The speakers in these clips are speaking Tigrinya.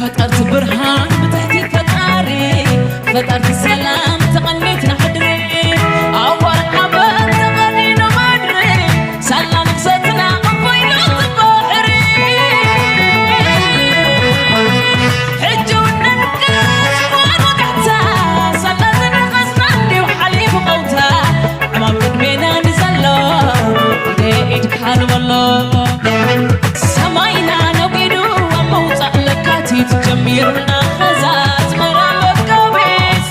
ፈጠርቲ ብርሃን ብትሕቲ ፈጣሪ፣ ፈጠርቲ ሰላም ተቐኒትና ሕድሪ፣ ኣዋር ሓበን ተቐኒኑ ምድሪ፣ ሳላ ነፍሰትና ኣቦይና ባሕሪ። ሕጂ እውን ነንቅስ እዋን ወጋሕታ፣ ሳላ ዝነቐስና እንዲዩ ሓሊፉ ቀውታ፣ ዕማም ቅድሜና ንዘሎ ኢደ ኢድካ ንበሎ። ሰማይና ነጒዱ ኣብ ምውጻእ ለካቲት ጀሚሩና ኸዛ ኣስመራ መጋቢት።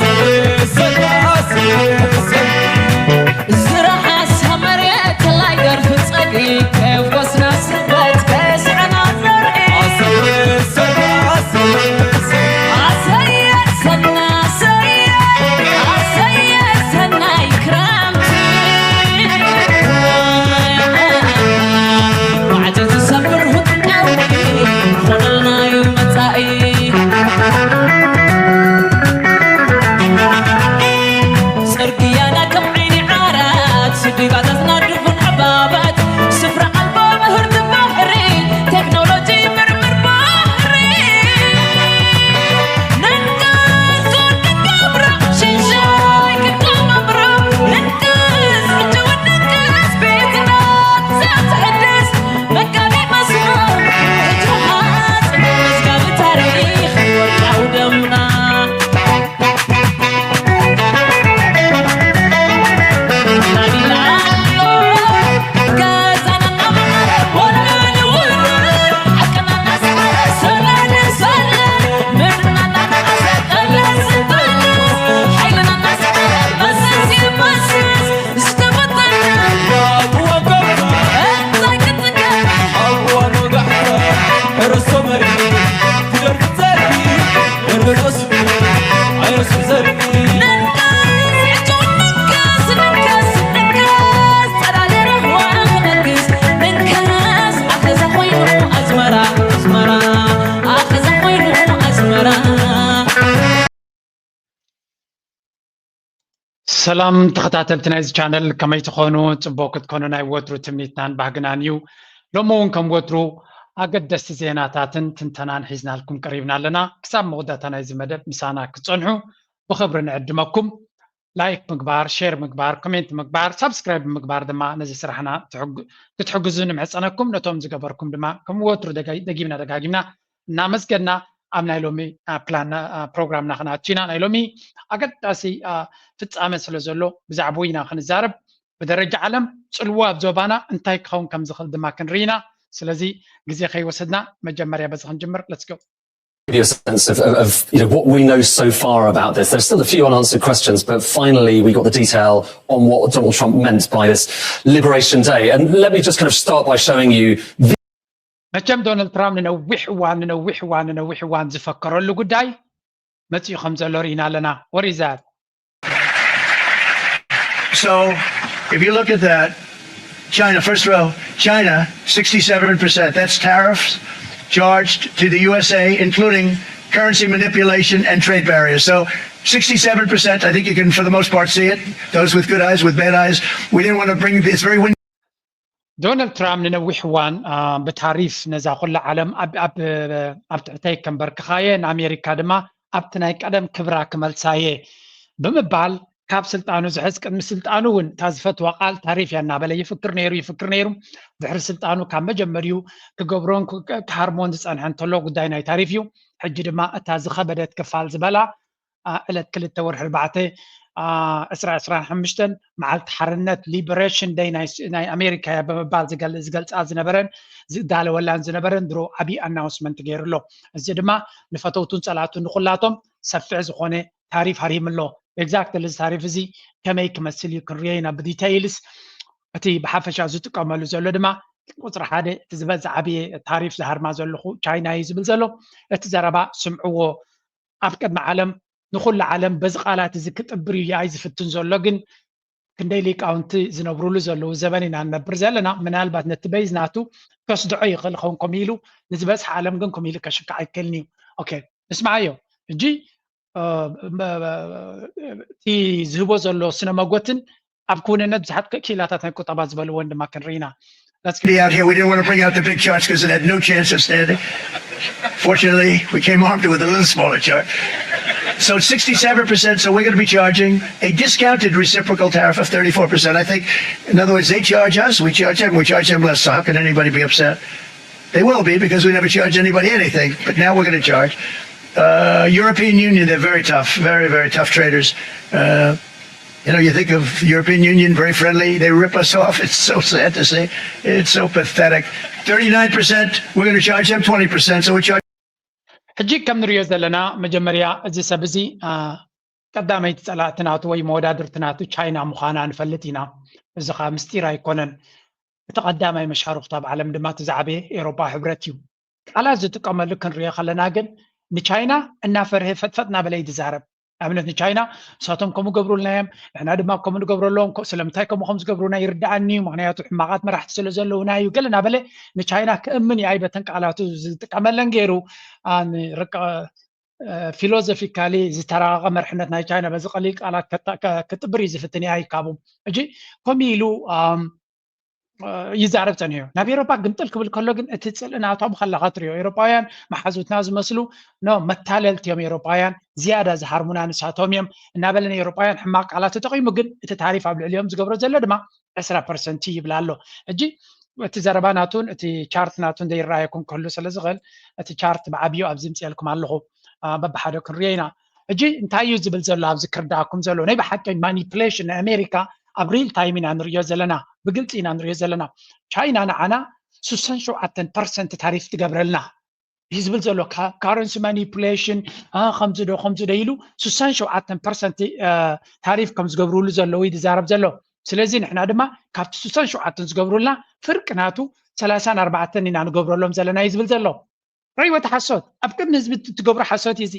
ዝረሓሳ መሬት ተላይ ደርፊ ጸግዒ ከየፍኮስና ስበት ከየስዐና ዘርኢ። ኣሰየ ሰና ኣሰየ ኣሰየ ሰናይ ክረምቲ። ማዕጾ ዝሰብር ህጥቃዊ ኾነልና እዩ መጻኢ። ጽርግያና ከም ዓይኒ ዓራት፣ ስዲባታትና ድፉን ዕባባት፣ ስፍራ ኣልቦ ምህርቲ ባሕሪ፣ ቴክኖሎጂ ምርምር ባሕሪ። ነንጋስ ክንገብሮ፣ ሽንሻይ ክንገብሮ፣ ነንጋስ ሕጂ እውን ነንጋስ ቤትና ዘትሕድስ መጋቢ መስመር ሕጂ ሃጽ መዝጋቢ ታሪኽ ወርቃዊ ደምና። ሰላም ተኸታተልቲ ናይዚ ቻነል፣ ከመይ ትኾኑ? ጽቡቕ ክትኮኑ ናይ ወትሩ ትምኒትናን ባህግናን እዩ። ሎሚ እውን ከም ወትሩ ኣገደስቲ ዜናታትን ትንተናን ሒዝናልኩም ቀሪብና ኣለና። ክሳብ መወዳእታ ናይዚ መደብ ምሳና ክትጸንሑ ብኽብሪ ንዕድመኩም። ላይክ ምግባር፣ ሼር ምግባር፣ ኮሜንት ምግባር፣ ሳብስክራይብ ምግባር ድማ ነዚ ስራሕና ትሕግ-፣ ክትሕግዙ ንምሕጸነኩም። ነቶም ዝገበርኩም ድማ ከም ወትሩ ደጋ-፣ ደጊምና ደጋጊምና እናመስገንና ኣብ ናይ ሎሚ፣ አ፣ ፕላን፣ አ፣ ፕሮግራምና ክነኣቱ ኢና። ናይ ሎሚ ኣገዳሲ፣ አ፣ ፍጻመ ስለ ዘሎ ብዛዕባኡ ኢና ክንዛረብ። ብደረጃ ዓለም ጽልዋ ኣብ ዞባና እንታይ ክኸውን ከም ዝኽእል ድማ ክንርኢ ኢና። ስለዚ ግዜ ከይወሰድና መጀመርያ በዚ ክንጅምር። Let's go። Give you a sense of, of, of, you know, what we know so far about this. There's still a few unanswered questions, but finally we got the detail on what Donald Trump meant by this Liberation Day. And let me just kind of start by showing you the መቸም ዶናልድ ትራምፕ ንነዊሕ እዋን፣ ንነዊሕ እዋን፣ ንነዊሕ እዋን ዝፈከረሉ ጉዳይ መጺኡ ከም ዘሎ ርኢና ኣለና። What is that? So, if you look at that, China, first row, China, sixty-seven percent. That's tariffs charged to the U S A, including currency manipulation and trade barriers. So, sixty-seven percent, I think you can, for the most part, see it. Those with good eyes, with bad eyes. We didn't want to bring, it's very windy. ዶናልድ ትራምፕ ንነዊሕ እዋን፣ አ፣ ብታሪፍ ነዛ ኩላ ዓለም ኣብ፣ ኣብ፣ ኣብ ትሕተይ ከንበርክኻየ፣ ንኣሜሪካ ድማ ኣብቲ ናይ ቀደም ክብራ ክመልሳየ ብምባል ካብ ስልጣኑ ዝሕዝ፣ ቅድሚ ስልጣኑ እውን እታ ዝፈትዋ ቃል ታሪፍ እያ እናበለ ይፍክር ነይሩ፣ ይፍክር ነይሩ። ድሕሪ ስልጣኑ ካብ መጀመሪኡ ክገብሮን ክ-፣ ክ-፣ ክሃርሞን ዝጸንሐ እንተሎ ጉዳይ ናይ ታሪፍ እዩ። ሕጂ ድማ እታ ዝኸበደት ክፋል ዝበላ፣ አ፣ ዕለት ክልተ ወርሒ ኣርባዕተ፣ አ፣ ዕስራ ዕስራን ሓሙሽተን መዓልቲ ሓርነት፣ ሊበሬሽን ደይ ናይ ስ-፣ ናይ ኣሜሪካ እያ ብምባል ዝገል-፣ ዝገልጻ ዝነበረን ዝዳለወላን ዝነበረን ድሮ ዓቢ ኣናውንስመንት ገይሩ ኣሎ። እዚ ድማ ንፈተውቱን ጸላእቱን ንኹላቶም ሰፊሕ ዝኾነ ታሪፍ ሃሪሙ ኣሎ። ኤግዛክትሊ እዚ ታሪፍ እዚ ከመይ ክመስል እዩ ክንሪኦ ኢና ብዲተይልስ። እቲ ብሓፈሻ ዝጥቀመሉ ዘሎ ድማ ቁጽሪ ሓደ እቲ ዝበዝሕ ዓብየ ታሪፍ ዝሃርማ ዘለኹ ቻይና እዩ ዝብል ዘሎ። እቲ ዘረባ ስምዕዎ። ኣብ ቅድሚ ዓለም ንኹሉ ዓለም በዚ ቃላት እዚ ክጥብር እዩ ይኣይ ዝፍትን ዘሎ። ግን ክንደይ ሊቃውንቲ ዝነብሩሉ ዘለዉ ዘበን ኢና ንነብር ዘለና። ምናልባት ነቲ በይዝ ናቱ ከስድዖ ይኽእል ኸውን ከምኡ ኢሉ፣ ንዝበዝሐ ዓለም ግን ከምኡ ኢሉ ከሽክዕ ኣይክእልን እዩ። ኦኬ፣ ንስምዓዮ። ሕጂ፣ እ፣ መ-፣ እቲ ዝህቦ ዘሎ ስነ መጎትን ኣብ ክውንነት ብዙሓት ክኢላታት ናይ ቁጠባ ዝበልዎን ድማ ክንርኢ ኢና። That's good. Be out here. We didn't want to bring out the big charts because it had no chance of standing. Fortunately, we came armed with a little smaller chart. So it's sixty-seven percent, so we're going to be charging a discounted reciprocal tariff of thirty-four percent. I think, in other words, they charge us, we charge them, we charge them less. So how can anybody be upset? They will be because we never charge anybody anything, but now we're going to charge. Uh, European Union, they're very tough, very, very tough traders. Uh, you know, you think of European Union, very friendly. They rip us off. It's so sad to say. It's so pathetic. Thirty-nine percent, we're going to charge them twenty percent. So we're charging. ሕጂ ከም ንሪኦ ዘለና መጀመርያ እዚ ሰብ እዚ ቀዳመይቲ ፀላእቲ ናቱ ወይ መወዳድርቲ ናቱ ቻይና ምዃና ንፈልጥ ኢና። እዚ ከዓ ምስጢር ኣይኮነን። እቲ ቀዳማይ መሻርኽቱ ኣብ ዓለም ድማ እቲ ዝዓበየ ኤሮፓ ሕብረት እዩ። ቃላት ዝጥቀመሉ ክንሪኦ ከለና ግን ንቻይና እናፈርሀ ፈጥፈጥ እናበለ እዩ ዝዛረብ። ኣብነት ንቻይና ንሳቶም ከምኡ ገብሩልና እዮም፣ ንሕና ድማ ከምኡ ንገብረሎም። ስለምንታይ ከምኡ ከም ዝገብሩና ይርድኣኒ እዩ፣ ምክንያቱ ሕማቓት መራሕቲ ስለ ዘለውና እዩ ገለ እናበለ ንቻይና ክእምን እዩ ኣይበተን ቃላቱ ዝጥቀመለን ገይሩ። ፊሎዞፊካሊ ዝተራቀቀ መርሕነት ናይ ቻይና በዚ ቀሊል ቃላት ክጥብር እዩ ዝፍትን እዩ ኣይካቡ። ሕጂ ከምኡ ኢሉ ይዛረብ ፀኒሑ። ናብ ኤሮፓ ግምጥል ክብል ከሎ ግን እቲ ፅልእናቶም ከለካ ትሪኦ ኤሮፓውያን መሓዙትና ዝመስሉ ኖ መታለልቲ እዮም ኤሮፓውያን፣ ዝያዳ ዝሃርሙና ንሳቶም እዮም እናበለ ንኤሮፓውያን ሕማቅ ቃላት ተጠቂሙ። ግን እቲ ታሪፍ ኣብ ልዕሊኦም ዝገብሮ ዘሎ ድማ ዕስራ ፐርሰንት ይብል ኣሎ። ሕጂ እቲ ዘረባ ናቱን እቲ ቻርት ናቱን ዘይረኣየኩም ክህሉ ስለ ዝኽእል እቲ ቻርት ብዓብዩ ኣብዚ ምፅኤልኩም ኣለኹ። በብሓደ ክንሪኦ ኢና። ሕጂ እንታይ እዩ ዝብል ዘሎ ኣብዚ ክርዳኣኩም ዘሎ ናይ ብሓቂ ማኒፕሌሽን ናይ ኣሜሪካ ኣብ ሪል ታይም ኢና ንሪኦ ዘለና፣ ብግልፂ ኢና ንሪኦ ዘለና። ቻይና ንዓና ስሳን ሸውዓተን ፐርሰንት ታሪፍ ትገብረልና እዩ ዝብል ዘሎ። ካረንሲ ማኒፕሌሽን ከምዚ ዶ ከምዚ ዶ ኢሉ ስሳን ሸውዓተን ፐርሰንት ታሪፍ ከም ዝገብርሉ ዘለዉ እዩ ዝዛረብ ዘሎ። ስለዚ ንሕና ድማ ካብቲ ስሳን ሸውዓተን ዝገብሩልና ፍርቂ ናቱ ሰላሳን ኣርባዕተን ኢና ንገብረሎም ዘለና እዩ ዝብል ዘሎ። ረይወት ሓሶት ኣብ ቅድሚ ህዝቢ ትገብሮ ሓሶት እዩ እዚ።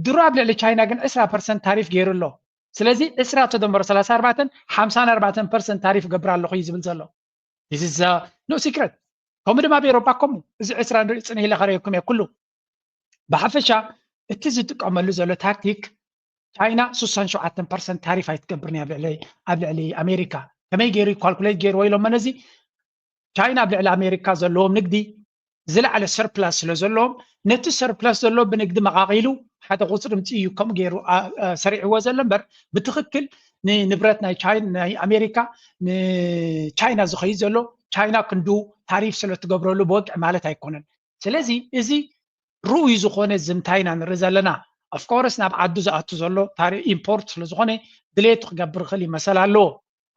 ድሮ ኣብ ልዕሊ ቻይና ግን ዕስራ ፐርሰንት ታሪፍ ገይሩ ኣሎ። ስለዚ ዕስራ ተደምሮ ሰላሳ ኣርባዕተን ሓምሳን ኣርባዕተን ፐርሰንት ታሪፍ ገብር ኣለኹ እዩ ዝብል ዘሎ። ኖ ሲክረት። ከምኡ ድማ ኣብ ኤሮፓ ከምኡ እዚ ዕስራ ንርኢ ፅንህ ኢለ ከረየኩም እየ ኩሉ። ብሓፈሻ እቲ ዝጥቀመሉ ዘሎ ታክቲክ ቻይና ስሳን ሸውዓተን ፐርሰንት ታሪፍ ኣይትገብርን እያ ኣብ ልዕሊ ኣሜሪካ። ከመይ ገይሩ ካልኩሌት ገይርዎ ኢሎም ነዚ ቻይና ኣብ ልዕሊ ኣሜሪካ ዘለዎም ንግዲ ዝለዓለ ሰርፕላስ ስለ ዘለዎም ነቲ ሰርፕላስ ዘሎ ብንግዲ መቓቒሉ ሓደ ቁፅሪ ምፅእ እዩ ከምኡ ገይሩ ሰሪዕዎ ዘሎ እምበር ብትኽክል ንንብረት ናይ ኣሜሪካ ንቻይና ዝኸይድ ዘሎ ቻይና ክንዱ ታሪፍ ስለ ትገብረሉ ብወግዒ ማለት ኣይኮነን። ስለዚ እዚ ርኡይ ዝኾነ ዝምታ ኢና ንርኢ ዘለና። ኦፍኮርስ ናብ ዓዱ ዝኣቱ ዘሎ ኢምፖርት ስለዝኾነ ድሌቱ ክገብር ይኽእል ይመሰል ኣለዎ።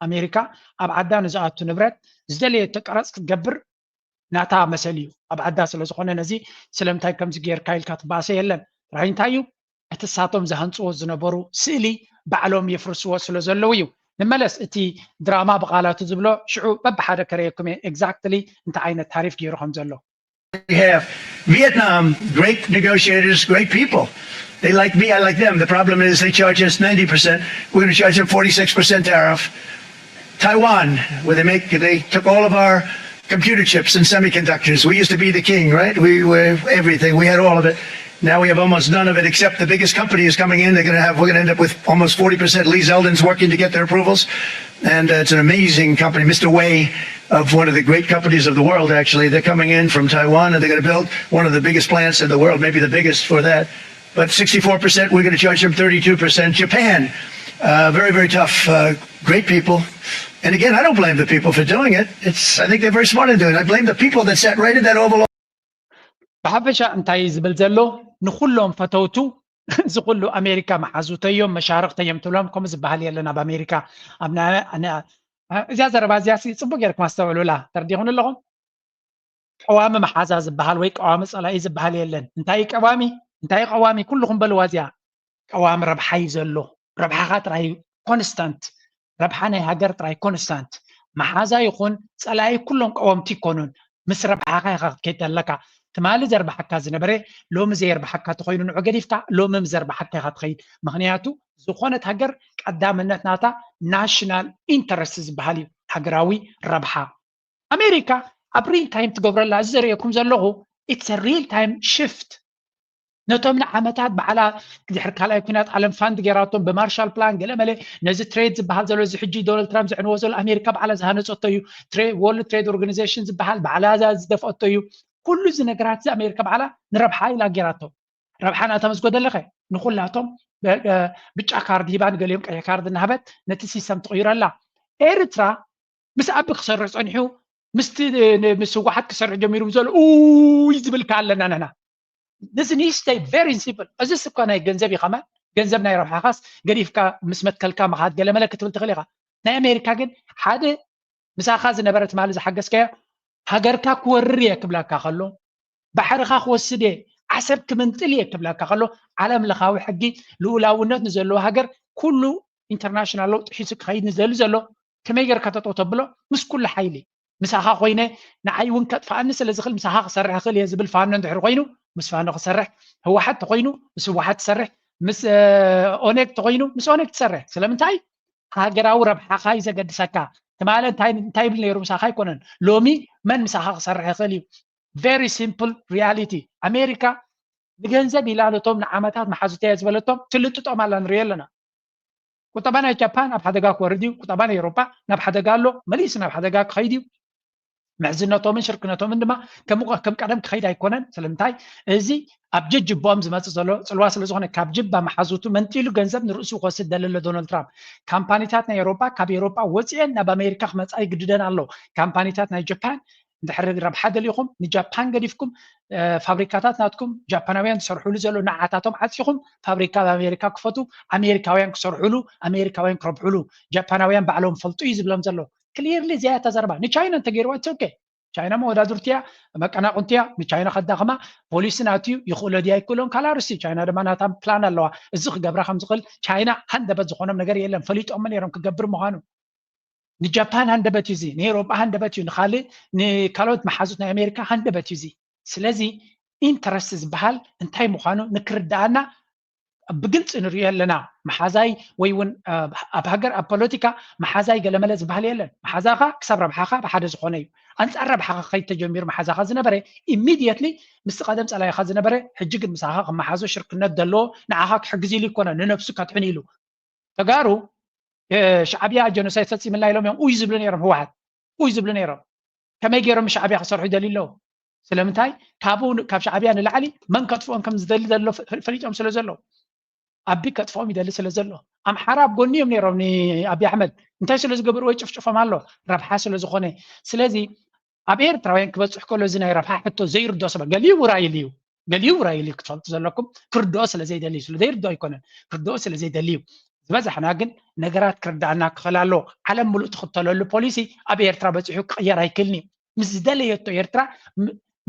ኣሜሪካ ኣብ ዓዳ ንዝኣቱ ንብረት ዝደለየቶ ቀረፅ ክትገብር ናታ መሰል እዩ ኣብ ዓዳ ስለዝኾነ ነዚ ስለምንታይ ከምዚ ጌርካ ኢልካ ትባእሰ የለን። ጥራይ እንታይ እዩ እቲ ሳቶም ዝሃንፅዎ ዝነበሩ ስእሊ ባዕሎም የፍርስዎ ስለ ዘለዉ እዩ። ንመለስ እቲ ድራማ ብቃላቱ ዝብሎ ሽዑ በብሓደ ከረየኩም እየ ኤግዛክትሊ እንታይ ዓይነት ታሪፍ ገይሩ ከም ዘሎ። We have Vietnam, great negotiators, great people. They like me, I like them. The problem is they charge us ninety percent. We're going to charge them forty-six percent tariff. Taiwan, where they make, they took all of our computer chips and semiconductors. We used to be the king, right? We were everything. We had all of it. Now we have almost none of it, except the biggest company is coming in. They're going to have, we're going to end up with almost forty percent Lee Zeldin's working to get their approvals. And uh, it's an amazing company. Mister Wei of one of the great companies of the world, actually. They're coming in from Taiwan and they're going to build one of the biggest plants in the world, maybe the biggest for that. But sixty-four percent, we're going to charge them thirty-two percent. Japan, uh, very, very tough, uh, great people. And again, I don't blame the people for doing it. It's, I think they're very smart in doing it. I blame the people that sat right in that Oval Office. ብሓፈሻ እንታይ ዝብል ዘሎ ንኩሎም ፈተውቱ እዚ ኩሉ ኣሜሪካ መሓዙተዮም መሻርክተዮም ትብሎም ከምኡ ዝበሃል የለን ኣብ ኣሜሪካ። እዚኣ ዘረባ እዚኣ ፅቡቅ ጌርኩም ኣስተውዕሉላ። ተረዲኹን ኣለኹም? ቀዋሚ መሓዛ ዝበሃል ወይ ቀዋሚ ፀላኢ ዝበሃል የለን። እንታይ ቀዋሚ እንታይ ቀዋሚ ኩልኹም በልዋ እዚኣ። ቀዋሚ ረብሓ እዩ ዘሎ። ረብሓኻ ጥራይ ኮንስታንት፣ ረብሓ ናይ ሃገር ጥራይ ኮንስታንት። መሓዛ ይኹን ፀላኢ ኩሎም ቀወምቲ ይኮኑን። ምስ ረብሓኻ ኢኻ ክትከይድ ኣለካ። ትማሊ ዘርብሓካ ዝነበረ ሎሚ ዘየርብሓካ ተኾይኑ ንዑ ገዲፍካ ሎሚ ምስ ዘርብሓካ ኢኻ ትኸይድ። ምክንያቱ ዝኾነት ሃገር ቀዳምነት ናታ ናሽናል ኢንተረስት ዝበሃል እዩ፣ ሃገራዊ ረብሓ። ኣሜሪካ ኣብ ሪል ታይም ትገብረላ እዚ ዘርእየኩም ዘለኹ it's real time shift። ነቶም ንዓመታት ባዕላ ድሕሪ ካልኣይ ኩናት ዓለም ፋንድ ገይራቶም ብማርሻል ፕላን ገለ መለ ነዚ ትሬድ ዝበሃል ዘሎ እዚ ሕጂ ዶናልድ ትራምፕ ዘዕንዎ ዘሎ ኣሜሪካ ባዕላ ዝሃነፀቶ እዩ። ወርልድ ትሬድ ኦርጋኒዜሽን ዝበሃል ባዕላ ዝደፍአቶ እዩ። ኩሉ እዚ ነገራት እዚ ኣሜሪካ ባዕላ ንረብሓ ኢላ ገይራቶ። ረብሓ ናታ ምስ ጎደለኸ ንኩላቶም ብጫ ካርድ ሂባ ንገሊኦም ቀይሕ ካርድ እናሃበት ነቲ ሲስተም ትቕይሮ ኣላ። ኤርትራ ምስ ኣቢ ክሰርሕ ፀኒሑ ምስቲ ምስ ህወሓት ክሰርሕ ጀሚሩ ዘሎ ኡይ ዝብል ከ ኣለና ንሕና። This needs stay very simple። እዚ ስኳ ናይ ገንዘብ እዩ ከማን ገንዘብ ናይ ረብሓኻስ ገዲፍካ ምስ መትከልካ ምኻድ ገለመለ ክትብል ትኽእል ኢኻ። ናይ ኣሜሪካ ግን ሓደ ምሳኻ ዝነበረ ትማሊ ዝሓገዝካዮ ሃገርካ ክወርር እየ ክብለካ ከሎ ባሕርኻ ክወስድ እየ ዓሰብ ክምንጥል እየ ክብለካ ከሎ ዓለም ለኻዊ ሕጊ ልኡላውነት ንዘለዎ ሃገር ኩሉ ኢንተርናሽናል ሎው ጥሒሱ ክኸይድ ንዘሊ ዘሎ ከመይ ጌርካ ተጠው ተብሎ ምስ ኩሉ ሓይሊ ምሳኻ ኮይነ ንዓይ እውን ከጥፍኣኒ ስለ ዝኽእል ምሳኻ ክሰርሕ እኽእል እየ ዝብል ፋኖ እንድሕር ኮይኑ ምስ ፋኖ ክሰርሕ ህወሓት ተኮይኑ ምስ ህወሓት ትሰርሕ ምስ ኦነግ ተኮይኑ ምስ ኦነግ ትሰርሕ ስለምንታይ ሃገራዊ ረብሓኻ እዩ ዘገድሰካ ትማለ እንታይ እንታይ ይብል ነይሩ ምሳኻ ኣይኮነን ሎሚ መን ምሳኻ ክሰርሕ ይኽእል እዩ very simple reality ኣሜሪካ ንገንዘብ ኢላ ነቶም ንዓመታት መሓዙተያ ዝበለቶም ትልጥጦም ኣላ ንሪኦ ኣለና ቁጠባ ናይ ጃፓን ኣብ ሓደጋ ክወርድ እዩ ቁጠባ ናይ ኤሮጳ ናብ ሓደጋ ኣሎ መሊሱ ናብ ሓደጋ ክኸይድ እዩ ምሕዝነቶምን ሽርክነቶምን ድማ ከም ቀደም ክኸይድ ኣይኮነን ስለምንታይ እዚ ኣብ ጀጅቦኦም ዝመፅእ ዘሎ ፅልዋ ስለ ዝኾነ ካብ ጅባ መሓዙቱ መንጢሉ ገንዘብ ንርእሱ ክወስድ ደለሎ ዶናልድ ትራምፕ ካምፓኒታት ናይ ኤሮጳ ካብ ኤሮጳ ወፂኤን ናብ ኣሜሪካ ክመፃ ይግድደን ኣሎ ካምፓኒታት ናይ ጃፓን እንድሕር ረብሓ ደሊኹም ንጃፓን ገዲፍኩም ፋብሪካታት ናትኩም ጃፓናውያን ዝሰርሕሉ ዘሎ ንዓታቶም ዓፂኹም ፋብሪካ ኣብ ኣሜሪካ ክፈቱ ኣሜሪካውያን ክሰርሕሉ ኣሜሪካውያን ክረብሕሉ ጃፓናውያን ባዕሎም ፈልጡ እዩ ዝብሎም ዘሎ ክሊርሊ እዚኣ እታ ዘረባ ንቻይና እንተገይርዋ it's okay ቻይና መወዳድርቲያ መቀናቁንቲያ ንቻይና ከዳኽማ ፖሊሲ ናትዩ ይኽእሎ ድያ ይክእሎም ካልእ ኣርስቲ ቻይና ድማ ናታ ፕላን ኣለዋ እዚ ክገብራ ከም ዝኽእል ቻይና ሃንደበት ዝኾኖም ነገር የለን ፈሊጦም ነይሮም ክገብር ምዃኑ ንጃፓን ሃንደበት እዩ እዚ ንኤሮጳ ሃንደበት እዩ ንካልእ ንካልኦት መሓዙት ናይ ኣሜሪካ ሃንደበት እዩ እዚ ስለዚ ኢንተረስት ዝበሃል እንታይ ምዃኑ ንክርዳኣና ብግልፂ ንሪኦ ኣለና መሓዛይ ወይ እውን ኣብ ሃገር ኣብ ፖለቲካ መሓዛይ ገለመለ ዝበሃል የለን መሓዛኻ ክሳብ ረብሓኻ ብሓደ ዝኾነ እዩ ኣንፃር ረብሓኻ ከይድ ተጀሚሩ መሓዛኻ ዝነበረ ኢሚድየትሊ ምስቲ ቀደም ፀላይኻ ዝነበረ ሕጂ ግን ምሳኻ ከመሓዞ ሽርክነት ዘለዎ ንዓኻ ክሕግዝ ኢሉ ይኮነ ንነብሱ ከድሕን ኢሉ ተጋሩ ሻዕብያ ጀኖሳይድ ፈፂምልና ኢሎም እዮም ኡይ ዝብሉ ነይሮም ህወሓት ኡይ ዝብሉ ነይሮም ከመይ ገይሮም ሻዕብያ ክሰርሑ ይደልዩ ኣለዉ ስለምንታይ ካብኡ ካብ ሻዕብያ ንላዕሊ መን ከጥፍኦም ከም ዝደሊ ዘሎ ፈሊጦም ስለ ዘለዉ ኣቢ ከጥፍኦም ይደሊ ስለ ዘሎ ኣምሓራ ኣብ ጎኒ እዮም ነይሮም ንኣቢ ኣሕመድ እንታይ ስለ ዝገብርዎ ይጭፍጭፎም ኣሎ ረብሓ ስለ ዝኾነ ስለዚ ኣብ ኤርትራውያን ክበፅሕ ከሎ እዚ ናይ ረብሓ ሕቶ ዘይርዶ ሰብ ገሊኡ ውራይል እዩ ገሊኡ ውራይል እዩ ክትፈልጡ ዘለኩም ክርድኦ ስለ ዘይደሊ እዩ ስለ ዘይርድኦ ኣይኮነን ክርድኦ ስለ ዘይደሊ እዩ ዝበዛሕና ግን ነገራት ክርዳእና ክኽእል ኣለዎ ዓለም ሙሉእ ትኽተለሉ ፖሊሲ ኣብ ኤርትራ በፂሑ ክቕየር ኣይክእልን እዩ ምስ ዝደለየቶ ኤርትራ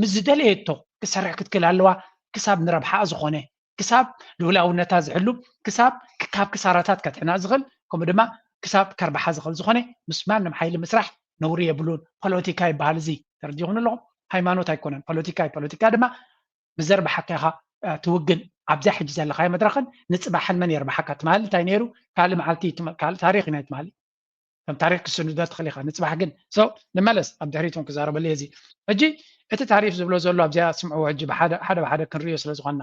ምስ ዝደለየቶ ክሰርሕ ክትክእል ኣለዋ ክሳብ ንረብሓ ዝኾነ ክሳብ ልኡላውነታ ዝሕሉ ክሳብ ካብ ክሳራታት ከድሕና ዝኽእል ከምኡ ድማ ክሳብ ከርባሓ ዝኽእል ዝኾነ ምስ ማንም ሓይሊ ምስራሕ ነውሪ የብሉን ፖለቲካ ይበሃል እዚ ተረዲኹም ኣለኹም ሃይማኖት ኣይኮነን ፖለቲካ እዩ ፖለቲካ ድማ ብዘርባሓካ ኢኻ ትውግን ኣብዛ ሕጂ ዘለኻዮ መድረኽን ንፅባሕን መን የርባሓካ ትማሊ እንታይ ነይሩ ካልእ መዓልቲ ካልእ ታሪክ ኢና ትማሊ ከም ታሪክ ክስንዶ ትኽእል ኢኻ ንፅባሕ ግን so ንመለስ ኣብ ድሕሪት እውን ክዛረበሉ እዚ ሕጂ እቲ ታሪፍ ዝብሎ ዘሎ ኣብዚኣ ስምዕዎ ሕጂ ሓደ ብሓደ ክንሪዮ ስለ ዝኾንና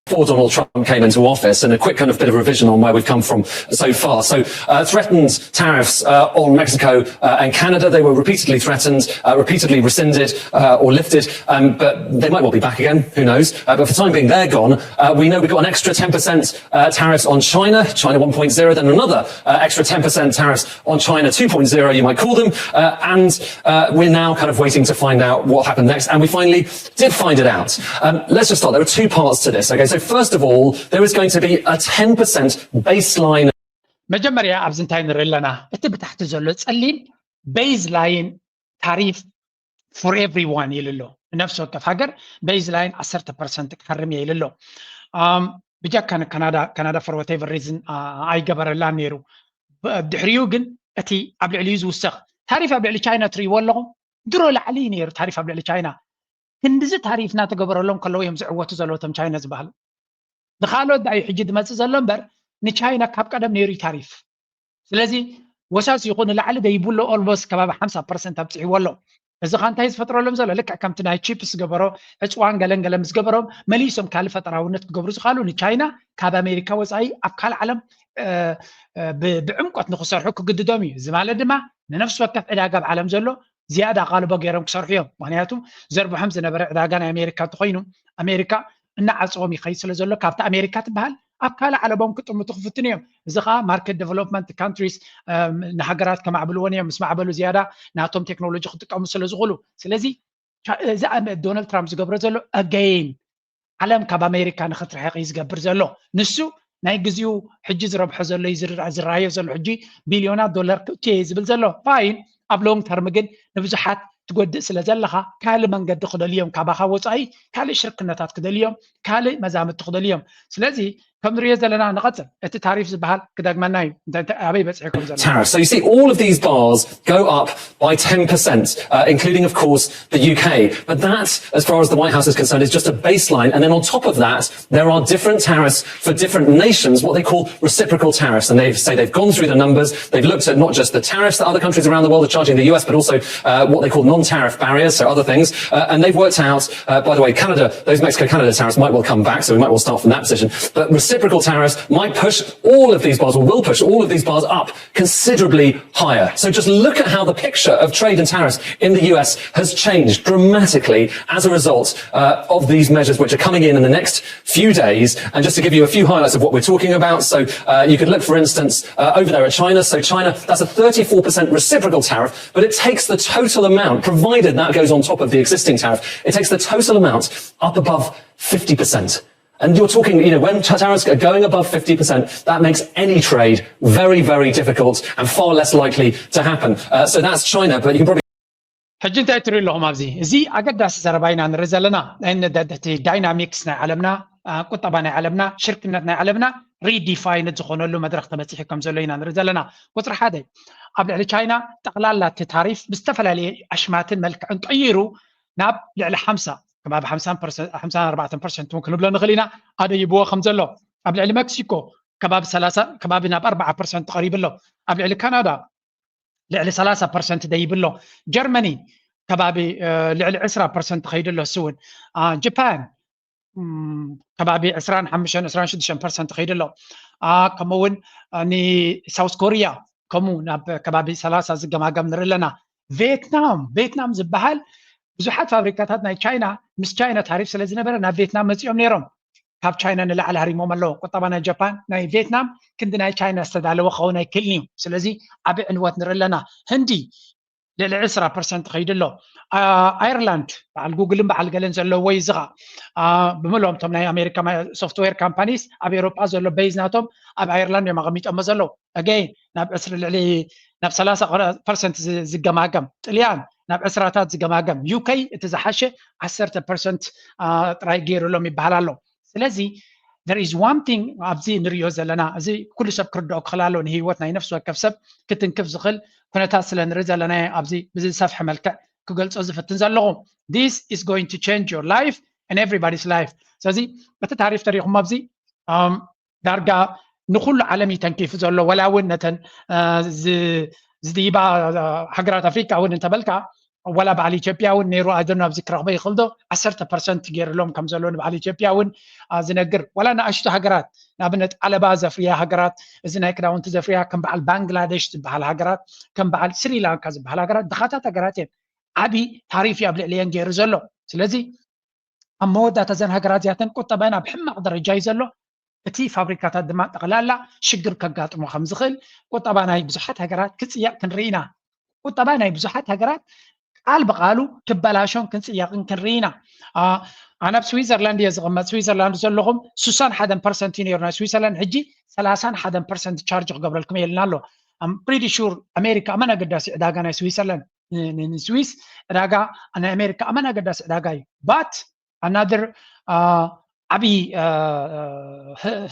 before Donald Trump came into office, and a quick kind of bit of revision on where we've come from so far. So, uh, threatened tariffs uh, on Mexico uh, and Canada. They were repeatedly threatened, uh, repeatedly rescinded uh, or lifted, um, but they might well be back again. Who knows? Uh, but for the time being, they're gone. Uh, we know we've got an extra ten percent uh, tariffs on China, China one point zero, then another uh, extra ten percent tariffs on China two point zero, you might call them. Uh, and uh, we're now kind of waiting to find out what happened next. And we finally did find it out. Um, let's just start. There are two parts to this. Okay, so first of all, there is going to be a ten percent baseline. መጀመርያ ኣብዚ እንታይ ንርኢ ኣለና እቲ ብታሕቲ ዘሎ ፀሊም ቤዝ ላይን ታሪፍ for everyone ኢሉ ኣሎ ንነፍሲ ወከፍ ሃገር ቤዝ ላይን ዓሰርተ ፐርሰንት ክሃርም እየ ኢሉ ኣሎ ብጃካ ንካናዳ ካናዳ for whatever reason ኣይገበረላን ነይሩ ድሕሪኡ ግን እቲ ኣብ ልዕሊኡ ዝውሰኽ ታሪፍ ኣብ ልዕሊ ቻይና ትርእይዎ ኣለኹም ድሮ ላዕሊ እዩ ነይሩ ታሪፍ ኣብ ልዕሊ ቻይና ክንድዚ ታሪፍ እናተገበረሎም ከለዉ እዮም ዝዕወቱ ዘለዉ ቶም ቻይና ዝበሃሉ ንካልኦት ዳዩ ሕጂ ዝመፅእ ዘሎ እምበር ንቻይና ካብ ቀደም ነይሩ ታሪፍ ስለዚ ወሳስ ይኹን ንላዕሊ ደይብሎ ኦልሞስት ከባቢ ሓምሳ ፐርሰንት ኣብፅሕዎ ኣሎ እዚ ኸ እንታይ ዝፈጥረሎም ዘሎ? ልክዕ ከምቲ ናይ ቺፕስ ዝገበሮ፣ ዕፅዋን ገለን ገለን ምስ ገበሮም፣ መሊሶም ካልእ ፈጠራውነት ክገብሩ ዝኽኣሉ፣ ንቻይና ካብ ኣሜሪካ ወፃኢ ኣብ ካልእ ዓለም ብዕምቆት ንክሰርሑ ክግድዶም እዩ። እዚ ማለት ድማ ንነፍሲ ወከፍ ዕዳጋ ኣብ ዓለም ዘሎ ዝያዳ ኣቓልቦ ገይሮም ክሰርሑ እዮም። ምክንያቱ ዘርብሖም ዝነበረ ዕዳጋ ናይ ኣሜሪካ እንተኾይኑ፣ ኣሜሪካ እናዓፀዎም ይኸይድ ስለ ዘሎ፣ ካብቲ ኣሜሪካ ትበሃል ኣብ ካልእ ዓለሞም ክጥምቱ ክፍትኑ እዮም። እዚ ከዓ ማርኬት ዴቨሎፕመንት ካንትሪስ ንሃገራት ከማዕብልዎን እዮም። ምስ ማዕበሉ ዝያዳ ናቶም ቴክኖሎጂ ክጥቀሙ ስለ ዝኽእሉ። ስለዚ እዚ ዶናልድ ትራምፕ ዝገብሮ ዘሎ ኣገይን ዓለም ካብ ኣሜሪካ ንክትርሕቕ እዩ ዝገብር ዘሎ። ንሱ ናይ ግዚኡ ሕጂ ዝረብሖ ዘሎ እዩ ዝረኣዮ ዘሎ። ሕጂ ቢልዮናት ዶላር ክእቱ እየ ዝብል ዘሎ። ፋይን፣ ኣብ ሎንግ ተርም ግን ንብዙሓት ትጎድእ ስለ ዘለኻ ካልእ መንገዲ ክደልዮም፣ ካባኻ ወፃኢ ካልእ ሽርክነታት ክደልዮም፣ ካልእ መዛምድቲ ክደልዮም። ስለዚ ከም ንሪኦ ዘለና ንቐፅል። እቲ ታሪፍ ዝበሃል ክደግመና እዩ። እንታይ ኣበይ በፂሑ ከም ዘሎ። Tariff. So you see all of these bars go up by ten percent, uh, including, of course, the U K. But that, as far as the White House is concerned, is just a baseline. And then on top of that, there are different tariffs for different nations, what they call reciprocal tariffs. And they say they've gone through the numbers, they've looked at not just the tariffs that other countries around the world are charging the U S, but also uh, what they call non-tariff barriers, so other things. Uh, and they've worked out, uh, by the way, Canada, those Mexico-Canada tariffs might well come back, so we might well start from that position. But reciprocal tariffs might push all of these bars, or will push all of these bars up considerably higher. So just look at how the picture of trade and tariffs in the U S has changed dramatically as a result uh, of these measures, which are coming in in the next few days. And just to give you a few highlights of what we're talking about, so uh, you could look, for instance, uh, over there at China. So China, that's a thirty-four percent reciprocal tariff, but it takes the total amount, provided that goes on top of the existing tariff, it takes the total amount up above fifty percent. And you're talking, you know, when tariffs are going above fifty percent, that makes any trade very, very difficult and far less likely to happen. Uh, so that's China, but you can probably ሕጂ እንታይ ትሪኢ ኣለኹም ኣብዚ? እዚ ኣገዳሲ ዘረባ ኢና ንርኢ ዘለና። እቲ ዳይናሚክስ ናይ ዓለምና፣ ቁጠባ ናይ ዓለምና፣ ሽርክነት ናይ ዓለምና ሪዲፋይንድ ዝኾነሉ መድረኽ ተበፂሑ ከም ዘሎ ኢና ንርኢ ዘለና። ቁፅሪ ሓደ፣ ኣብ ልዕሊ ቻይና ጠቕላላ እቲ ታሪፍ ብዝተፈላለየ ኣሽማትን መልክዕን ቀይሩ ናብ ልዕሊ ሓምሳ፣ ከባቢ ሓምሳ ኣርባዕተ ፐርሰንት እውን ክንብሎ ንኽእል ኢና፣ ኣደይብዎ ከም ዘሎ። ኣብ ልዕሊ ሜክሲኮ ከባቢ ሰላሳ፣ ከባቢ ናብ ኣርባዓ ፐርሰንት ቀሪቡ ኣሎ። ኣብ ልዕሊ ካናዳ ልዕሊ ሰላሳ ፐርሰንት ደይብሎ። ጀርመኒ ከባቢ ልዕሊ ዕስራ ፐርሰንት ከይዱ ኣሎ። እሱ እውን ጃፓን ከባቢ ዕስራን ሓሙሽተን ዕስራን ሽዱሽተን ፐርሰንት ከይዱ ኣሎ። ከምኡ እውን ንሳውት ኮርያ ከምኡ ናብ ከባቢ ሰላሳ ዝገማገም ንርኢ ኣለና። ቬትናም ቬትናም ዝበሃል ብዙሓት ፋብሪካታት ናይ ቻይና ምስ ቻይና ታሪፍ ስለ ዝነበረ ናብ ቬትናም መፂኦም ነይሮም። ካብ ቻይና ንላዕሊ ሃሪሞም ኣለዉ። ቁጠባ ናይ ጃፓን ናይ ቬትናም ክንዲ ናይ ቻይና ዝተዳለወ ክኸውን ኣይክእልን እዩ። ስለዚ ዓቢ ዕንወት ንርኢ ኣለና። ህንዲ ልዕሊ ዕስራ ፐርሰንት ከይዱ ኣሎ። ኣየርላንድ በዓል ጉግልን በዓል ገለን ዘለዎ እዩ። እዚ ኸዓ ብምልኦም እቶም ናይ ኣሜሪካ ሶፍትዌር ካምፓኒስ ኣብ ኤውሮጳ ዘሎ ቤዝ ናቶም ኣብ ኣየርላንድ እዮም ኣቐሚጦሞ ዘለዉ። ኣገይን ናብ ዕስራ ልዕሊ ናብ ሰላሳ ፐርሰንት ዝገማገም ጥልያን ናብ ዕስራታት ዝገማገም ዩከይ እቲ ዝሓሸ ዓሰርተ ፐርሰንት ጥራይ ገይሩሎም ይበሃል ኣሎ። ስለዚ there is one thing ኣብዚ ንሪኦ ዘለና፣ እዚ ኩሉ ሰብ ክርድኦ ክኽእል ኣለዎ። ንህይወት ናይ ነፍሲ ወከፍ ሰብ ክትንክፍ ዝኽእል ኩነታት ስለ ንርኢ ዘለና ኣብዚ ብዝሰፍሐ መልክዕ ክገልጾ ዝፍትን ዘለኹ። This is going to change your life and everybody's life። ስለዚ እቲ ታሪፍ ተሪኹም ኣብዚ ዳርጋ ንኩሉ ዓለም እዩ ተንኪፉ ዘሎ። ወላ እውን ነተን ዝድይባ ሃገራት ኣፍሪካ እውን እንተበልካ፣ ወላ በዓል ኢትዮጵያ እውን ነይሩ። ኣደኑ ኣብዚ ክረኽቦ ይኽእል ዶ? ዓሰርተ ፐርሰንት ገይሩሎም ከም ዘሎ ንበዓል ኢትዮጵያ እውን ዝነግር። ወላ ንኣሽቱ ሃገራት፣ ንኣብነት ዓለባ ዘፍርያ ሃገራት፣ እዚ ናይ ክዳውንቲ ዘፍርያ ከም በዓል ባንግላደሽ ዝበሃል ሃገራት፣ ከም በዓል ስሪላንካ ዝበሃል ሃገራት ድኻታት ሃገራት እየን። ዓብዪ ታሪፍ እዩ ኣብ ልዕሊየን ገይሩ ዘሎ። ስለዚ ኣብ መወዳእታ እዘን ሃገራት እዚኣተን ቁጠበን ኣብ ሕማቕ ደረጃ እዩ ዘሎ። እቲ ፋብሪካታት ድማ ጠቕላላ ሽግር ከጋጥሞ ከም ዝኽእል ቁጠባ ናይ ብዙሓት ሃገራት ክጽየቕ ክንርኢ ኢና። ቁጠባ ናይ ብዙሓት ሃገራት ቃል ብቓሉ ክበላሾን ክንጽየቕን ክንርኢ ኢና። ኣነ ኣብ ስዊዘርላንድ እየ ዝቕመጥ። ስዊዘርላንድ ዘለኹም ስሳን ሓደን ፐርሰንት እዩ ነይሩ ናይ ስዊዘርላንድ፣ ሕጂ ሰላሳን ሓደን ፐርሰንት ቻርጅ ክገብረልኩም እየ ኢልና ኣሎ። ፕሪቲ ሹር ኣሜሪካ ኣመን ኣገዳሲ ዕዳጋ ናይ ስዊዘርላንድ ንስዊስ ዕዳጋ ናይ ኣሜሪካ ኣመን ኣገዳሲ ዕዳጋ እዩ። ባት ኣናድር ዓብዪ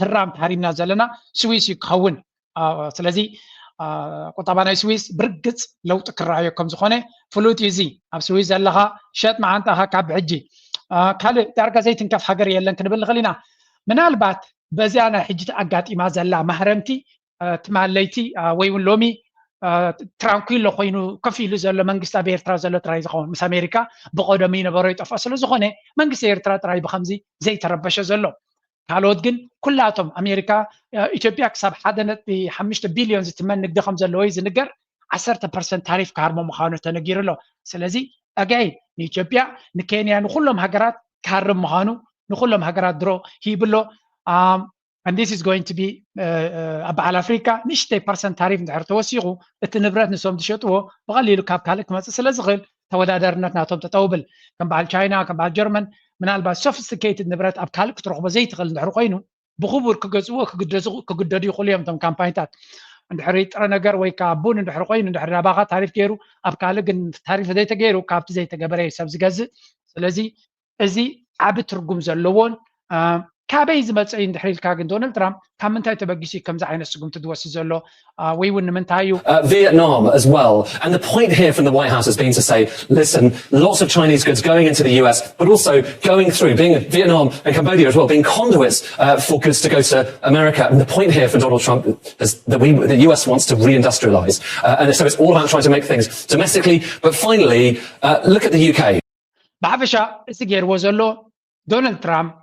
ህራም ተሃሪምና ዘለና ስዊስ እዩ ክኸውን። ስለዚ ቁጠባ ናይ ስዊስ ብርግፅ ለውጢ ክረኣዮ ከም ዝኾነ ፍሉጥ እዩ። እዚ ኣብ ስዊስ ዘለኻ ሸጥ መዓንጣኻ ካብ ሕጂ ካልእ ዳርጋ ዘይትንከፍ ሃገር የለን ክንብል ንኽእል ኢና። ምናልባት በዚኣ ናይ ሕጂ ኣጋጢማ ዘላ ማህረምቲ ትማል ለይቲ ወይ እውን ሎሚ ትራንኩሎ ኮይኑ ከፍ ኢሉ ዘሎ መንግስቲ ኣብ ኤርትራ ዘሎ ጥራይ ዝኸውን፣ ምስ ኣሜሪካ ብቀደሙ ይነበሮ ይጠፍኦ ስለ ዝኾነ መንግስቲ ኤርትራ ጥራይ ብከምዚ ዘይተረበሸ ዘሎ። ካልኦት ግን ኩላቶም ኣሜሪካ ኢትዮጵያ ክሳብ ሓደ ነጥቢ ሓሙሽተ ቢልዮን ዝትመን ንግዲ ከም ዘለዎ እዩ ዝንገር። ዓሰርተ ፐርሰንት ታሪፍ ክሃርሞ ምዃኑ ተነጊሩ ኣሎ። ስለዚ ኣጋይ ንኢትዮጵያ ንኬንያ ንኩሎም ሃገራት ክሃርም ምዃኑ ንኩሎም ሃገራት ድሮ ሂብሎ። And this is going to be ኣብ በዓል ኣፍሪካ ንእሽተይ ፐርሰንት ታሪፍ እንድሕር ተወሲኹ እቲ ንብረት ንሶም ዝሸጥዎ ብቐሊሉ ካብ ካልእ ክመፅእ ስለ ዝኽእል ተወዳዳርነት ናቶም ጠጠው ብል። ከም በዓል ቻይና ከም በዓል ጀርመን ምናልባት ሶፊስቲኬትድ ንብረት ኣብ ካልእ ክትረኽቦ ዘይትኽእል እንድሕር ኮይኑ ብክቡር ክገዝእዎ ክግደዱ ይኽእሉ እዮም እቶም ካምፓኒታት። እንድሕሪ ጥረ ነገር ወይ ከዓ ቡን እንድሕር ኮይኑ እንድሕሪ ናባኻ ታሪፍ ገይሩ ኣብ ካልእ ግን ታሪፍ ዘይተገይሩ ካብቲ ዘይተገበረ እዩ ሰብ ዝገዝእ። ስለዚ እዚ ዓቢ ትርጉም ዘለዎን ካበይ ዝመፀ እዩ እንድሕር ኢልካ ግን ዶናልድ ትራምፕ ካብ ምንታይ ተበጊሱ እዩ ከምዚ ዓይነት ስጉምቲ ዝወስድ ዘሎ ወይ እውን ንምንታይ እዩ? Uh, Vietnam as well. And the point here from the White House has been to say, listen, lots of Chinese goods going into the U S, but also going through, being Vietnam and Cambodia as well, being conduits uh, for goods to go to America. And the point here for Donald Trump is that we, the U S wants to reindustrialize. Uh, and so it's all about trying to make things domestically. But finally, uh, look at the U K. ብሓፈሻ እዚ ገይርዎ ዘሎ ዶናልድ ትራምፕ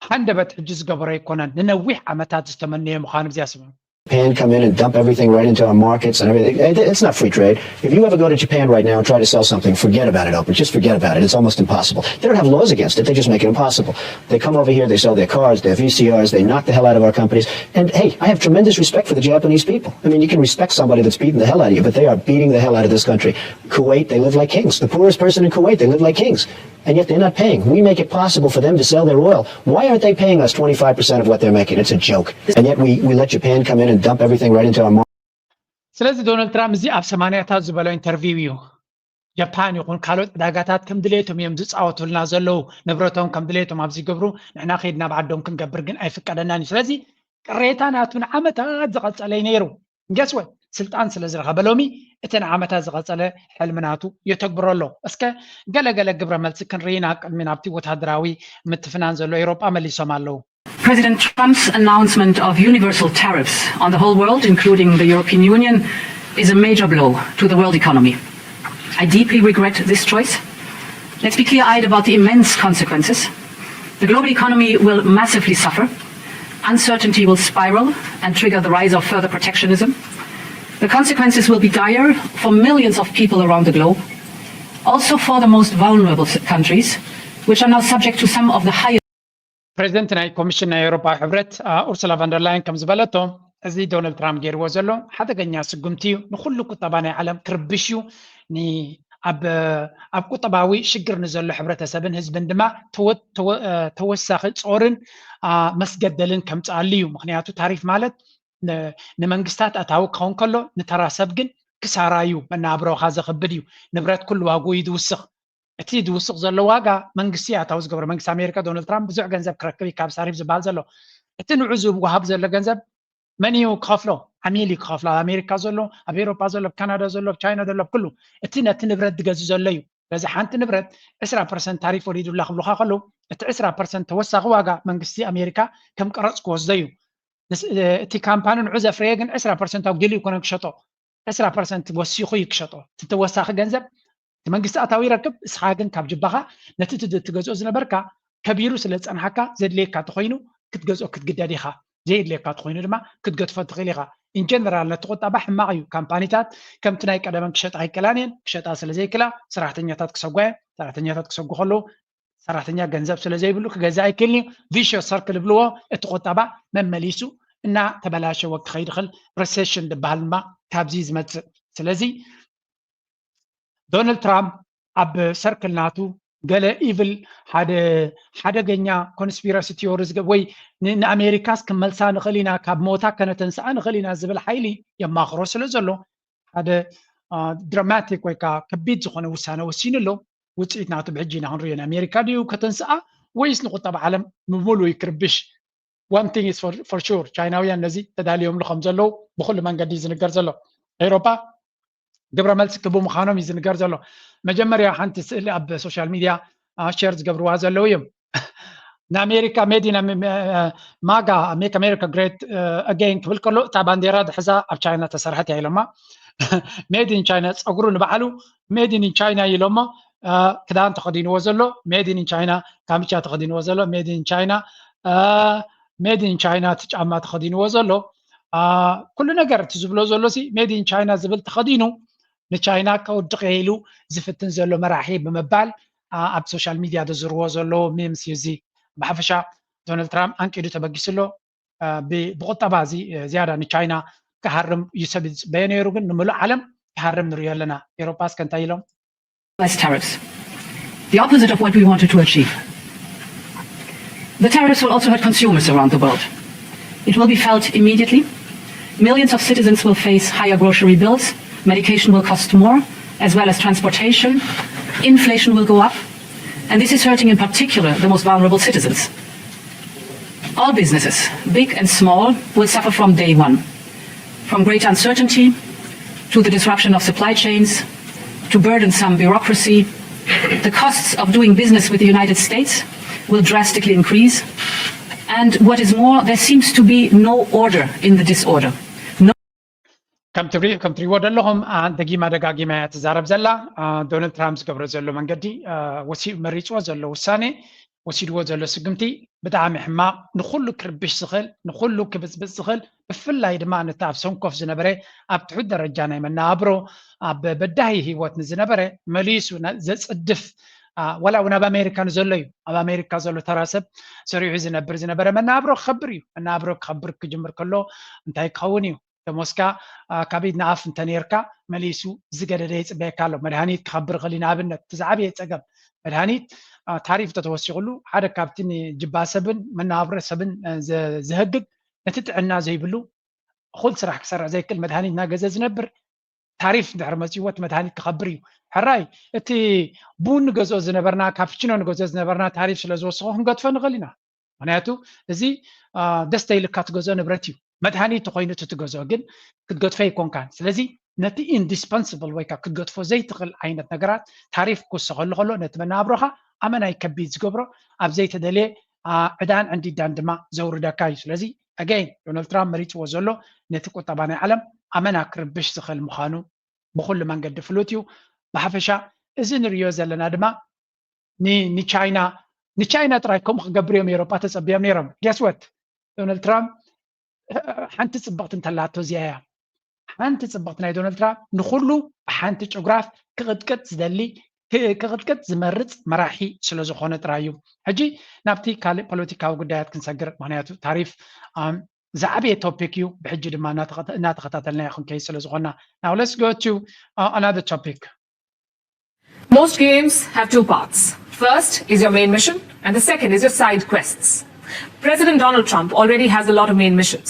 ሃንደበት ሕጂ ዝገበሮ ኣይኮነን፣ ንነዊሕ ዓመታት ዝተመነየ ምዃኑ ግዜ ኣስምዑ። Japan come in and dump everything right into our markets and everything. It's not free trade. If you ever go to Japan right now and try to sell something, forget about it, Oprah. Just forget about it. It's almost impossible. They don't have laws against it. They just make it impossible. They come over here, they sell their cars, their V C Rs, they knock the hell out of our companies. And hey, I have tremendous respect for the Japanese people. I mean, you can respect somebody that's beating the hell out of you, but they are beating the hell out of this country. Kuwait, they live like kings. The poorest person in Kuwait, they live like kings. And yet they're not paying. We make it possible for them to sell their oil. Why aren't they paying us twenty-five percent of what they're making? It's a joke. And yet we, we let Japan come in and dump everything right into our market. ስለዚ ዶናልድ ትራምፕ እዚ ኣብ ሰማንያታት ዝበሎ ኢንተርቪው እዩ። ጃፓን ይኹን ካልኦት ዕዳጋታት ከም ድሌቶም እዮም ዝፃወቱልና ዘለዉ። ንብረቶም ከም ድሌቶም ኣብ ዝገብሩ ንሕና ከይድና ኣብ ዓዶም ክንገብር ግን ኣይፍቀደናን እዩ። ስለዚ ቅሬታ ናቱ ንዓመታት ዝቐፀለ እዩ ነይሩ። ገስወ ስልጣን ስለ ዝረኸበ ሎሚ እቲ ንዓመታት ዝቐፀለ ሕልሚ ናቱ የተግብሮ ኣሎ። እስከ ገለገለ ግብረ መልሲ ክንርኢ ናብ ቅድሚ ናብቲ ወታደራዊ ምትፍናን ዘሎ ኤውሮጳ መሊሶም ኣለዉ። President Trump's announcement of universal tariffs on the whole world, including the European Union, is a major blow to the world economy. I deeply regret this choice. Let's be clear-eyed about the immense consequences. The global economy will massively suffer. Uncertainty will spiral and trigger the rise of further protectionism. The consequences will be dire for millions of people around the globe, also for the most vulnerable countries, which are now subject to some of the highest ፕሬዚደንት ናይ ኮሚሽን ናይ ኤውሮፓዊ ሕብረት ኡርሱላ ቫንደርላይን ከም ዝበለቶ እዚ ዶናልድ ትራምፕ ገይርዎ ዘሎ ሓደገኛ ስጉምቲ እዩ። ንኩሉ ቁጠባ ናይ ዓለም ክርብሽ እዩ። ኣብ ቁጠባዊ ሽግር ንዘሎ ሕብረተሰብን ህዝብን ድማ ተወሳኺ ፆርን መስገደልን ከምፅኣሉ እዩ። ምክንያቱ ታሪፍ ማለት ንመንግስታት ኣታዊ ክኸውን ከሎ ንተራ ሰብ ግን ክሳራ እዩ። መናብሮኻ ዘኽብድ እዩ። ንብረት ኩሉ ዋግኡ እዩ ዝውስኽ። እቲ ዝውስኽ ዘሎ ዋጋ መንግስቲ ኣታዊ ዝገብሮ መንግስቲ ኣሜሪካ ዶናልድ ትራምፕ ብዙሕ ገንዘብ ክረክብ እዩ ካብ ሳሪፍ ዝበሃል ዘሎ። እቲ ንዑ ዝወሃብ ዘሎ ገንዘብ መን እዩ ክኸፍሎ? ዓሚል እዩ ክኸፍሎ። ኣብ ኣሜሪካ ዘሎ፣ ኣብ ኤውሮጳ ዘሎ፣ ኣብ ካናዳ ዘሎ፣ ኣብ ቻይና ዘሎ፣ ኣብ ኩሉ እቲ ነቲ ንብረት ዝገዝእ ዘሎ እዩ። በዚ ሓንቲ ንብረት ዕስራ ፐርሰንት ታሪፍ ወሪዱላ ክብሉኻ ከለዉ እቲ ዕስራ ፐርሰንት ተወሳኺ ዋጋ መንግስቲ ኣሜሪካ ከም ቀረፅ ክወስዶ እዩ። እቲ ካምፓኒ ንዑ ዘፍረየ ግን ዕስራ ፐርሰንት ኣጉዲሉ ይኮነን ክሸጦ ዕስራ ፐርሰንት ወሲኹ እዩ ክሸጦ። እቲ ተወሳኺ ገንዘብ እቲ መንግስቲ ኣታዊ ይረክብ፣ እስኻ ግን ካብ ጅባኻ ነቲ ትገዝኦ ዝነበርካ ከቢሩ ስለ ዝፀንሓካ ዘድልየካ ተኮይኑ ክትገዝኦ ክትግደድ ኢኻ። ዘየድልየካ ተኮይኑ ድማ ክትገድፎ ትኽእል ኢኻ። ኢንጀነራል ነቲ ቁጠባ ሕማቕ እዩ። ካምፓኒታት ከምቲ ናይ ቀደመን ክሸጣ ኣይክእላን እየን። ክሸጣ ስለ ዘይክእላ ሰራሕተኛታት ክሰጓ እየን። ሰራሕተኛታት ክሰጉ ከለዉ ሰራሕተኛ ገንዘብ ስለ ዘይብሉ ክገዝእ ኣይክእልን እዩ። ቪሽየስ ሰርክል ይብልዎ። እቲ ቁጠባ መመሊሱ እናተበላሸወ ክኸይድ ይኽእል። ረሴሽን ዝበሃል ድማ ካብዚ እዩ ዝመፅእ። ስለዚ ዶናልድ ትራምፕ ኣብ ሰርክል ናቱ ገለ ኢቭል ሓደ ሓደገኛ ኮንስፒረሲ ቲዮሪ ዝገ ወይ ንኣሜሪካስ ክመልሳ ንኽእል ኢና ካብ ሞታ ከነተንስኣ ንኽእል ኢና ዝብል ሓይሊ የማኽሮ ስለ ዘሎ ሓደ ድራማቲክ ወይ ከዓ ከቢድ ዝኾነ ውሳነ ወሲኑ ኣሎ። ውፅኢት ናቱ ብሕጂ ኢና ክንሪኦ። ንኣሜሪካ ድዩ ከተንስኣ ወይስ ንቁጠባ ዓለም ብምሉእ ይክርብሽ? One thing is for sure ቻይናውያን ነዚ ተዳልዮምሉ ከም ዘለዉ ብኩሉ መንገዲ ዝንገር ዘሎ። ኤውሮፓ ግብረ መልሲ ክቡ ምዃኖም እዩ ዝንገር ዘሎ። መጀመርያ ሓንቲ ስእሊ ኣብ ሶሻል ሚድያ ሸር ዝገብርዋ ዘለዉ እዮም። ንኣሜሪካ ሜድ ኢን ማጋ ሜክ ኣሜሪካ ግሬት ኣገይን ክብል ከሎ እታ ባንዴራ ዝሕዛ ኣብ ቻይና ተሰርሐት እያ ኢሎማ። Made in China፣ ፀጉሩ ንባዕሉ made in China ኢሎሞ። ክዳን ተኸዲንዎ ዘሎ made in China፣ ካምቻ ተኸዲንዎ ዘሎ made in China፣ made in China እቲ ጫማ ተኸዲንዎ ዘሎ፣ ኩሉ ነገር እቲ ዝብሎ ዘሎ ሲ made in China ዝብል ተኸዲኑ ንቻይና ከውድቕ ኢሉ ዝፍትን ዘሎ መራሒ ብምባል ኣብ ሶሻል ሚድያ ዘዝርዎ ዘለዉ ሚምስ እዩ። እዚ ብሓፈሻ ዶናልድ ትራምፕ ኣንቂዱ ተበጊሱ ኣሎ። ብቁጠባ እዚ ዝያዳ ንቻይና ክሃርም እዩ ሰብ ዝፅበዮ ነይሩ፣ ግን ንምሉእ ዓለም ክሃርም ንሪኦ ኣለና። ኤውሮጳ እስከ እንታይ ኢሎም? Less tariffs. The opposite of what we wanted to achieve. The tariffs will also hurt consumers around the world. It will be felt immediately. Millions of citizens will face higher grocery bills. Medication will cost more, as well as transportation. Inflation will go up. And this is hurting in particular the most vulnerable citizens. All businesses, big and small, will suffer from day one. From great uncertainty to the disruption of supply chains to burdensome bureaucracy, the costs of doing business with the United States will drastically increase. And what is more, there seems to be no order in the disorder. ከም ትሪእዎ ዘለኹም ደጊማ ደጋጊማ እያ ትዛረብ ዘላ። ዶናልድ ትራምፕ ዝገብሮ ዘሎ መንገዲ ወሲኡ መሪፅዎ ዘሎ ውሳኔ ወሲድዎ ዘሎ ስጉምቲ ብጣዕሚ ሕማቕ፣ ንኹሉ ክርብሽ ዝኽእል፣ ንኹሉ ክብፅብፅ ዝኽእል፣ ብፍላይ ድማ ነቲ ኣብ ሰንኮፍ ዝነበረ ኣብ ትሑት ደረጃ ናይ መነባብሮ ኣብ በዳሂ ህይወት ንዝነበረ መሊሱ ዘፅድፍ፣ ዋላ እውን ኣብ ኣሜሪካ ንዘሎ እዩ፣ ኣብ ኣሜሪካ ዘሎ ተራ ሰብ ሰሪሑ ዝነብር ዝነበረ መነባብሮ ክኸብር እዩ። መነባብሮ ክኸብር ክጅምር ከሎ እንታይ ክኸውን እዩ? ደሞዝካ ካብ ኢድ ንኣፍ እንተነይርካ መሊሱ ዝገደደ ይፅበየካ ኣሎ። መድሃኒት ክኸብር ይኽእል እዩ። ንኣብነት እቲ ዝዓበየ ፀገም መድሃኒት ታሪፍ እንተተወሲኽሉ ሓደ ካብቲ ንጅባ ሰብን መነባብሮ ሰብን ዘህግግ ነቲ ጥዕና ዘይብሉ እኹል ስራሕ ክሰርሕ ዘይክእል መድሃኒት እናገዘ ዝነብር ታሪፍ እንድሕር መፂዎ እቲ መድሃኒት ክኸብር እዩ። ሕራይ እቲ ቡን ንገዝኦ ዝነበርና ካፕችኖ ንገዝኦ ዝነበርና ታሪፍ ስለ ዝወሰኾ ክንገድፎ ንኽእል ኢና። ምክንያቱ እዚ ደስ ተይልካ ትገዝኦ ንብረት እዩ። መድሃኒት ተኮይኑ እቲ ትገዝኦ ግን ክትገድፎ ኣይኮንካን። ስለዚ ነቲ ኢንዲስፐንስብል ወይ ከዓ ክትገድፎ ዘይትኽእል ዓይነት ነገራት ታሪፍ ክውሰኸሉ ከሎ ነቲ መነባብሮኻ ኣመናይ ከቢድ ዝገብሮ ኣብ ዘይተደልየ ዕዳን ዕንዲዳን ድማ ዘውርደካ እዩ። ስለዚ ኣገይን ዶናልድ ትራምፕ መሪፅዎ ዘሎ ነቲ ቁጠባ ናይ ዓለም ኣመና ክርብሽ ዝኽእል ምዃኑ ብኩሉ መንገዲ ፍሉጥ እዩ። ብሓፈሻ እዚ ንሪኦ ዘለና ድማ ንቻይና ንቻይና ጥራይ ከምኡ ክገብር እዮም ኤሮጳ ተጸቢዮም ነይሮም። Guess what? ዶናልድ ትራምፕ ሓንቲ ጽብቕቲ እንተላቶ እዚኣ እያ። ሓንቲ ጽብቕቲ ናይ ዶናልድ ትራምፕ ንኹሉ ብሓንቲ ጭጉራፍ ክቕጥቅጥ ዝደሊ ክቕጥቅጥ ዝመርጽ መራሒ ስለ ዝኾነ ጥራይ እዩ። ሕጂ ናብቲ ካልእ ፖለቲካዊ ጉዳያት ክንሰግር፣ ምክንያቱ ታሪፍ ዝዓበየ ቶፒክ እዩ። ብሕጂ ድማ እናተኸታተልናዮ ክንከይድ ስለ ዝኾንና። Now let's go to another topic. Most games have two parts. First is your main mission, and the second is your side quests. President Donald Trump already has a lot of main missions,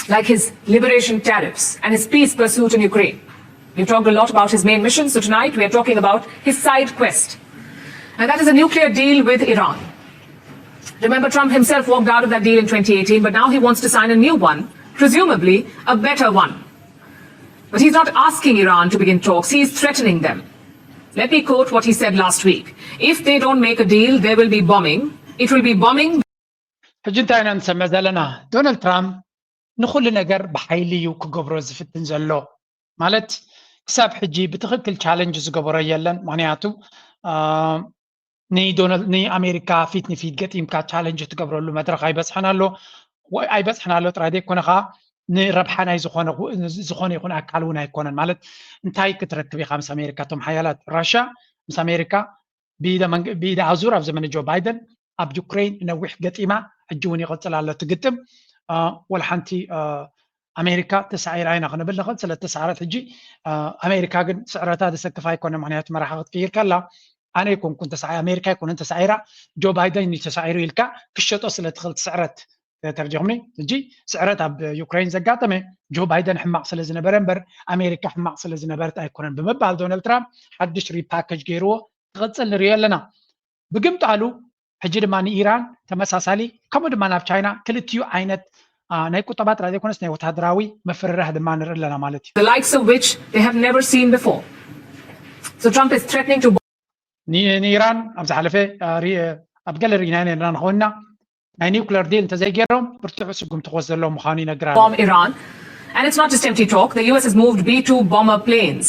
like his liberation tariffs and his peace pursuit in Ukraine. We've talked a lot about his main mission, so tonight we are talking about his side quest. And that is a nuclear deal with Iran. Remember, Trump himself walked out of that deal in twenty eighteen, but now he wants to sign a new one, presumably a better one. But he's not asking Iran to begin talks, he is threatening them. Let me quote what he said last week. If they don't make a deal, there will be bombing. It will be bombing. ሕጂ እንታይ ኢና ንሰምዕ ዘለና? ዶናልድ ትራምፕ ንኹሉ ነገር ብሓይሊ እዩ ክገብሮ ዝፍትን ዘሎ። ማለት ክሳብ ሕጂ ብትኽክል ቻለንጅ ዝገበሮ የለን። ምክንያቱ ንኣሜሪካ ፊት ንፊት ገጢምካ ቻለንጅ ትገብረሉ መድረኽ ኣይበፅሐን ኣሎ። ኣይበፅሐን ኣሎ ጥራይ ዘይኮነ ከዓ ንረብሓ ናይ ዝኾነ ይኹን ኣካል እውን ኣይኮነን። ማለት እንታይ ክትረክብ ኢኻ ምስ ኣሜሪካ? እቶም ሓያላት ራሽያ ምስ ኣሜሪካ ብኢደ ኣዙር ኣብ ዘመነ ጆ ባይደን ኣብ ዩክሬን ነዊሕ ገጢማ፣ ሕጂ እውን ይቕፅል ኣሎ እቲ ግጥም። ወላ ሓንቲ ኣሜሪካ ተሳዒራ ኢና ክንብል ንኽእል። ስለ ተሳዕረት ሕጂ ኣሜሪካ ግን ስዕረታ ዘሰክፍ ኣይኮነ። ምክንያቱ መራሒ ክትቅይር ከላ ኣነ ኣይኮንኩን ተሳዒ ኣሜሪካ ኣይኮነን ተሳዒራ፣ ጆ ባይደን እዩ ተሳዒሩ ኢልካ ክሸጦ ስለ ትኽእል ስዕረት ተርጀኹምኒ። ሕጂ ስዕረት ኣብ ዩክሬን ዘጋጠመ ጆ ባይደን ሕማቕ ስለ ዝነበረ እምበር ኣሜሪካ ሕማቕ ስለ ዝነበረት ኣይኮነን ብምባል ዶናልድ ትራምፕ ሓድሽ ሪፓኬጅ ገይርዎ ክቕፅል ንሪኦ ኣለና። ብግምጣሉ ሕጂ ድማ ንኢራን ተመሳሳሊ ከምኡ ድማ ናብ ቻይና ክልቲኡ ዓይነት ናይ ቁጠባ ጥራይ ዘይኮነስ ናይ ወታደራዊ ምፍርራህ ድማ ንርኢ ኣለና ማለት እዩ። The likes of which they have never seen before. So Trump is threatening to ንኢራን ኣብ ዝሓለፈ ኣብ ገለ ርኢና ነርና ንኸውንና ናይ ኒውክለር ዲል እንተዘይገይሮም ብርቱዕ ስጉምቲ ክወስድ ዘለዎ ምዃኑ ይነግር ኣሎ። Bomb Iran. And it's not just empty talk. The U S has moved B two bomber planes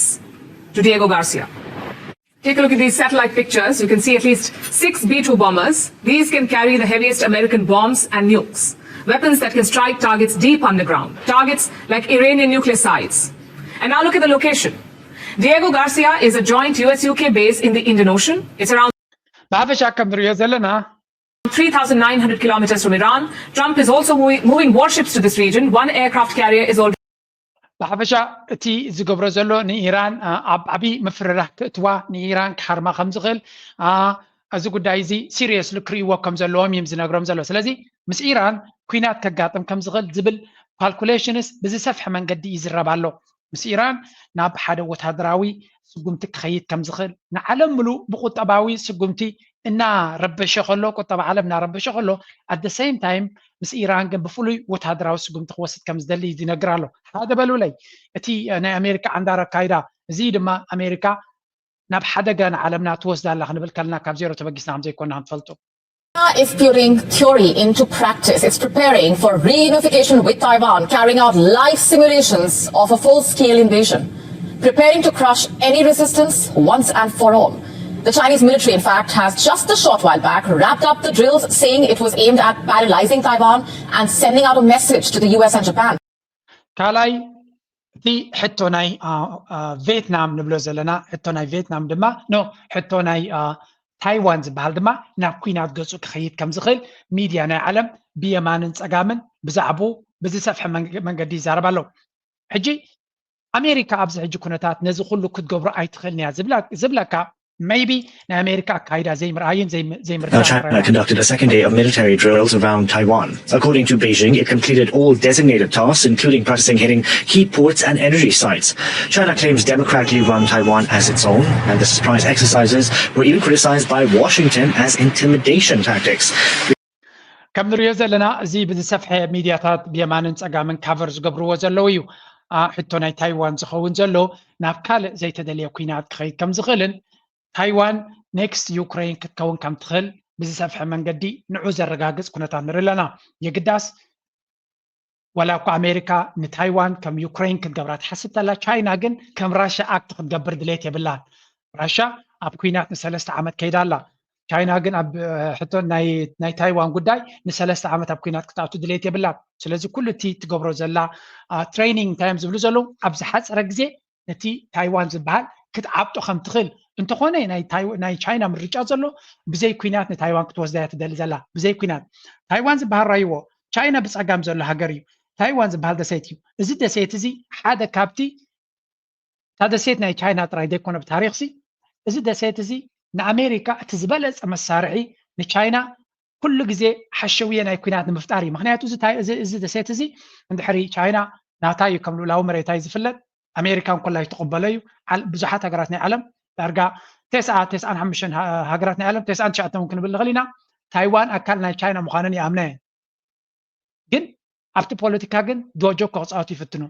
to Diego Garcia. Take a look at these satellite pictures. You can see at least six B two bombers. These can carry the heaviest American bombs and nukes, weapons that can strike targets deep underground, targets like Iranian nuclear sites. And now look at the location. Diego Garcia is a joint U S U K base in the Indian Ocean. It's around ብሓፈሻ ከም ንሪኦ ዘለና three thousand nine hundred kilometers from Iran. Trump is also moving, moving warships to this region. One aircraft carrier is already ብሓፈሻ እቲ ዝገብሮ ዘሎ ንኢራን ኣብ ዓብዪ ምፍርራህ ክእትዋ ንኢራን ክሃርማ ከም ዝኽእል እዚ ጉዳይ እዚ ሲሪየስሊ ክርእይዎ ከም ዘለዎም እዮም ዝነግሮም ዘሎ። ስለዚ ምስ ኢራን ኲናት ከጋጥም ከም ዝኽእል ዝብል ካልኩሌሽንስ ብዝሰፍሐ መንገዲ ይዝረብ ኣሎ። ምስ ኢራን ናብ ሓደ ወታደራዊ ስጉምቲ ክኸይድ ከም ዝኽእል ንዓለም ምሉእ ብቁጠባዊ ስጉምቲ እናረበሸ ከሎ ቁጠባ ዓለም እናረበሸ ከሎ at the same time ምስ ኢራን ግን ብፍሉይ ወታደራዊ ስጉምቲ ክወስድ ከም ዝደሊ ይነግር ኣሎ። ሓደ በሉለይ እቲ ናይ ኣሜሪካ ዓንዳር ኣካይዳ እዚ ድማ ኣሜሪካ ናብ ሓደጋ ንዓለምና ትወስዳ ኣላ ክንብል ከለና ካብ ዜሮ ተበጊስና ከም ዘይኮና ከም ትፈልጡ is putting theory into practice. It's preparing for reunification with Taiwan, carrying out live simulations of a full-scale invasion, preparing to crush any resistance once and for all. The Chinese military, in fact, has just a short while back wrapped up the drills, saying it was aimed at paralyzing Taiwan and sending out a message to the U S and Japan. ካልኣይ እቲ ሕቶ ናይ ቬትናም ንብሎ ዘለና ሕቶ ናይ ቬትናም ድማ ኖ ሕቶ ናይ ታይዋን ዝበሃል ድማ ናብ ኲናት ገፁ ክኸይድ ከም ዝኽእል ሚድያ ናይ ዓለም ብየማንን ፀጋምን ብዛዕባኡ ብዝሰፍሐ መንገዲ ይዛረብ ኣለዉ። ሕጂ ኣሜሪካ ኣብዚ ሕጂ ኩነታት ነዚ ኩሉ ክትገብሮ ኣይትኽእልን እያ ዝብለካ maybe ናይ ኣሜሪካ ኣካይዳ ዘይምርኣይን ዘይምርዳእ China conducted a second day of military drills around Taiwan. According to Beijing, it completed all designated tasks, including practicing hitting key ports and energy sites. China claims democratically run Taiwan as its own, and the surprise exercises were even criticized by Washington as intimidation tactics. ከም ንሪኦ ዘለና እዚ ብዝሰፍሐ ሚድያታት ብየማንን ፀጋምን ካቨር ዝገብርዎ ዘለዉ እዩ። ሕቶ ናይ ታይዋን ዝኸውን ዘሎ ናብ ካልእ ዘይተደልየ ኲናት ክኸይድ ከም ዝኽእልን ታይዋን ኔክስት ዩክሬን ክትከውን ከም ትኽእል ብዝሰፍሐ መንገዲ ንዑ ዘረጋግፅ ኩነታት ንርኢ ኣለና። የግዳስ ዋላ እኳ ኣሜሪካ ንታይዋን ከም ዩክሬን ክትገብራ ትሓስብ ተላ ቻይና ግን ከም ራሻ ኣክት ክትገብር ድሌት የብላን። ራሻ ኣብ ኲናት ንሰለስተ ዓመት ከይዳ ኣላ። ቻይና ግን ኣብ ሕቶ ናይ ታይዋን ጉዳይ ንሰለስተ ዓመት ኣብ ኲናት ክትኣቱ ድሌት የብላን። ስለዚ ኩሉ እቲ ትገብሮ ዘላ ትሬኒንግ እንታይ እዮም ዝብሉ ዘለዉ ኣብ ዝሓፀረ ግዜ ነቲ ታይዋን ዝበሃል ክትዓብጦ ከም ትኽእል እንተኾነ ናይ ቻይና ምርጫ ዘሎ ብዘይ ኲናት ንታይዋን ክትወስዳ እያ ትደሊ ዘላ ብዘይ ኲናት። ታይዋን ዝበሃል ራይዎ ቻይና ብፀጋም ዘሎ ሃገር እዩ። ታይዋን ዝበሃል ደሴት እዩ። እዚ ደሴት እዚ ሓደ ካብቲ እታ ደሴት ናይ ቻይና ጥራይ ዘይኮነ ብታሪኽሲ እዚ ደሴት እዚ ንኣሜሪካ እቲ ዝበለፀ መሳርሒ ንቻይና ኩሉ ግዜ ሓሸውየ ናይ ኲናት ንምፍጣር እዩ። ምክንያቱ እዚ ደሴት እዚ እንድሕሪ ቻይና ናታ እዩ ከም ልኡላዊ መሬታ እዩ ዝፍለጥ። ኣሜሪካ እንኮላ ይትቕበሎ እዩ። ብዙሓት ሃገራት ናይ ዓለም ዳርጋ ተስዓ ተስዓን ሓሙሽተን ሃገራት ናይ ዓለም ተስዓን ትሽዓተን እውን ክንብል ንኽእል ኢና። ታይዋን ኣካል ናይ ቻይና ምዃነን ይኣምና እየን። ግን ኣብቲ ፖለቲካ ግን ዶጆ ክፃወቱ ይፍትኑ።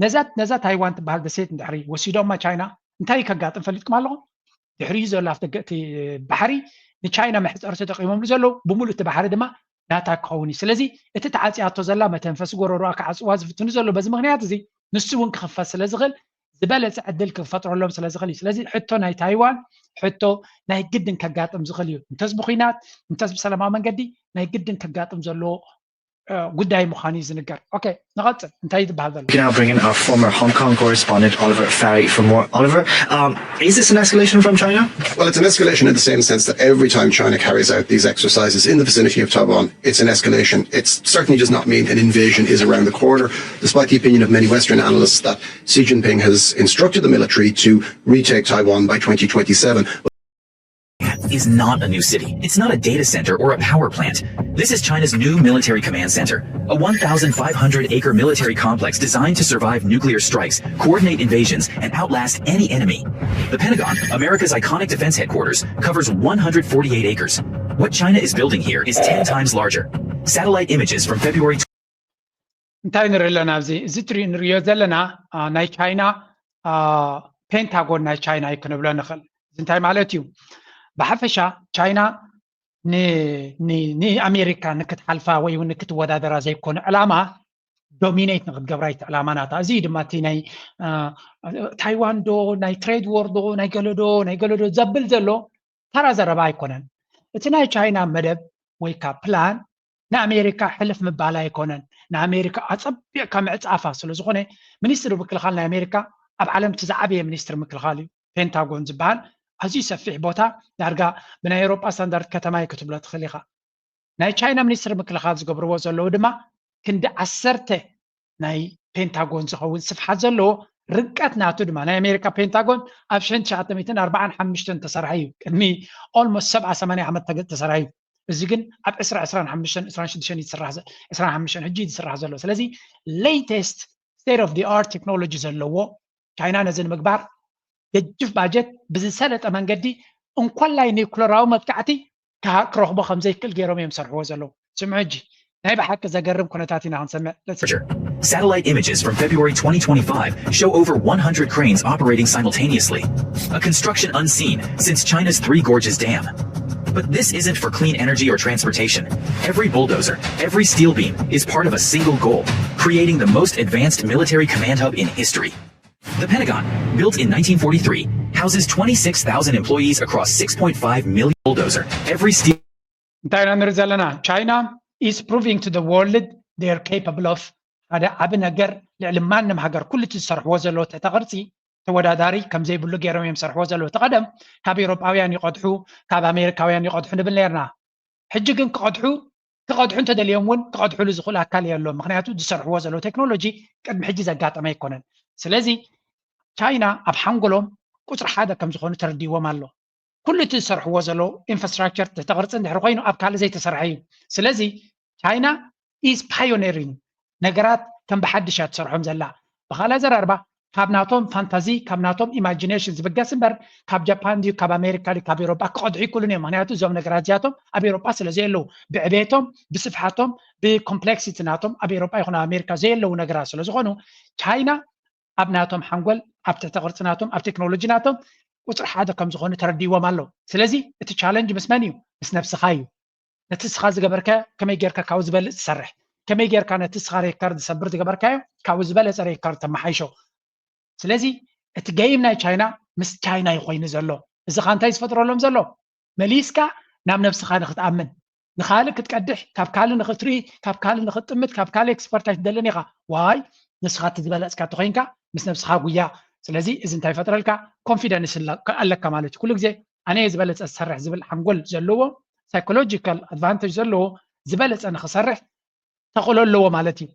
ነዛ ነዛ ታይዋን ትበሃል ደሴት እንድሕሪ ወሲዶማ ቻይና እንታይ ከጋጥም ፈሊጥኩም ኣለኹም? ድሕሪኡ ዘሎ ኣብቲ ባሕሪ ንቻይና መሕፀሪ ተጠቂሞምሉ ዘለዉ ብምሉእ እቲ ባሕሪ ድማ ናታ ክኸውን እዩ። ስለዚ እቲ ተዓፅያቶ ዘላ መተንፈሲ ጎረሮኣ ክዓፅዋ ዝፍትኑ ዘሎ በዚ ምክንያት እዚ ንሱ እውን ክኽፈት ስለ ዝኽእል ዝበለፀ ዕድል ክፈጥረሎም ስለ ዝኽእል እዩ። ስለዚ ሕቶ ናይ ታይዋን ሕቶ ናይ ግድን ከጋጥም ዝኽእል እዩ። እንተስ ብኩናት እንተስ ብሰላማዊ መንገዲ ናይ ግድን ከጋጥም ዘለዎ ጉዳይ ምዃኑ እዩ ዝንገር። ኦኬ ንቐፅል እንታይ እዩ ዝበሃል ዘሎ? Can now bring in our former Hong Kong correspondent Oliver Farry for more. Oliver, um, is this an escalation from China? Well, it's an escalation in the same sense that every time China carries out these exercises in the vicinity of Taiwan, it's an escalation. It certainly does not mean an invasion is around the corner, despite the opinion of many Western analysts that Xi Jinping has instructed the military to retake Taiwan by twenty twenty-seven. Is not a new city. It's not a data center or a power plant. This is China's new military command center, a one thousand five hundred acre military complex designed to survive nuclear strikes, coordinate invasions, and outlast any enemy. The Pentagon, America's iconic defense headquarters, covers one hundred forty-eight acres. What China is building here is ten times larger. Satellite images from February እንታይ ንርኢ ኣለና ኣብዚ እዚ ትሪኡ ንሪኦ ዘለና ናይ ቻይና ፔንታጎን ናይ ቻይና እዩ ክንብሎ ንኽእል። እዚ እንታይ ማለት እዩ? ብሓፈሻ ቻይና ንኣሜሪካ ንክትሓልፋ ወይ እውን ንክትወዳደራ ዘይኮነ ዕላማ ዶሚኔት ንክትገብራ እዩ ዕላማ ናታ። እዚ እዩ ድማ እቲ ናይ ታይዋን ዶ ናይ ትሬድ ዎር ዶ ናይ ገለዶ ናይ ገለዶ ዘብል ዘሎ ተራ ዘረባ ኣይኮነን። እቲ ናይ ቻይና መደብ ወይ ከዓ ፕላን ንኣሜሪካ ሕልፍ ምባል ኣይኮነን። ንኣሜሪካ ኣፀቢቕካ ምዕፃፋ ስለ ዝኾነ ሚኒስትሪ ምክልኻል ናይ ኣሜሪካ ኣብ ዓለም እቲ ዝዓበየ ሚኒስትሪ ምክልኻል እዩ። ፔንታጎን ዝበሃል ኣዝዩ ሰፊሕ ቦታ ዳርጋ ብናይ ኤውሮጳ ስታንዳርድ ከተማ እዩ ክትብሎ ትኽእል ኢኻ። ናይ ቻይና ሚኒስትሪ ምክልኻል ዝገብርዎ ዘለዉ ድማ ክንዲ ዓሰርተ ናይ ፔንታጎን ዝኸውን ስፍሓት ዘለዎ ርቀት ናቱ ድማ ናይ ኣሜሪካ ፔንታጎን ኣብ ሽሕን ትሽዓተ ሚእትን ኣርባዓን ሓሙሽተን ተሰርሐ እዩ። ቅድሚ ኦልሞስት ሰብዓ ሰማንያ ዓመት ተገ- ተሰርሐ እዩ። እዚ ግን ኣብ ዕስራ ዕስራን ሓሙሽተን ዕስራን ሽዱሽተን እዩ ዝስራሕ ዘ- ዕስራን ሓሙሽተን ሕጂ እዩ ዝስራሕ ዘሎ። ስለዚ ሌተስት ስቴት ኦፍ ዲ ኣርት ቴክኖሎጂ ዘለዎ ቻይና ነዚ ንምግባር ገጅፍ ባጀት ብዝሰለጠ መንገዲ እንኮላይ ኒውክለራዊ መጥቃዕቲ ክሃ- ክረኽቦ ከም ዘይክእል ገይሮም እዮም ዝሰርሕዎ ዘለዉ። ስምዑ ሕጂ ናይ ብሓቂ ዘገርም ኩነታት ኢና ክንሰምዕ። Let's Satellite images from February twenty twenty-five show over one hundred cranes operating simultaneously, a construction unseen since China's Three Gorges Dam. But this isn't for clean energy or transportation. Every bulldozer, every steel beam is part of a single goal: creating the most advanced military command hub in history. The Pentagon, built in nineteen forty-three, houses twenty-six thousand employees across six point five million bulldozer. Every steel እንታይ ኢና ንርኢ ዘለና? China is proving to the world they are capable of ሓደ ዓቢ ነገር ልዕሊ ማንም ሃገር። ኩሉ እቲ ዝሰርሕዎ ዘለዉ ትሕተ ቅርጺ ተወዳዳሪ ከም ዘይብሉ ገይሮም እዮም ዝሰርሕዎ ዘለዉ። እቲ ቀደም ካብ ኤውሮጳውያን ይቐድሑ፣ ካብ ኣሜሪካውያን ይቐድሑ ንብል ነርና። ሕጂ ግን ክቐድሑ ክቐድሑ እንተደልዮም እውን ክቐድሕሉ ዝኽእሉ ኣካል የሎም። ምክንያቱ ዝሰርሕዎ ዘለዉ ቴክኖሎጂ ቅድሚ ሕጂ ዘጋጠመ ኣይኮነን። ስለዚ ቻይና ኣብ ሓንጎሎም ቁፅሪ ሓደ ከም ዝኾኑ ተረዲዎም ኣሎ። ኩሉ እቲ ዝሰርሕዎ ዘለዉ ኢንፍራስትራክቸር ትሕተ ቅርፂ እንድሕር ኮይኑ ኣብ ካልእ ዘይተሰርሐ እዩ። ስለዚ ቻይና ኢዝ ፓዮኔሪንግ ነገራት ከም ብሓድሽ እያ ትሰርሖም ዘላ። ብኻልእ ኣዘራርባ ካብ ናቶም ፋንታዚ ካብ ናቶም ኢማጂኔሽን ዝብገስ እምበር ካብ ጃፓን ድዩ ካብ ኣሜሪካ ድዩ ካብ ኤውሮጳ ክቐድሑ ይክእሉን እዮም። ምክንያቱ እዞም ነገራት እዚኣቶም ኣብ ኤውሮጳ ስለ ዘየለዉ ብዕቤቶም ብስፍሓቶም ብኮምፕሌክሲቲ ናቶም ኣብ ኤውሮጳ ይኹን ኣብ ኣሜሪካ ዘየለዉ ነገራት ስለ ዝኾኑ ቻይና ኣብ ናቶም ሓንጎል ኣብ ትሕተ ቅርፂ ናቶም ኣብ ቴክኖሎጂ ናቶም ቁፅሪ ሓደ ከም ዝኾኑ ተረዲዎም ኣለዉ። ስለዚ እቲ ቻለንጅ ምስ መን እዩ? ምስ ነብስኻ እዩ። ነቲ ስኻ ዝገበርከ ከመይ ጌርካ ካብኡ ዝበልፅ ትሰርሕ ከመይ ጌርካ ነቲ ስኻ ሬካርድ ዝሰብር ዝገበርካዮ ካብኡ ዝበለፀ ሬካርድ ተመሓይሾ። ስለዚ እቲ ገይም ናይ ቻይና ምስ ቻይና እዩ ኮይኑ ዘሎ። እዚ ኻ እንታይ ዝፈጥረሎም ዘሎ? መሊስካ ናብ ነብስኻ ንክትኣምን ንካልእ ክትቀድሕ ካብ ካልእ ንክትርኢ ካብ ካልእ ንክትጥምት ካብ ካልእ ኤክስፐርት ኣይትደልን ኢኻ። ዋይ ንስኻ እቲ ዝበለፅካ ተኮይንካ ምስ ነብስኻ ጉያ። ስለዚ እዚ እንታይ ፈጥረልካ? ኮንፊደንስ ኣለካ ማለት እዩ። ኩሉ ግዜ ኣነ እየ ዝበለፀ ዝሰርሕ ዝብል ሓንጎል ዘለዎ ሳይኮሎጂካል ኣድቫንቴጅ ዘለዎ ዝበለፀ ንክሰርሕ ተኽእሎ ኣለዎ ማለት እዩ።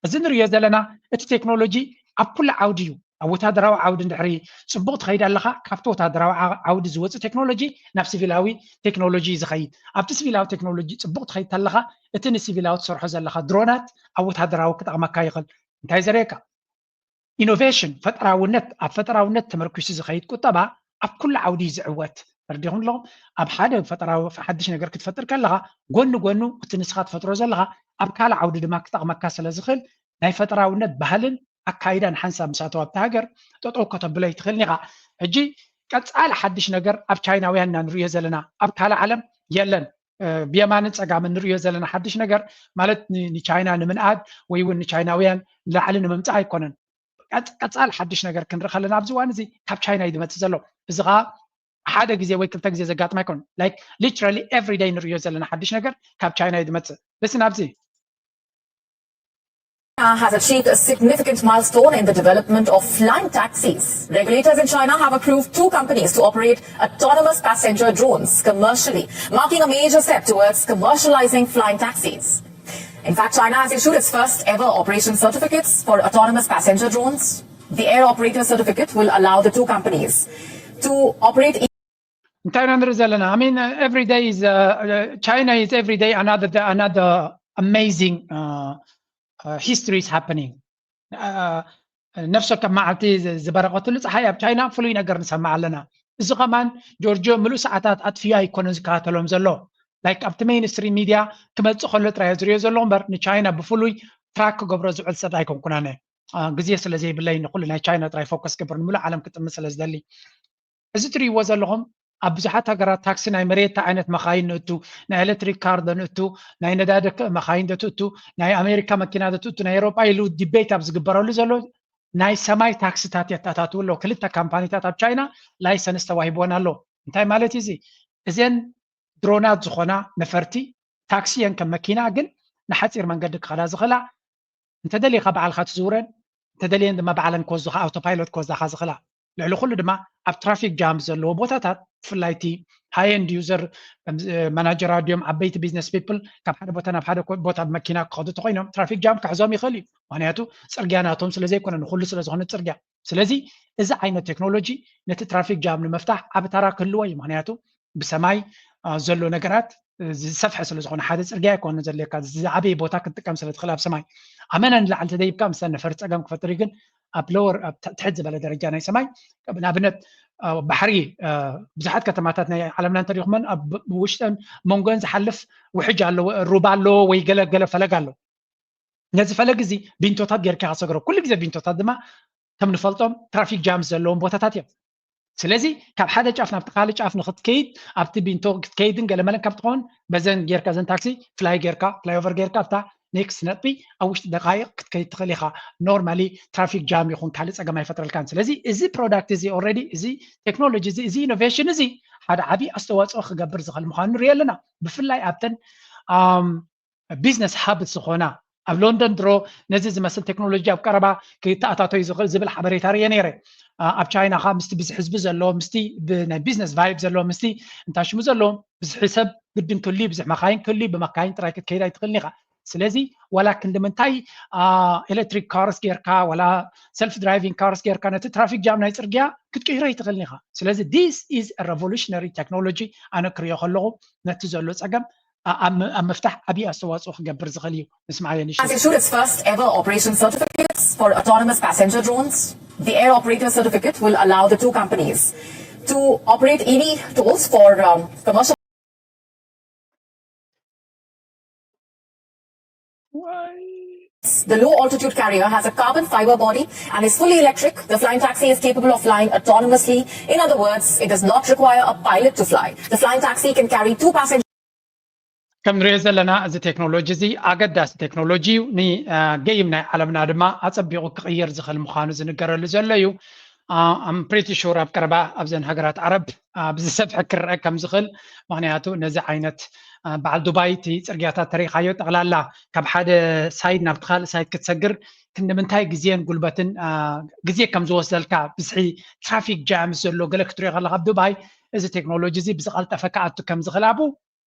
እዚ ንሪኦ ዘለና እቲ ቴክኖሎጂ ኣብ ኩሉ ዓውዲ እዩ። ኣብ ወታደራዊ ዓውዲ እንድሕሪ ፅቡቕ ትኸይድ ኣለኻ ካብቲ ወታደራዊ ዓውዲ ዝወፅእ ቴክኖሎጂ ናብ ሲቪላዊ ቴክኖሎጂ እዩ ዝኸይድ። ኣብቲ ሲቪላዊ ቴክኖሎጂ ፅቡቕ ትኸይድ ተለኻ እቲ ንሲቪላዊ ትሰርሖ ዘለኻ ድሮናት ኣብ ወታደራዊ ክጠቕመካ ይኽእል። እንታይ ዘርእየካ? ኢኖቬሽን ፈጠራውነት ኣብ ፈጠራውነት ተመርኪሱ ዝኸይድ ቁጠባ ኣብ ኩሉ ዓውዲ እዩ ዝዕወት። ተረዲኹም ኣለኹም? ኣብ ሓደ ፈጠራዊ ሓድሽ ነገር ክትፈጥር ከለኻ ጎኒ ጎኑ እቲ ንስኻ ትፈጥሮ ዘለኻ ኣብ ካልእ ዓውዲ ድማ ክጠቕመካ ስለ ዝኽእል ናይ ፈጠራውነት ባህልን ኣካይዳን ሓንሳብ ምስ ኣተዋ ኣብቲ ሃገር ጠጠው ከተብሎ ኣይትኽእልን ኢኻ። ሕጂ ቀፃሊ ሓድሽ ነገር ኣብ ቻይናውያን ኢና ንሪኦ ዘለና። ኣብ ካልእ ዓለም የለን። ብየማንን ፀጋምን ንሪኦ ዘለና ሓድሽ ነገር ማለት ንቻይና ንምንኣድ ወይ እውን ንቻይናውያን ንላዕሊ ንምምፃእ ኣይኮነን። ቀፃል ሓድሽ ነገር ክንርኢ ከለና ኣብዚ እዋን እዚ ካብ ቻይና እዩ ዝመፅእ ዘሎ። እዚ ከዓ ሓደ ግዜ ወይ ክልተ ግዜ ዘጋጥም ኣይኮነን። ላይክ ሊትራሊ ኤቭሪ ደይ ንሪኦ ዘለና ሓድሽ ነገር ካብ ቻይና እዩ ዝመፅእ። እስቲ ናብዚ China has achieved a significant milestone in the development of flying taxis. Regulators in China have approved two companies to operate autonomous passenger drones commercially, marking a major step towards commercializing flying taxis. In fact, China has issued its first ever operation certificates for autonomous passenger drones. The air operator certificate will allow the two companies to operate እንታይ ኢና ንርኢ ዘለና? I mean, uh, every day is uh, uh, China is every day another another amazing uh, uh, history is happening. Uh, ነፍሲ ወከፍ መዓልቲ ዝበረቐትሉ ፀሓይ ኣብ ቻይና ፍሉይ ነገር ንሰማዕ ኣለና። እዚ ከማን ጆርጆ ምሉእ ሰዓታት ኣጥፍዮ ኣይኮነን ዝከታተሎም ዘሎ። ላይክ ኣብቲ ሜይንስትሪም ሚድያ ክመፅእ ከሎ ጥራይ ዝሪኦ ዘለኹ እምበር ንቻይና ብፍሉይ ትራክ ክገብሮ ዝውዕል ሰብ ኣይኮንኩን ኣነ። ግዜ ስለ ዘይብለይ ንኩሉ ናይ ቻይና ጥራይ ፎከስ ክገብር ንምሉእ ዓለም ክጥምት ስለ ዝደሊ። እዚ ትሪእዎ ዘለኹም ኣብ ብዙሓት ሃገራት ታክሲ ናይ መሬት እንታይ ዓይነት መኻይን ንእቱ፣ ናይ ኤሌክትሪክ ካር ንእቱ፣ ናይ ነዳዲ መኻይን ደትእቱ፣ ናይ ኣሜሪካ መኪና ደትእቱ፣ ናይ ኤሮጳ ኢሉ ዲቤት ኣብ ዝግበረሉ ዘሎ ናይ ሰማይ ታክስታት የተኣታትው ኣለዉ። ክልተ ካምፓኒታት ኣብ ቻይና ላይሰንስ ተዋሂብወን ኣሎ። እንታይ ማለት እዩ እዚ? እዘን ድሮናት ዝኾና ነፈርቲ ታክሲ እየን ከም መኪና ግን ንሓፂር መንገዲ ክኸዳ ዝኽእላ እንተደሊኻ ባዕልካ ትዝውረን እንተደልየን ድማ ባዕለን ክወስዱኻ ኣውቶፓይሎት ክወስዳኻ ዝኽእላ ልዕሊ ኩሉ ድማ ኣብ ትራፊክ ጃም ዘለዎ ቦታታት ብፍላይ እቲ ሃይ ኤንድ ዩዘር ማናጀራት ድዮም ዓበይቲ ቢዝነስ ፒፕል ካብ ሓደ ቦታ ናብ ሓደ ቦታ ብመኪና ክኸዱ ተኮይኖም ትራፊክ ጃም ክሕዞም ይኽእል እዩ። ምክንያቱ ፅርግያ ናቶም ስለ ዘይኮነ ንኩሉ ስለ ዝኾነ ፅርግያ። ስለዚ እዚ ዓይነት ቴክኖሎጂ ነቲ ትራፊክ ጃም ንምፍታሕ ዓቢ ታራ ክህልዎ እዩ። ምክንያቱ ብሰማይ ዘሎ ነገራት ዝሰፍሐ ስለ ዝኾነ ሓደ ፅርግያ ኣይኮነ ዘድልየካ ዝዓበየ ቦታ ክትጥቀም ስለ ትኽእል ኣብ ሰማይ ኣመና ንላዕሊ ተደይብካ ምስ ነፈር ፀገም ክፈጥር እዩ። ግን ኣብ ሎወር ትሕት ዝበለ ደረጃ ናይ ሰማይ ንኣብነት ባሕሪ ብዙሓት ከተማታት ናይ ዓለምና እንተሪኹመን ኣብ ውሽጠን መንጎን ዝሓልፍ ውሕጅ ኣለዎ፣ ሩባ ኣለዎ ወይ ገለ ገለ ፈለግ ኣሎ። ነዚ ፈለግ እዚ ቢንቶታት ጌርካ ከሰግሮ ኩሉ ግዜ ቢንቶታት ድማ ከም ንፈልጦም ትራፊክ ጃምስ ዘለዎም ቦታታት እዮም። ስለዚ ካብ ሓደ ጫፍ ናብቲ ካልእ ጫፍ ንክትከይድ ኣብቲ ቢንቶ ክትከይድን ገለመለን ካብ ትኸውን በዘን ጌርካ ዘን ታክሲ ፍላይ ጌርካ ፍላይ ኦቨር ጌርካ ኣብታ ኔክስት ነጥቢ ኣብ ውሽጢ ደቃይቕ ክትከይድ ትኽእል ኢኻ። ኖርማሊ ትራፊክ ጃም ይኹን ካልእ ፀገም ኣይፈጥረልካን። ስለዚ እዚ ፕሮዳክት እዚ ኦልሬዲ እዚ ቴክኖሎጂ እዚ እዚ ኢኖቬሽን እዚ ሓደ ዓብዪ ኣስተዋፅኦ ክገብር ዝኽእል ምዃኑ ንሪኢ ኣለና። ብፍላይ ኣብተን ቢዝነስ ሃብት ዝኾና ኣብ ሎንደን ድሮ ነዚ ዝመስል ቴክኖሎጂ ኣብ ቀረባ ክተኣታተዩ ዝኽእል ዝብል ሓበሬታ ርየ ነይረ። ኣብ ቻይና ካ ምስቲ ብዙሕ ህዝቢ ዘለዎ ምስቲ ናይ ቢዝነስ ቫይብ ዘለዎ ምስቲ እንታይ ሽሙ ዘለዎ ብዙሕ ሰብ ግድን ክህሉ ብዙሕ መካይን ክህሉ ብመካይን ጥራይ ክትከይድ ኣይትኽእልን ኢኻ። ስለዚ ዋላ ክንዲ ምንታይ ኤሌክትሪክ ካርስ ጌርካ ዋላ ሰልፍ ድራይቪንግ ካርስ ጌርካ ነቲ ትራፊክ ጃም ናይ ፅርግያ ክትቅይሮ ኣይትኽእልን ኢኻ። ስለዚ this is revolutionary technology ኣነ ክሪኦ ከለኹ ነቲ ዘሎ ፀገም ኣብ ምፍታሕ ዓብዪ ኣስተዋፅኦ ክገብር ዝኽእል እዩ። ንስማዓዮ ንሽ Has issued its first ever operation certificates for autonomous passenger drones. The air operator certificate will allow the two companies to operate E V tools for um, commercial. The low altitude carrier has a carbon fiber body and is fully electric. The flying taxi is capable of flying autonomously. In other words, it does not require a pilot to fly. The flying taxi can carry two passengers. ከም ንሪኦ ዘለና እዚ ቴክኖሎጂ እዚ ኣገዳሲ ቴክኖሎጂ እዩ። ንገይም ናይ ዓለምና ድማ ኣፀቢቑ ክቕይር ዝኽእል ምዃኑ ዝንገረሉ ዘሎ እዩ። ኣም ፕሪቲ ሹር ኣብ ቀረባ ኣብዘን ሃገራት ዓረብ ብዝሰፍሐ ክረአ ከም ዝኽእል። ምክንያቱ ነዚ ዓይነት በዓል ዱባይ እቲ ፅርግያታት ተሪኻዮ ጠቕላላ ካብ ሓደ ሳይድ ናብ ካልእ ሳይድ ክትሰግር ክንዲ ምንታይ ግዜን ጉልበትን ግዜ ከም ዝወስደልካ ብዝሒ ትራፊክ ጃምስ ዘሎ ገለ ክትሪኦ ከለካ ኣብ ዱባይ እዚ ቴክኖሎጂ እዚ ብዝቐልጠፈ ክኣቱ ከም ዝኽእል ኣብኡ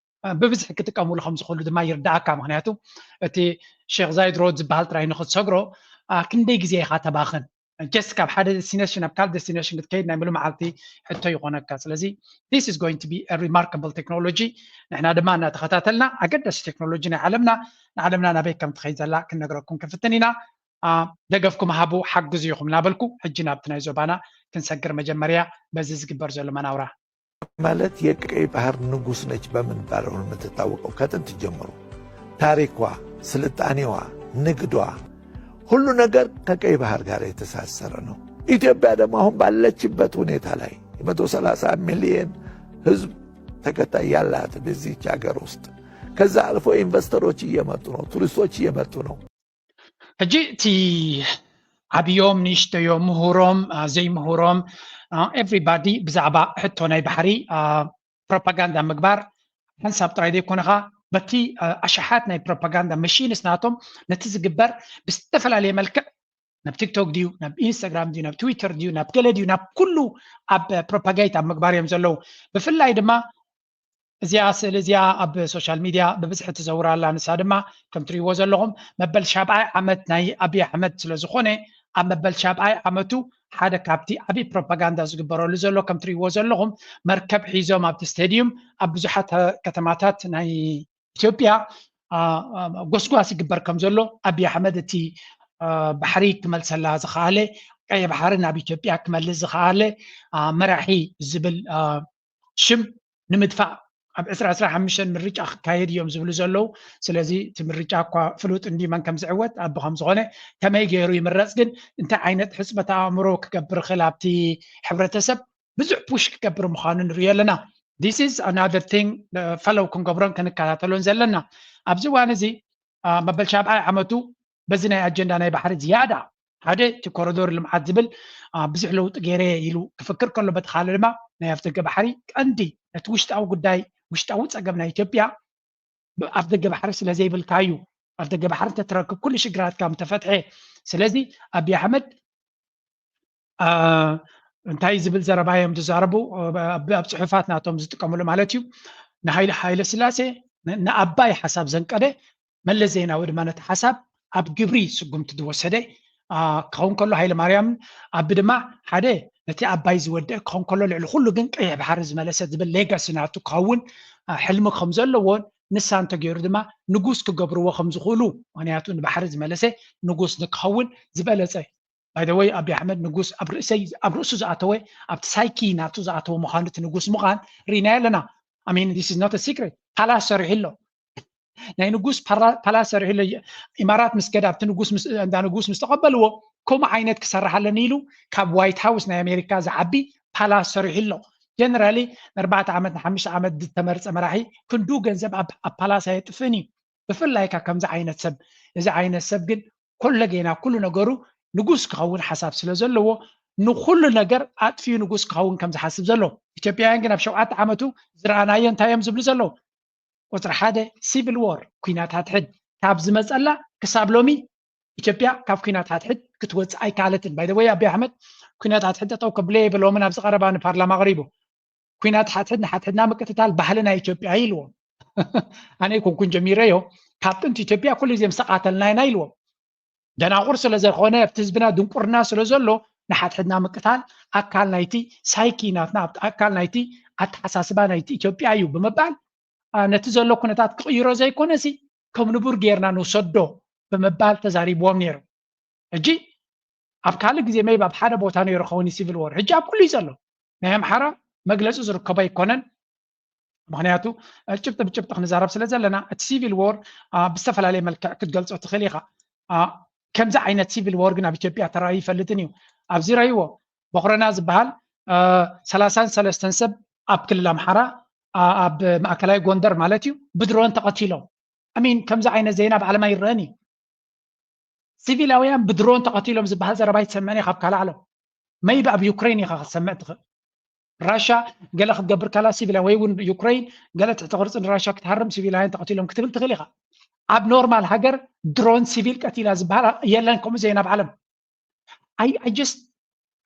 ብብዝሒ ክጥቀምሉ ከም ዝኽእሉ ድማ ይርዳእካ። ምክንያቱ እቲ ሼክ ዛይድ ሮድ ዝበሃል ጥራይ ንክትሰግሮ ክንደይ ግዜ ኢኻ ተባኽን? ጀስት ካብ ሓደ ዴስቲኔሽን ናብ ካልእ ዴስቲኔሽን ክትከይድ ናይ ሙሉ መዓልቲ ሕቶ ይኾነካ። ስለዚ this is going to be a remarkable technology። ንሕና ድማ እናተኸታተልና ኣገዳሲ ቴክኖሎጂ ናይ ዓለምና ንዓለምና ናበይ ከም ትኸይድ ዘላ ክንነግረኩም ክንፍትን ኢና። ደገፍኩም ሃቡ ሓግዙ ኢኹም እናበልኩ ሕጂ ናብቲ ናይ ዞባና ክንሰግር መጀመርያ በዚ ዝግበር ዘሎ መናውራ ማለት የቀይ ባህር ንጉስ ነች በምንባል ነው የምትታወቀው። ከጥንት ጀምሮ ታሪኳ፣ ስልጣኔዋ፣ ንግዷ፣ ሁሉ ነገር ከቀይ ባህር ጋር የተሳሰረ ነው። ኢትዮጵያ ደግሞ አሁን ባለችበት ሁኔታ ላይ የ130 ሚሊዮን ህዝብ ተከታይ ያላት በዚች ሀገር ውስጥ ከዛ አልፎ ኢንቨስተሮች እየመጡ ነው፣ ቱሪስቶች እየመጡ ነው። ሕጂ እቲ ዓብዮም ንእሽተዮም ምሁሮም ዘይምሁሮም ኤቭሪባዲ ብዛዕባ ሕቶ ናይ ባሕሪ ፕሮፓጋንዳ ምግባር ሓንሳብ ጥራይ ዘይኮነኻ በቲ ኣሽሓት ናይ ፕሮፓጋንዳ መሽንስ ናቶም ነቲ ዝግበር ብዝተፈላለየ መልክዕ ናብ ቲክቶክ ድዩ ናብ ኢንስታግራም ድዩ ናብ ትዊተር ድዩ ናብ ገለ ድዩ ናብ ኩሉ ኣብ ፕሮፓጋይት ኣብ ምግባር እዮም ዘለዉ። ብፍላይ ድማ እዚኣ ስእሊ እዚኣ ኣብ ሶሻል ሚድያ ብብዝሒ ትዘውር ኣላ። ንሳ ድማ ከም ትሪእዎ ዘለኹም መበል ሻብዓይ ዓመት ናይ ኣብይ ኣሕመድ ስለ ዝኾነ ኣብ መበል ሻብዓይ ዓመቱ ሓደ ካብቲ ዓብዪ ፕሮፓጋንዳ ዝግበረሉ ዘሎ ከም ትሪእዎ ዘለኹም መርከብ ሒዞም ኣብቲ ስቴድዩም ኣብ ብዙሓት ከተማታት ናይ ኢትዮጵያ ጎስጓስ ይግበር ከም ዘሎ ኣብይ ኣሕመድ እቲ ባሕሪ ክመልሰላ ዝኸኣለ ቀይ ባሕሪ ናብ ኢትዮጵያ ክመልስ ዝኸኣለ መራሒ ዝብል ሽም ንምድፋእ ኣብ ዕስራ ዕስራ ሓሙሽተ ምርጫ ክካየድ እዮም ዝብሉ ዘለዉ። ስለዚ እቲ ምርጫ እኳ ፍሉጥ እንዲ መን ከም ዝዕወት ኣቢ ከም ዝኾነ ከመይ ገይሩ ይምረፅ ግን እንታይ ዓይነት ሕፅበት ኣእምሮ ክገብር ይኽእል ኣብቲ ሕብረተሰብ ብዙሕ push ክገብር ምዃኑ ንሪኦ ኣለና። This is another thing follow ክንገብሮን ክንከታተሎን ዘለና። ኣብዚ እዋን እዚ መበል ሻብዓይ ዓመቱ በዚ ናይ ኣጀንዳ ናይ ባሕሪ ዝያዳ ሓደ እቲ ኮሪዶር ልምዓት ዝብል ብዙሕ ለውጢ ገይረ ኢሉ ክፍክር ከሎ፣ በቲ ካልእ ድማ ናይ ኣፍደገ ባሕሪ ቀንዲ ነቲ ውሽጣዊ ጉዳይ ውሽጣዊ ፀገም ናይ ኢትዮጵያ ኣፍደገ ባሕሪ ስለ ዘይብልካ እዩ። ኣፍደገ ባሕሪ እንተትረክብ ኩሉ ሽግራትካ ምተፈትሐ። ስለዚ ኣብይ ኣሕመድ እንታይ ዝብል ዘረባ እዮም ዝዛረቡ? ኣብ ፅሑፋት ናቶም ዝጥቀምሉ ማለት እዩ። ንሃይለ ስላሴ ንኣባይ ሓሳብ ዘንቀደ መለስ ዜናዊ ድማ ነቲ ሓሳብ ኣብ ግብሪ ስጉምቲ ዝወሰደ ክኸውን ከሎ፣ ሃይለ ማርያም ኣቢ ድማ ሓደ ነቲ ኣባይ ዝወደአ ክኸውን ከሎ፣ ልዕሊ ኩሉ ግን ቀይሕ ባሕሪ ዝመለሰ ዝብል ሌጋሲ ናቱ ክኸውን ሕልሚ ከም ዘለዎን ንሳ እንተገይሩ ድማ ንጉስ ክገብርዎ ከም ዝኽእሉ፣ ምክንያቱ ንባሕሪ ዝመለሰ ንጉስ ንክኸውን ዝበለፀ። ባይ ዘ ወይ ኣብይ ኣሕመድ ንጉስ ኣብ ርእሰይ ኣብ ርእሱ ዝኣተወ ኣብቲ ሳይኪ ናቱ ዝኣተወ ምዃኑ እቲ ንጉስ ምዃን ርኢናዮ ኣለና። I mean this is not a secret። ፓላስ ሰሪሑ ኣሎ። ናይ ንጉስ ፓላስ ሰሪሑ ኣሎ። ኢማራት ምስ ከደ ኣብቲ ንጉስ እንዳ ንጉስ ምስ ተቐበልዎ ከምኡ ዓይነት ክሰርሕ ኣለኒ ኢሉ ካብ ዋይት ሃውስ ናይ ኣሜሪካ ዝዓቢ ፓላስ ሰሪሑ ኣሎ። ጀነራሊ ንኣርባዕተ ዓመት ንሓሙሽተ ዓመት ዝተመርፀ መራሒ ክንዱ ገንዘብ ኣብ ፓላስ ኣየጥፍእን እዩ። ብፍላይ ካብ ከምዚ ዓይነት ሰብ እዚ ዓይነት ሰብ ግን ኮለጌና ኩሉ ነገሩ ንጉስ ክኸውን ሓሳብ ስለ ዘለዎ ንኩሉ ነገር ኣጥፊኡ ንጉስ ክኸውን ከም ዝሓስብ ዘሎ። ኢትዮጵያውያን ግን ኣብ ሸውዓተ ዓመቱ ዝረኣናዮ እንታይ እዮም ዝብሉ ዘለዉ? ቁፅሪ ሓደ ሲቪል ዎር፣ ኩናት ሓድሕድ ካብ ዝመፀላ ክሳብ ሎሚ ኢትዮጵያ ካብ ኩናት ሓድሕድ ክትወፅእ ኣይከኣለትን። ባይ ዘ ወይ ኣብይ ኣሕመድ ኩናት ሓድሕድ ጠጠው ከብሎ የብሎምን። ኣብዚ ቀረባ ንፓርላማ ኣቕሪቡ ኩናት ሓድሕድ ንሓድሕድና ምቅትታል ባህሊ ናይ ኢትዮጵያ እዩ ኢልዎም። ኣነ ኣይኮንኩን ጀሚረዮ፣ ካብ ጥንቲ ኢትዮጵያ ኩሉ ግዜ ምስ ተቃተልና ኢና ኢልዎም። ደናቁር ስለ ዝኾነ ኣብቲ ህዝብና ድንቁርና ስለ ዘሎ ንሓድሕድና ምቅታል ኣካል ናይቲ ሳይኪ ናትና ኣካል ናይቲ ኣተሓሳስባ ናይቲ ኢትዮጵያ እዩ ብምባል ነቲ ዘሎ ኩነታት ክቕይሮ ዘይኮነሲ ከም ንቡር ጌርና ንውሰዶ ብምባል ተዛሪብዎም ነይሩ። ሕጂ ኣብ ካልእ ግዜ maybe ኣብ ሓደ ቦታ ነይሩ ኸውን ሲቪል ዎር። ሕጂ ኣብ ኩሉ እዩ ዘሎ። ናይ ኣምሓራ መግለፂ ዝርከቦ ኣይኮነን። ምክንያቱ ጭብጢ ብጭብጢ ክንዛረብ ስለ ዘለና እቲ ሲቪል ዎር ብዝተፈላለየ መልክዕ ክትገልፆ ትኽእል ኢኻ። ከምዚ ዓይነት ሲቪል ዎር ግን ኣብ ኢትዮጵያ ተራእዩ ይፈልጥን እዩ። ኣብዚ ረእይዎ ቦኽረና ዝበሃል ሰላሳን ሰለስተን ሰብ ኣብ ክልል ኣምሓራ ኣብ ማእከላይ ጎንደር ማለት እዩ ብድሮን ተቐቲሎም። I mean ከምዚ ዓይነት ዜና ኣብ ዓለም ኣይረአን እዩ። ሲቪላውያን ብድሮን ተቐቲሎም ዝበሃል ዘረባ ኣይትሰምዕን ኢኻ ኣብ ካልእ ዓለም። maybe ኣብ ዩክሬን ኢኻ ክትሰምዕ ትኽእል። ራሻ ገለ ክትገብር ከላ ሲቪላውያን ወይ እውን ዩክሬን ገለ ትሕቲ ቅርፂ ንራሻ ክትሃርም ሲቪላውያን ተቐቲሎም ክትብል ትኽእል ኢኻ። ኣብ ኖርማል ሃገር ድሮን ሲቪል ቀቲላ ዝበሃል የለን። ከምኡ ዜና ኣብ ዓለም I, I just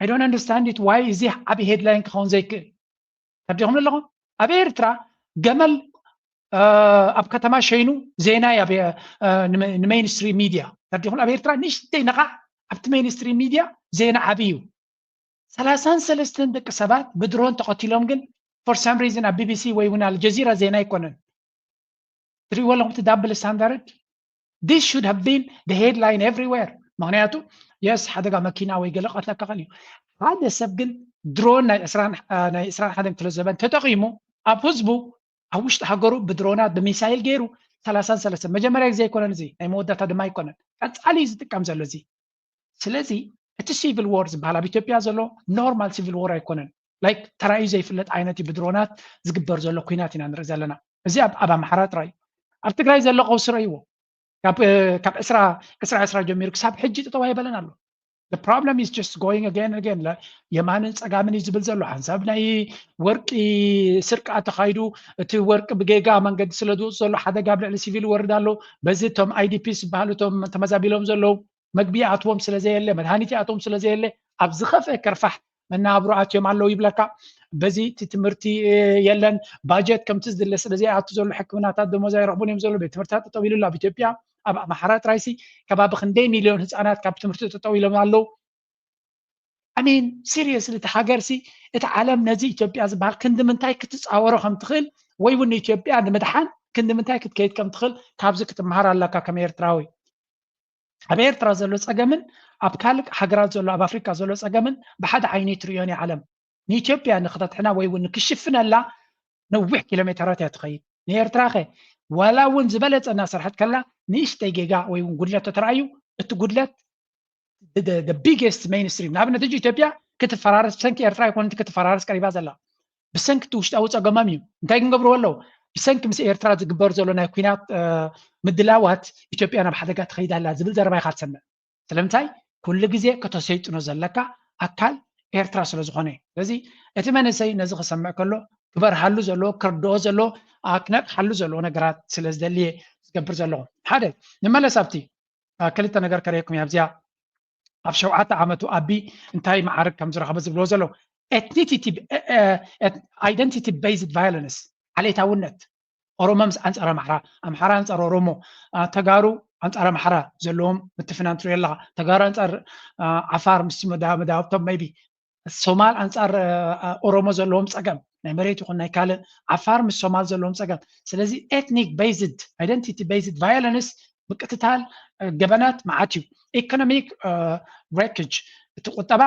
I don't understand it why እዚ ዓብዪ ሄድላይን ክኸውን ዘይክእል? ተርዲኹም ኣለኹም? ኣብ ኤርትራ ገመል ኣብ ከተማ ሸይኑ ዜና ንሜይንስትሪም ሚድያ ተርዲኹም። ኣብ ኤርትራ ንእሽተይ ነቓዕ ኣብቲ ሜይንስትሪም ሚድያ ዜና ዓብዪ እዩ። ሰላሳን ሰለስተን ደቂ ሰባት ብድሮን ተቐቲሎም ግን for some reason ኣብ ቢቢሲ ወይ እውን ኣልጀዚራ ዜና ኣይኮነን። ትሪእዎ ኣለኹም እቲ ዳብል ስታንዳርድ? This should have been the headline everywhere። ምክንያቱ የስ ሓደጋ መኪና ወይ ገለ ቀትለካ ኸእል እዩ። ሓደ ሰብ ግን ድሮን ናይ ዕስራን ሓደን ክፍለ ዘበን ተጠቒሙ ኣብ ህዝቡ ኣብ ውሽጢ ሃገሩ ብድሮናት ብሚሳይል ገይሩ ሰላሳን ሰለስተን መጀመርያ ግዜ ኣይኮነን። እዚ ናይ መወዳእታ ድማ ኣይኮነን። ቀፃሊ እዩ ዝጥቀም ዘሎ እዚ። ስለዚ እቲ ሲቪል ዎር ዝበሃል ኣብ ኢትዮጵያ ዘሎ ኖርማል ሲቪል ዎር ኣይኮነን። ላይክ ተራእዩ ዘይፍለጥ ዓይነት እዩ ብድሮናት ዝግበር ዘሎ ኩናት ኢና ንርኢ ዘለና። እዚ ኣብ ኣምሓራ ጥራይ እዩ። ኣብ ትግራይ ዘሎ ቀውሲ ረእይዎ። ካብ ዕስራ ዕስራ ጀሚሩ ክሳብ ሕጂ ጠጠው ኣይበለን ኣሎ። Problem is just going again again። የማንን ፀጋምን እዩ ዝብል ዘሎ። ሓንሳብ ናይ ወርቂ ስርቃ ተኻይዱ እቲ ወርቂ ብጌጋ መንገዲ ስለ ዝወፁ ዘሎ ሓደጋ ኣብ ልዕሊ ሲቪል ይወርድ ኣሎ። በዚ እቶም ኣይዲፒስ ዝበሃሉ እቶም ተመዛቢሎም ዘለዉ መግቢ ይኣትዎም ስለ ዘየለ፣ መድሃኒት ይኣትዎም ስለ ዘየለ ኣብ ዝኸፍአ ከርፋሕ መነባብሮ ኣትዮም ኣለዉ ይብለካ። በዚ እቲ ትምህርቲ የለን፣ ባጀት ከምቲ ዝድለ ስለ ዘይኣቱ ዘሎ ሕክምናታት ደሞዝ ኣይረኽቡን እዮም ዘሎ። ቤት ትምህርትታት ጠጠው ኢሉ ኣሎ ኣብ ኢትዮጵያ። ኣብ ኣምሓራ ጥራይሲ ከባቢ ክንደይ ሚልዮን ህፃናት ካብ ትምህርቲ ጠጠው ኢሎም ኣለዉ። I mean seriously እቲ ሃገርሲ እቲ ዓለም ነዚ ኢትዮጵያ ዝበሃል ክንዲ ምንታይ ክትፃወሮ ከም ትኽእል ወይ እውን ንኢትዮጵያ ንምድሓን ክንዲ ምንታይ ክትከይድ ከም ትኽእል ካብዚ ክትመሃር ኣለካ ከም ኤርትራዊ። ኣብ ኤርትራ ዘሎ ፀገምን ኣብ ካልእ ሃገራት ዘሎ ኣብ ኣፍሪካ ዘሎ ፀገምን ብሓደ ዓይኒ ትርእዮን እዩ ዓለም። ንኢትዮጵያ ንክተድሕና ወይ እውን ንክሽፍነላ ነዊሕ ኪሎ ሜተራት እያ ትኸይድ። ንኤርትራ ከ ዋላ እውን ዝበለፀ እናሰርሐት ከላ ንእሽተይ ጌጋ ወይ እውን ጉድለት ተተረኣዩ እቲ ጉድለት ቢገስት ሜይንስትሪም ንኣብነት ሕጂ ኢትዮጵያ ክትፈራረስ፣ ብሰንኪ ኤርትራ ኣይኮነትን ክትፈራረስ ቀሪባ ዘላ፣ ብሰንኪ እቲ ውሽጣዊ ጸገሞም እዩ። እንታይ ክንገብርዎ ኣለዎ? ብሰንኪ ምስ ኤርትራ ዝግበር ዘሎ ናይ ኲናት ምድላዋት ኢትዮጵያ ናብ ሓደጋ ትኸይድ ኣላ ዝብል ዘረባ ኢኻ ትሰምዕ። ስለምንታይ? ኩሉ ግዜ ከተሰይጥኖ ዘለካ ኣካል ኤርትራ ስለ ዝኾነ። ስለዚ እቲ መንእሰይ ነዚ ክሰምዕ ከሎ ክበርሃሉ ዘለዎ፣ ክርድኦ ዘለዎ፣ ክነቅሓሉ ዘለዎ ነገራት ስለ ዝደልየ ዝገብር ዘለኹ። ሓደ፣ ንመለስ ኣብቲ ክልተ ነገር ከርእየኩም እየ ኣብዚኣ። ኣብ ሸውዓተ ዓመቱ ኣቢ እንታይ መዓርግ ከም ዝረኸበ ዝብልዎ ዘለዉ፣ ኤትኒሲቲ፣ identity based violence፣ ዓሌታውነት፣ ኦሮሞ ምስ ኣንጻር ኣምሓራ፣ ኣምሓራ ኣንጻር ኦሮሞ፣ ተጋሩ ኣንጻር ኣምሓራ ዘለዎም ምትፍናን ትርኢ ኣለኻ። ተጋሩ ኣንጻር ዓፋር ምስ መዳውብቶም፣ maybe ሶማል ኣንጻር ኦሮሞ ዘለዎም ጸገም፣ ናይ መሬት ይኹን ናይ ካልእ፣ ዓፋር ምስ ሶማል ዘለዎም ጸገም። ስለዚ ethnic based, identity based violence፣ ምቅትታል፣ ገበናት መዓት እዩ። ኢኮኖሚክ ሬኬጅ፣ እቲ ቁጠባ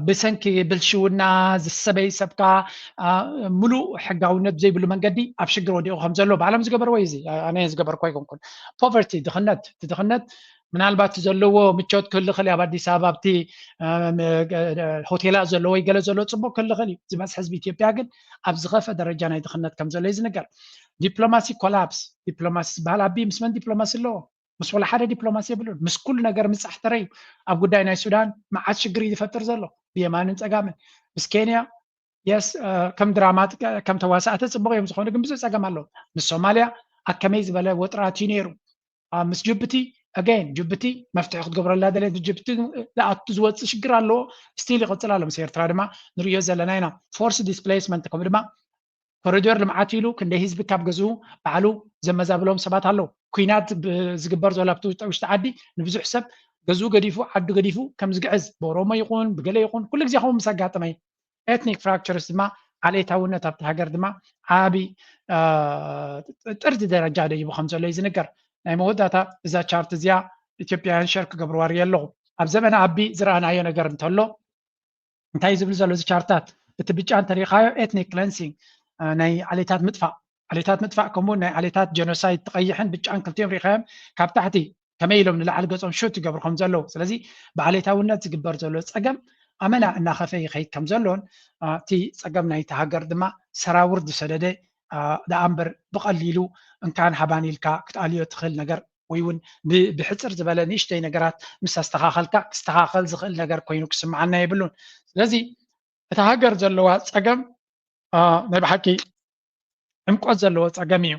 ብሰንኪ ብልሽውና ዝሰበይ ሰብካ፣ ምሉእ ሕጋውነት ብዘይብሉ መንገዲ ኣብ ሽግር ወዲቑ ከም ዘሎ ባዕሎም ዝገበርዎ እዩ። እዚ ኣነ ዝገበርኩ ኣይኮንኩን። ፖቨርቲ፣ ድኽነት፣ እቲ ድኽነት ምናልባት ዘለዎ ምቾት ክህሉ ይኽእል እዩ። ኣብ ኣዲስ ኣበባ ኣብቲ ሆቴላት ዘለዎ ወይ ገለ ዘሎ ጽቡቕ ክህሉ ይኽእል እዩ። ዝበዝሕ ህዝቢ ኢትዮጵያ ግን ኣብ ዝኸፍአ ደረጃ ናይ ድኽነት ከም ዘሎ እዩ ዝንገር። ዲፕሎማሲ ኮላፕስ፣ ዲፕሎማሲ ዝበሃል ኣቢ ምስ መን ዲፕሎማሲ ኣለዎ? ምስ ወላ ሓደ ዲፕሎማሲ የብሉን። ምስ ኩሉ ነገር ምጻሕ ተረዩ። ኣብ ጉዳይ ናይ ሱዳን መዓት ሽግር እዩ ዝፈጥር ዘሎ ብየማንን ጸጋምን። ምስ ኬንያ የስ ከም ድራማ ከም ተዋሳእቲ ጽቡቕ እዮም ዝኾኑ፣ ግን ብዙሕ ጸገም ኣለዎ። ምስ ሶማልያ ኣብ ከመይ ዝበለ ወጥራት እዩ ነይሩ። ምስ ጅቡቲ ኣገይን፣ ጅቡቲ መፍትሒ ክትገብረላ ደለየት። ጅቡቲ ዝኣቱ ዝወፅእ ሽግር ኣለዎ፣ ስቲል ይቕፅል ኣሎ። ምስ ኤርትራ ድማ ንርእዮ ዘለና ኢና። ፎርስ ዲስፕሌስመንት ከምኡ ድማ ኮሪዶር ልምዓት ኢሉ ክንደይ ህዝቢ ካብ ገዝኡ ባዕሉ ዘመዛብሎም ሰባት ኣለዉ። ኩናት ዝግበር ዘሎ ኣብቲ ውሽጢ ዓዲ ንብዙሕ ሰብ ገዝኡ ገዲፉ ዓዱ ገዲፉ ከም ዝግዕዝ ብኦሮሞ ይኹን ብገለ ይኹን ኩሉ ግዜ ከምኡ ምስ ኣጋጠመ ኤትኒክ ፍራክቸርስ ድማ ዓሌታውነት ኣብቲ ሃገር ድማ ዓቢ ጥርዚ ደረጃ ደይቡ ከም ዘሎ እዩ ዝንገር። ናይ መወዳእታ እዛ ቻርት እዚኣ ኢትዮጵያውያን ሸር ክገብርዋ ርእየ ኣለኹ። ኣብ ዘመነ ኣቢ ዝረኣናዮ ነገር እንተሎ እንታይ ዝብል ዘሎ እዚ ቻርታት፣ እቲ ብጫ እንተሪኻዮ ኤትኒክ ክለንሲንግ ናይ ዓሌታት ምጥፋእ፣ ዓሌታት ምጥፋእ ከምኡ ናይ ዓሌታት ጀኖሳይድ፣ እቲ ቀይሕን ብጫን ክልቲኦም ሪኻዮም ካብ ታሕቲ ከመይ ኢሎም ንላዕሊ ገጾም ሹት ይገብሩ ከም ዘለዉ። ስለዚ ብዓሌታውነት ዝግበር ዘሎ ጸገም ኣመና እናኸፈ ይኸይድ ከም ዘሎን እቲ ጸገም ናይቲ ሃገር ድማ ሰራውር ዝሰደደ ደኣ እምበር ብቐሊሉ እንካን ሃባን ኢልካ ክትኣልዮ ትኽእል ነገር ወይ እውን ብሕፅር ዝበለ ንእሽተይ ነገራት ምስ ኣስተኻኸልካ ክስተኻኸል ዝኽእል ነገር ኮይኑ ክስምዓና የብሉን። ስለዚ እታ ሃገር ዘለዋ ጸገም ናይ ብሓቂ ዕምቆት ዘለዎ ጸገም እዩ።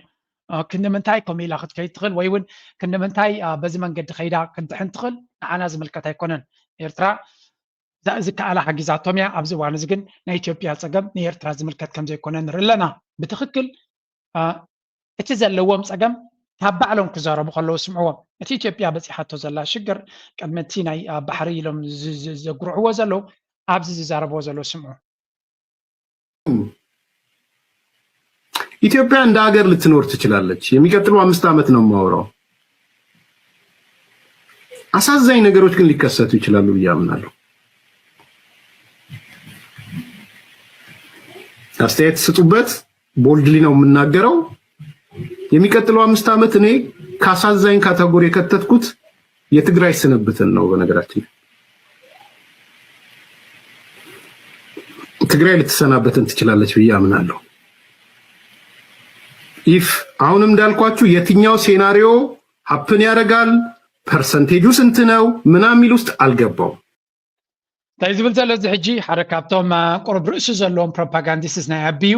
ክንዲ ምንታይ ከምኡ ኢላ ክትከይድ ትኽእል ወይ እውን ክንዲ ምንታይ በዚ መንገዲ ከይዳ ክትድሕን ትኽእል ንዓና ዝምልከት ኣይኮነን። ኤርትራ ዝከኣላ ሓጊዛቶም እያ። ኣብዚ እዋን እዚ ግን ናይ ኢትዮጵያ ጸገም ንኤርትራ ዝምልከት ከም ዘይኮነ ንርኢ ኣለና። ብትኽክል እቲ ዘለዎም ጸገም ካብ ባዕሎም ክዛረቡ ከለዉ ስምዕዎም። እቲ ኢትዮጵያ በጺሓቶ ዘላ ሽግር ቅድሚ እቲ ናይ ባሕሪ ኢሎም ዘጉርዕዎ ዘለዉ ኣብዚ ዝዛረብዎ ዘለዉ ስምዑ። ኢትዮጵያ እንደ ሀገር ልትኖር ትችላለች። የሚቀጥለው አምስት ዓመት ነው የማወራው። አሳዛኝ ነገሮች ግን ሊከሰቱ ይችላሉ ብዬ አምናለሁ። አስተያየት ስጡበት። ቦልድሊ ነው የምናገረው። የሚቀጥለው አምስት ዓመት እኔ ካሳዛኝ ካታጎሪ የከተትኩት የትግራይ ስንብትን ነው። በነገራችን ትግራይ ልትሰናበትን ትችላለች ብዬ አምናለሁ። ኢፍ አሁንም እንዳልኳችሁ የትኛው ሴናሪዮ ሀፕን ያደርጋል፣ ፐርሰንቴጁ ስንት ነው ምናምን የሚል ውስጥ አልገባውም። እንታይ ዝብል ዘሎ እዚ ሕጂ ሓደ ካብቶም ቁሩብ ርእሲ ዘለዎም ፕሮፓጋንዲስትስ ናይ ኣቢ እዩ።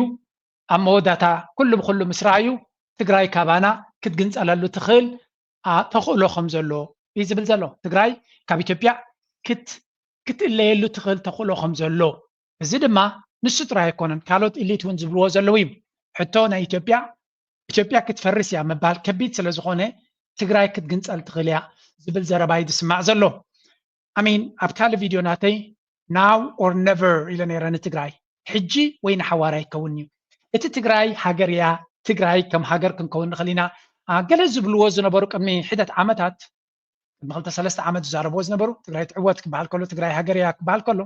ኣብ መወዳእታ ኩሉ ብኩሉ ምስ ረኣዩ ትግራይ ካባና ክትግንፀለሉ ትኽእል ተኽእሎ ከም ዘሎ እዩ ዝብል ዘሎ። ትግራይ ካብ ኢትዮጵያ ክትእለየሉ ትኽእል ተኽእሎ ከም ዘሎ፣ እዚ ድማ ንሱ ጥራይ ኣይኮነን፣ ካልኦት ኢሊት እውን ዝብልዎ ዘለዉ እዩ። ሕቶ ናይ ኢትዮጵያ፣ ኢትዮጵያ ክትፈርስ እያ ምባል ከቢድ ስለ ዝኾነ ትግራይ ክትግንፀል ትኽእል እያ ዝብል ዘረባ እዩ ዝስማዕ ዘሎ። ኣሚን ኣብ ካልእ ቪድዮ ናተይ now or never ኢለ ነይረ። ንትግራይ ሕጂ ወይ ንሓዋር ኣይከውን እዩ። እቲ ትግራይ ሃገር እያ። ትግራይ ከም ሃገር ክንከውን ንኽእል ኢና። ገለ ዝብልዎ ዝነበሩ ቅድሚ ሒደት ዓመታት፣ ቅድሚ ክልተ ሰለስተ ዓመት ዝዛረብዎ ዝነበሩ ትግራይ ትዕወት ክበሃል ከሎ፣ ትግራይ ሃገር እያ ክበሃል ከሎ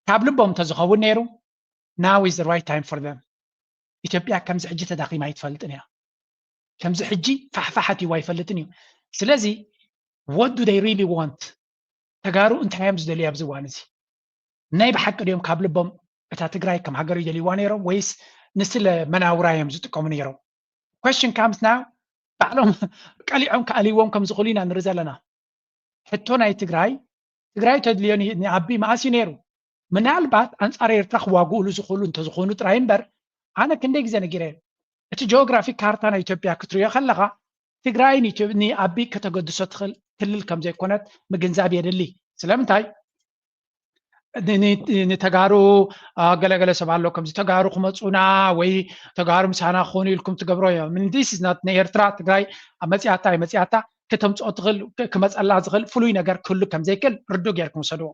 ካብ ልቦም እንተዝኸውን ነይሩ now is the right time for them። ኢትዮጵያ ከምዚ ሕጂ ተዳኺማ ኣይትፈልጥን እያ። ከምዚ ሕጂ ፋሕፋሕ ኣትይዋ ኣይፈልጥን እዩ። ስለዚ what do they really want? ተጋሩ እንታይ እዮም ዝደልዩ ኣብዚ እዋን እዚ? ናይ ብሓቂ ድዮም ካብ ልቦም እታ ትግራይ ከም ሃገር ይደልይዋ ነይሮም ወይስ ንስለ መናውራ እዮም ዝጥቀሙ ነይሮም? Question comes now፣ ባዕሎም ቀሊዖም ክኣልይዎም ከም ዝኽእሉ ኢና ንርኢ ዘለና። ሕቶ ናይ ትግራይ፣ ትግራይ ተድልዮ ንኣቢ መኣስ እዩ ነይሩ? ምናልባት ኣንፃር ኤርትራ ክዋግኡሉ ዝኽእሉ እንተዝኾኑ ጥራይ እምበር፣ ኣነ ክንደይ ግዜ ነጊረ፣ እቲ ጂኦግራፊ ካርታ ናይ ኢትዮጵያ ክትሪኦ ከለኻ ትግራይ ንኣቢ ከተገድሶ ትኽእል ክልል ከም ዘይኮነት ምግንዛብ የድሊ። ስለምንታይ? ንተጋሩ ገለገለ ሰብ ኣሎ ከምዚ ተጋሩ ክመፁና ወይ ተጋሩ ምሳና ክኾኑ ኢልኩም ትገብሮ እዮም። ንኤርትራ ትግራይ ኣብ መፅያታ ኣይመፅያታ ከተምፅኦ ትኽእል ክመፀላ ዝኽእል ፍሉይ ነገር ክህሉ ከም ዘይክእል ርዱ ጌርኩም ውሰድዎ።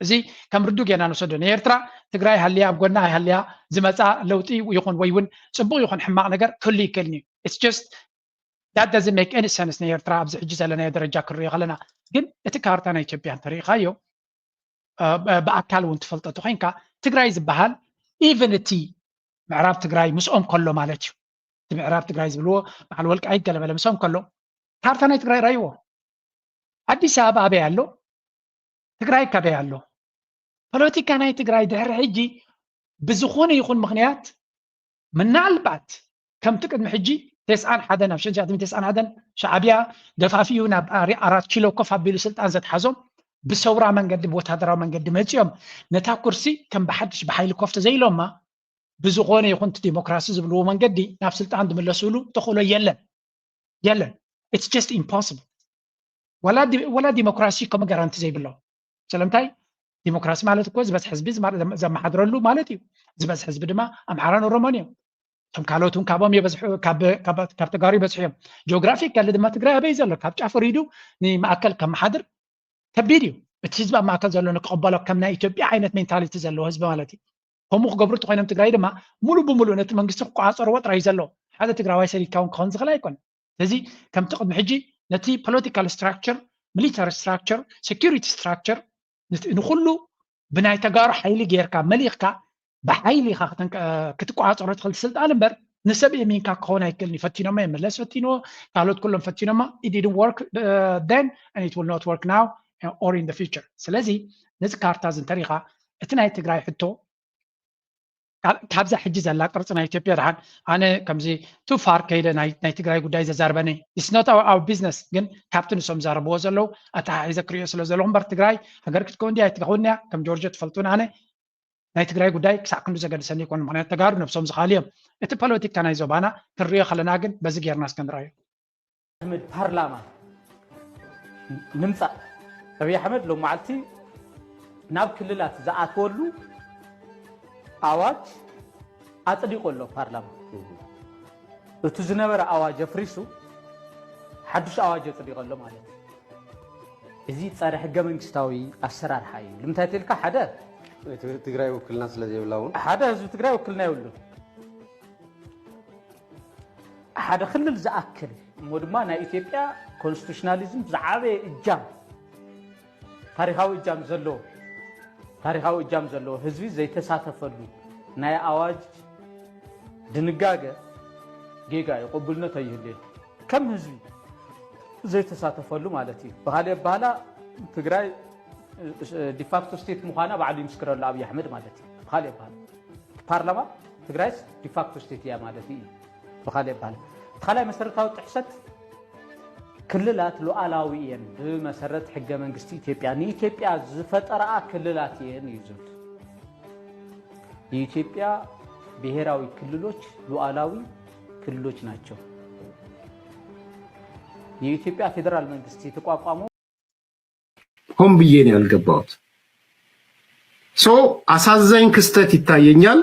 እዚ ከም ርዱ ጌርና ንወሰዶ። ንኤርትራ ትግራይ ሃልያ ኣብ ጎና ኣይሃልያ ዝመፃ ለውጢ ይኹን ወይ እውን ፅቡቕ ይኹን ሕማቕ ነገር ክህሉ ይክእል እዩ። It's just that doesn't make any sense። ንኤርትራ ኣብዚ ሕጂ ዘለናዮ ደረጃ ክንሪኦ ከለና ግን እቲ ካርታ ናይ ኢትዮጵያ እንተሪኢኻዮ ብኣካል እውን ትፈልጦ ተኮይንካ ትግራይ ዝበሃል even እቲ ምዕራብ ትግራይ ምስኦም ከሎ ማለት እዩ። እቲ ምዕራብ ትግራይ ዝብልዎ በዓል ወልቃይት ገለመለ ምስኦም ከሎ ካርታ ናይ ትግራይ ራይዎ። ኣዲስ ኣበባ ኣበይ ኣሎ? ትግራይ ካበይ ኣሎ? ፖለቲካ ናይ ትግራይ ድሕሪ ሕጂ ብዝኾነ ይኹን ምኽንያት ምናልባት ከምቲ ቅድሚ ሕጂ ተስዓን ሓደን ኣብ ሽሕን ትሽዓተ ሚእትን ተስዓን ሓደን ሻዕብያ ደፋፊኡ ናብ ኣራት ኪሎ ኮፍ ኣቢሉ ስልጣን ዘትሓዞም ብሰውራ መንገዲ ብወታደራዊ መንገዲ መፂኦም ነታ ኩርሲ ከም ብሓድሽ ብሓይሊ ኮፍ ተዘይሎማ ብዝኾነ ይኹን እቲ ዲሞክራሲ ዝብልዎ መንገዲ ናብ ስልጣን ዝምለስሉ ተኽእሎ የለን የለን። It's just impossible። ወላ ዲሞክራሲ ከም ጋራንቲ ዘይብሎ ስለምንታይ ዲሞክራሲ ማለት እኮ ዝበዝሕ ህዝቢ ዘመሓድረሉ ማለት እዩ። ዝበዝሕ ህዝቢ ድማ ኣምሓራን ኦሮሞን እዮም። እቶም ካልኦት እውን ካብኦም የበዝሑ ካብ ተጋሩ ይበዝሑ እዮም። ጂኦግራፊካሊ ድማ ትግራይ ኣበይ ዘሎ ካብ ጫፍ ወሪዱ ንማእከል ከመሓድር ከቢድ እዩ። እቲ ህዝቢ ኣብ ማእከል ዘሎ ንክቕበሎ ከም ናይ ኢትዮጵያ ዓይነት ሜንታሊቲ ዘለዎ ህዝቢ ማለት እዩ። ከምኡ ክገብሩ እንተኮይኖም ትግራይ ድማ ሙሉ ብሙሉ ነቲ መንግስቲ ክቆፃፀርዎ ጥራይ ዘሎ ሓደ ትግራዋይ ሰዲድካ እውን ክኸውን ዝኽእል ኣይኮነን። ስለዚ ከምቲ ቅድሚ ሕጂ ነቲ ፖለቲካል ስትራክቸር፣ ሚሊታሪ ስትራክቸር፣ ሴኪሪቲ ስትራክቸር ንኩሉ ብናይ ተጋሩ ሓይሊ ጌርካ መሊኽካ ብሓይሊ ኢኻ ክትቆፃፀሮ ትኽእል ስልጣን እምበር ንሰብ የሚንካ ክኸውን ኣይክእልን እዩ። ፈቲኖሞ እዮም፣ መለስ ፈቲንዎ፣ ካልኦት ኩሎም ፈቲኖሞ። It didn't work then and it will not work now or in the future። ስለዚ ነዚ ካርታ እዚ እንተሪኻ እቲ ናይ ትግራይ ሕቶ ካብዛ ሕጂ ዘላ ቅርፂ ናይ ኢትዮጵያ ድሓን ኣነ ከምዚ ቱ ፋር ከይደ ናይ ትግራይ ጉዳይ ዘዛርበኒ it's not our business። ግን ካብቲ ንሶም ዛረብዎ ዘለዉ ኣተሓሒዘ ክሪኦ ስለ ዘለኹ እምበር ትግራይ ሃገር ክትከውን ድያ ኣይትከውን እያ ከም ጆርጆ ትፈልጡን ኣነ ናይ ትግራይ ጉዳይ ክሳዕ ክንዱ ዘገድሰኒ ይኮኑ። ምክንያቱ ተጋሩ ነብሶም ዝኻሉ እዮም። እቲ ፖለቲካ ናይ ዞባና ክንሪኦ ከለና ግን በዚ ጌርና እስከ ንረኣዮ። ኣሕመድ ፓርላማ ንምፃእ ኣብይ ኣሕመድ ሎም መዓልቲ ናብ ክልላት ዝኣተወሉ ኣዋጅ ኣፅዲቑ ኣሎ ፓርላማ። እቲ ዝነበረ ኣዋጅ ኣፍሪሱ ሓዱሽ ኣዋጅ ኣፅዲቑ ኣሎ ማለት እዩ። እዚ ፀረ ሕገ መንግስታዊ ኣሰራርሓ እዩ። ንምንታይ ተልካ ሓደ ትግራይ ውክልና ስለ ዘይብላ እውን ሓደ ህዝቢ ትግራይ ውክልና የብሉን። ሓደ ክልል ዝኣክል እሞ ድማ ናይ ኢትዮጵያ ኮንስቲቱሽናሊዝም ዝዓበየ እጃም ታሪካዊ እጃም ዘለዎ ታሪካዊ እጃም ዘለዎ ህዝቢ ዘይተሳተፈሉ ናይ ኣዋጅ ድንጋገ ጌጋ እዩ፣ ቅቡልነት ኣይህልዮን። ከም ህዝቢ ዘይተሳተፈሉ ማለት እዩ። ብካሊእ ኣባህላ ትግራይ ዲፋክቶ ስቴት ምዃና ባዕሉ ይምስክረሉ ኣብይ ኣሕመድ ማለት እዩ። ብካሊእ ኣባህላ ፓርላማ ትግራይስ ዲፋክቶ ስቴት እያ ማለት እዩ። ብካሊእ ኣባህላ እቲ ካልኣይ መሰረታዊ ጥሕሰት ክልላት ሉዓላዊ እየን ብመሰረት ሕገ መንግስቲ ኢትዮጵያ ንኢትዮጵያ ዝፈጠረኣ ክልላት እየን እዩ ዝብል። የኢትዮጵያ ብሄራዊ ክልሎች ሉዓላዊ ክልሎች ናቸው። የኢትዮጵያ ፌዴራል መንግስት የተቋቋመው ሆን ብዬ ነው ያልገባሁት። ሶ አሳዛኝ ክስተት ይታየኛል።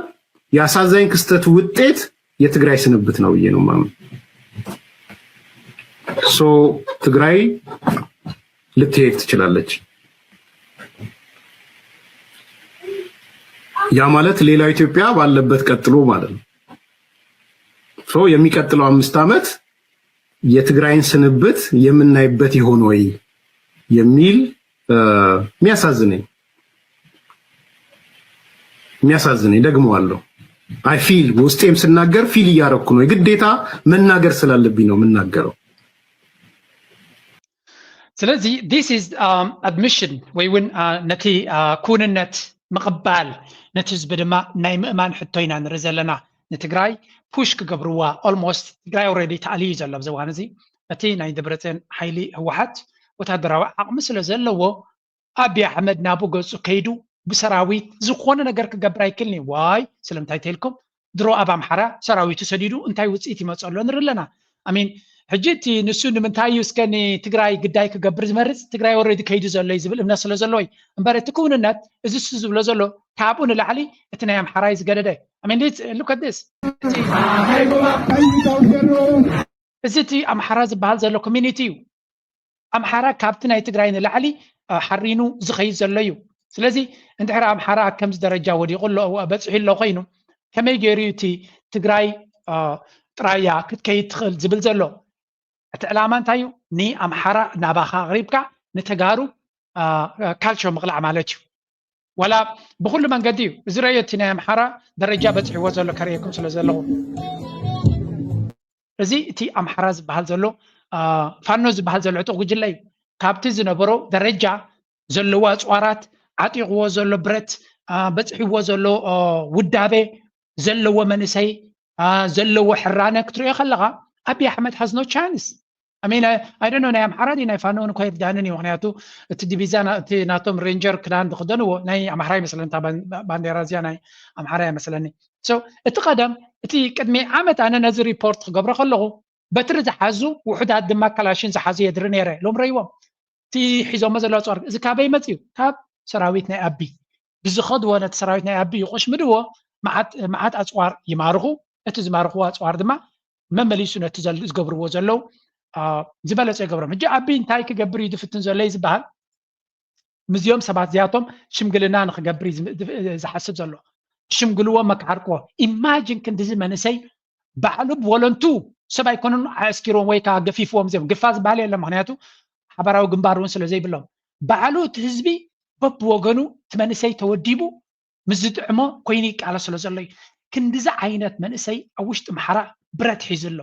የአሳዛኝ ክስተት ውጤት የትግራይ ስንብት ነው ብዬ ነው የማምነው። ሶ ትግራይ ልትሄድ ትችላለች። ያ ማለት ሌላው ኢትዮጵያ ባለበት ቀጥሎ ማለት ነው። ሶ የሚቀጥለው አምስት ዓመት የትግራይን ስንብት የምናይበት ይሆን ወይ የሚል የሚያሳዝነኝ የሚያሳዝነኝ ደግመዋለሁ። I feel ውስጤም ስናገር feel እያረኩ ነው። የግዴታ መናገር ስላለብኝ ነው የምናገረው። ስለዚ this is admission ወይ እውን ነቲ ክውንነት ምቕባል፣ ነቲ ህዝቢ ድማ ናይ ምእማን ሕቶ ኢና ንርኢ ዘለና። ንትግራይ push ክገብርዋ፣ almost ትግራይ already ተኣልዩ እዩ ዘሎ ኣብዚ እዋን እዚ። እቲ ናይ ደብረፅዮን ሓይሊ ህወሓት ወታደራዊ ዓቕሚ ስለ ዘለዎ ኣብይ ኣሕመድ ናብኡ ገፁ ከይዱ ብሰራዊት ዝኾነ ነገር ክገብር ኣይክእልን እዩ። ዋይ? ስለምንታይ ተልኩም? ድሮ ኣብ ኣምሓራ ሰራዊቱ ሰዲዱ እንታይ ውፅኢት ይመፅእ ኣሎ ንርኢ ኣለና። ኣሚን ሕጂ እቲ ንሱ ንምንታይ እዩ እስከ ንትግራይ ግዳይ ክገብር ዝመርፅ? ትግራይ already ከይዱ ዘሎ እዩ ዝብል እምነት ስለ ዘለዎ እዩ እምበር እቲ ክውንነት እዚ እሱ ዝብሎ ዘሎ ካብኡ ንላዕሊ እቲ ናይ ኣምሓራ እዩ ዝገደደ። ኣሚን look at this። እዚ እቲ ኣምሓራ ዝበሃል ዘሎ community እዩ። ኣምሓራ ካብቲ ናይ ትግራይ ንላዕሊ ሓሪኑ ዝኸይድ ዘሎ እዩ። ስለዚ እንድሕር ኣምሓራ ኣብ ከምዚ ደረጃ ወዲቑ ኣሎ፣ በፂሑ ኣሎ ኮይኑ ከመይ ገይሩ እዩ እቲ ትግራይ ጥራያ ክትከይድ ትኽእል ዝብል ዘሎ? እቲ ዕላማ እንታይ እዩ? ንኣምሓራ ናባኻ ኣቕሪብካ ንተጋሩ ካልቸር ምቕላዕ ማለት እዩ። ዋላ ብኩሉ መንገዲ እዩ እዚ ረዮ እቲ ናይ ኣምሓራ ደረጃ በፂሕዎ ዘሎ ከርእየኩም ስለ ዘለኹ። እዚ እቲ ኣምሓራ ዝበሃል ዘሎ ፋኖ ዝበሃል ዘሎ ዕጡቕ ጉጅለ እዩ። ካብቲ ዝነበሮ ደረጃ ዘለዎ ኣፅዋራት፣ ዓጢቕዎ ዘሎ ብረት፣ በፅሕዎ ዘሎ ውዳበ፣ ዘለዎ መንእሰይ፣ ዘለዎ ሕራነ ክትሪኦ ከለኻ ኣብይ ኣሕመድ has no chance። ኣሜን። ኣይ ዶንት ኖ ናይ ኣምሓራ ድዩ ናይ ፋኖ እውን እኮ ኣይርዳንን እዩ። ምክንያቱ እቲ ዲቪዛ እቲ ናቶም ሬንጀር ክዳን ዝክደንዎ ናይ ኣምሓራ ይመስለኒ፣ እታ ባንዴራ እዚኣ ናይ ኣምሓራ ይመስለኒ። እቲ ቀደም እቲ ቅድሚ ዓመት ኣነ ነዚ ሪፖርት ክገብሮ ከለኹ በትሪ ዝሓዙ ውሑዳት ድማ ካላሽን ዝሓዙ የድሪ ነይረ ኢሎም ረይዎም። እቲ ሒዞሞ ዘለዉ ኣፅዋር እዚ ካበይ መፅዩ? ካብ ሰራዊት ናይ ኣቢ ብዝኸድዎ ነቲ ሰራዊት ናይ ኣቢ ይቆሽምድዎ። መዓት ኣፅዋር ይማርኹ። እቲ ዝማርኽዎ ኣፅዋር ድማ መመሊሱ ነቲ ዝገብርዎ ዘለዉ ዝበለፀ ይገብሮም። ሕጂ ኣቢ እንታይ ክገብር እዩ ዝፍትን ዘሎ እዩ ዝበሃል? ምስዚኦም ሰባት እዚኣቶም ሽምግልና ንክገብር እዩ ዝሓስብ ዘሎ። ሽምግልዎ፣ መካሓርቅዎ። ኢማጂን ክንድዚ መንእሰይ ባዕሉ ብወለንቱ ሰብ ኣይኮነን ኣዕስኪርዎም ወይ ከዓ ገፊፍዎም። እዚኦም ግፋ ዝበሃል የለን፣ ምክንያቱ ሓባራዊ ግንባር እውን ስለ ዘይብሎም ባዕሉ እቲ ህዝቢ በብወገኑ እቲ መንእሰይ ተወዲቡ ምስ ዝጥዕሞ ኮይኑ ይቃለስ ስለ ዘሎ እዩ። ክንድዚ ዓይነት መንእሰይ ኣብ ውሽጢ ኣምሓራ ብረት ሒዙ ኣሎ።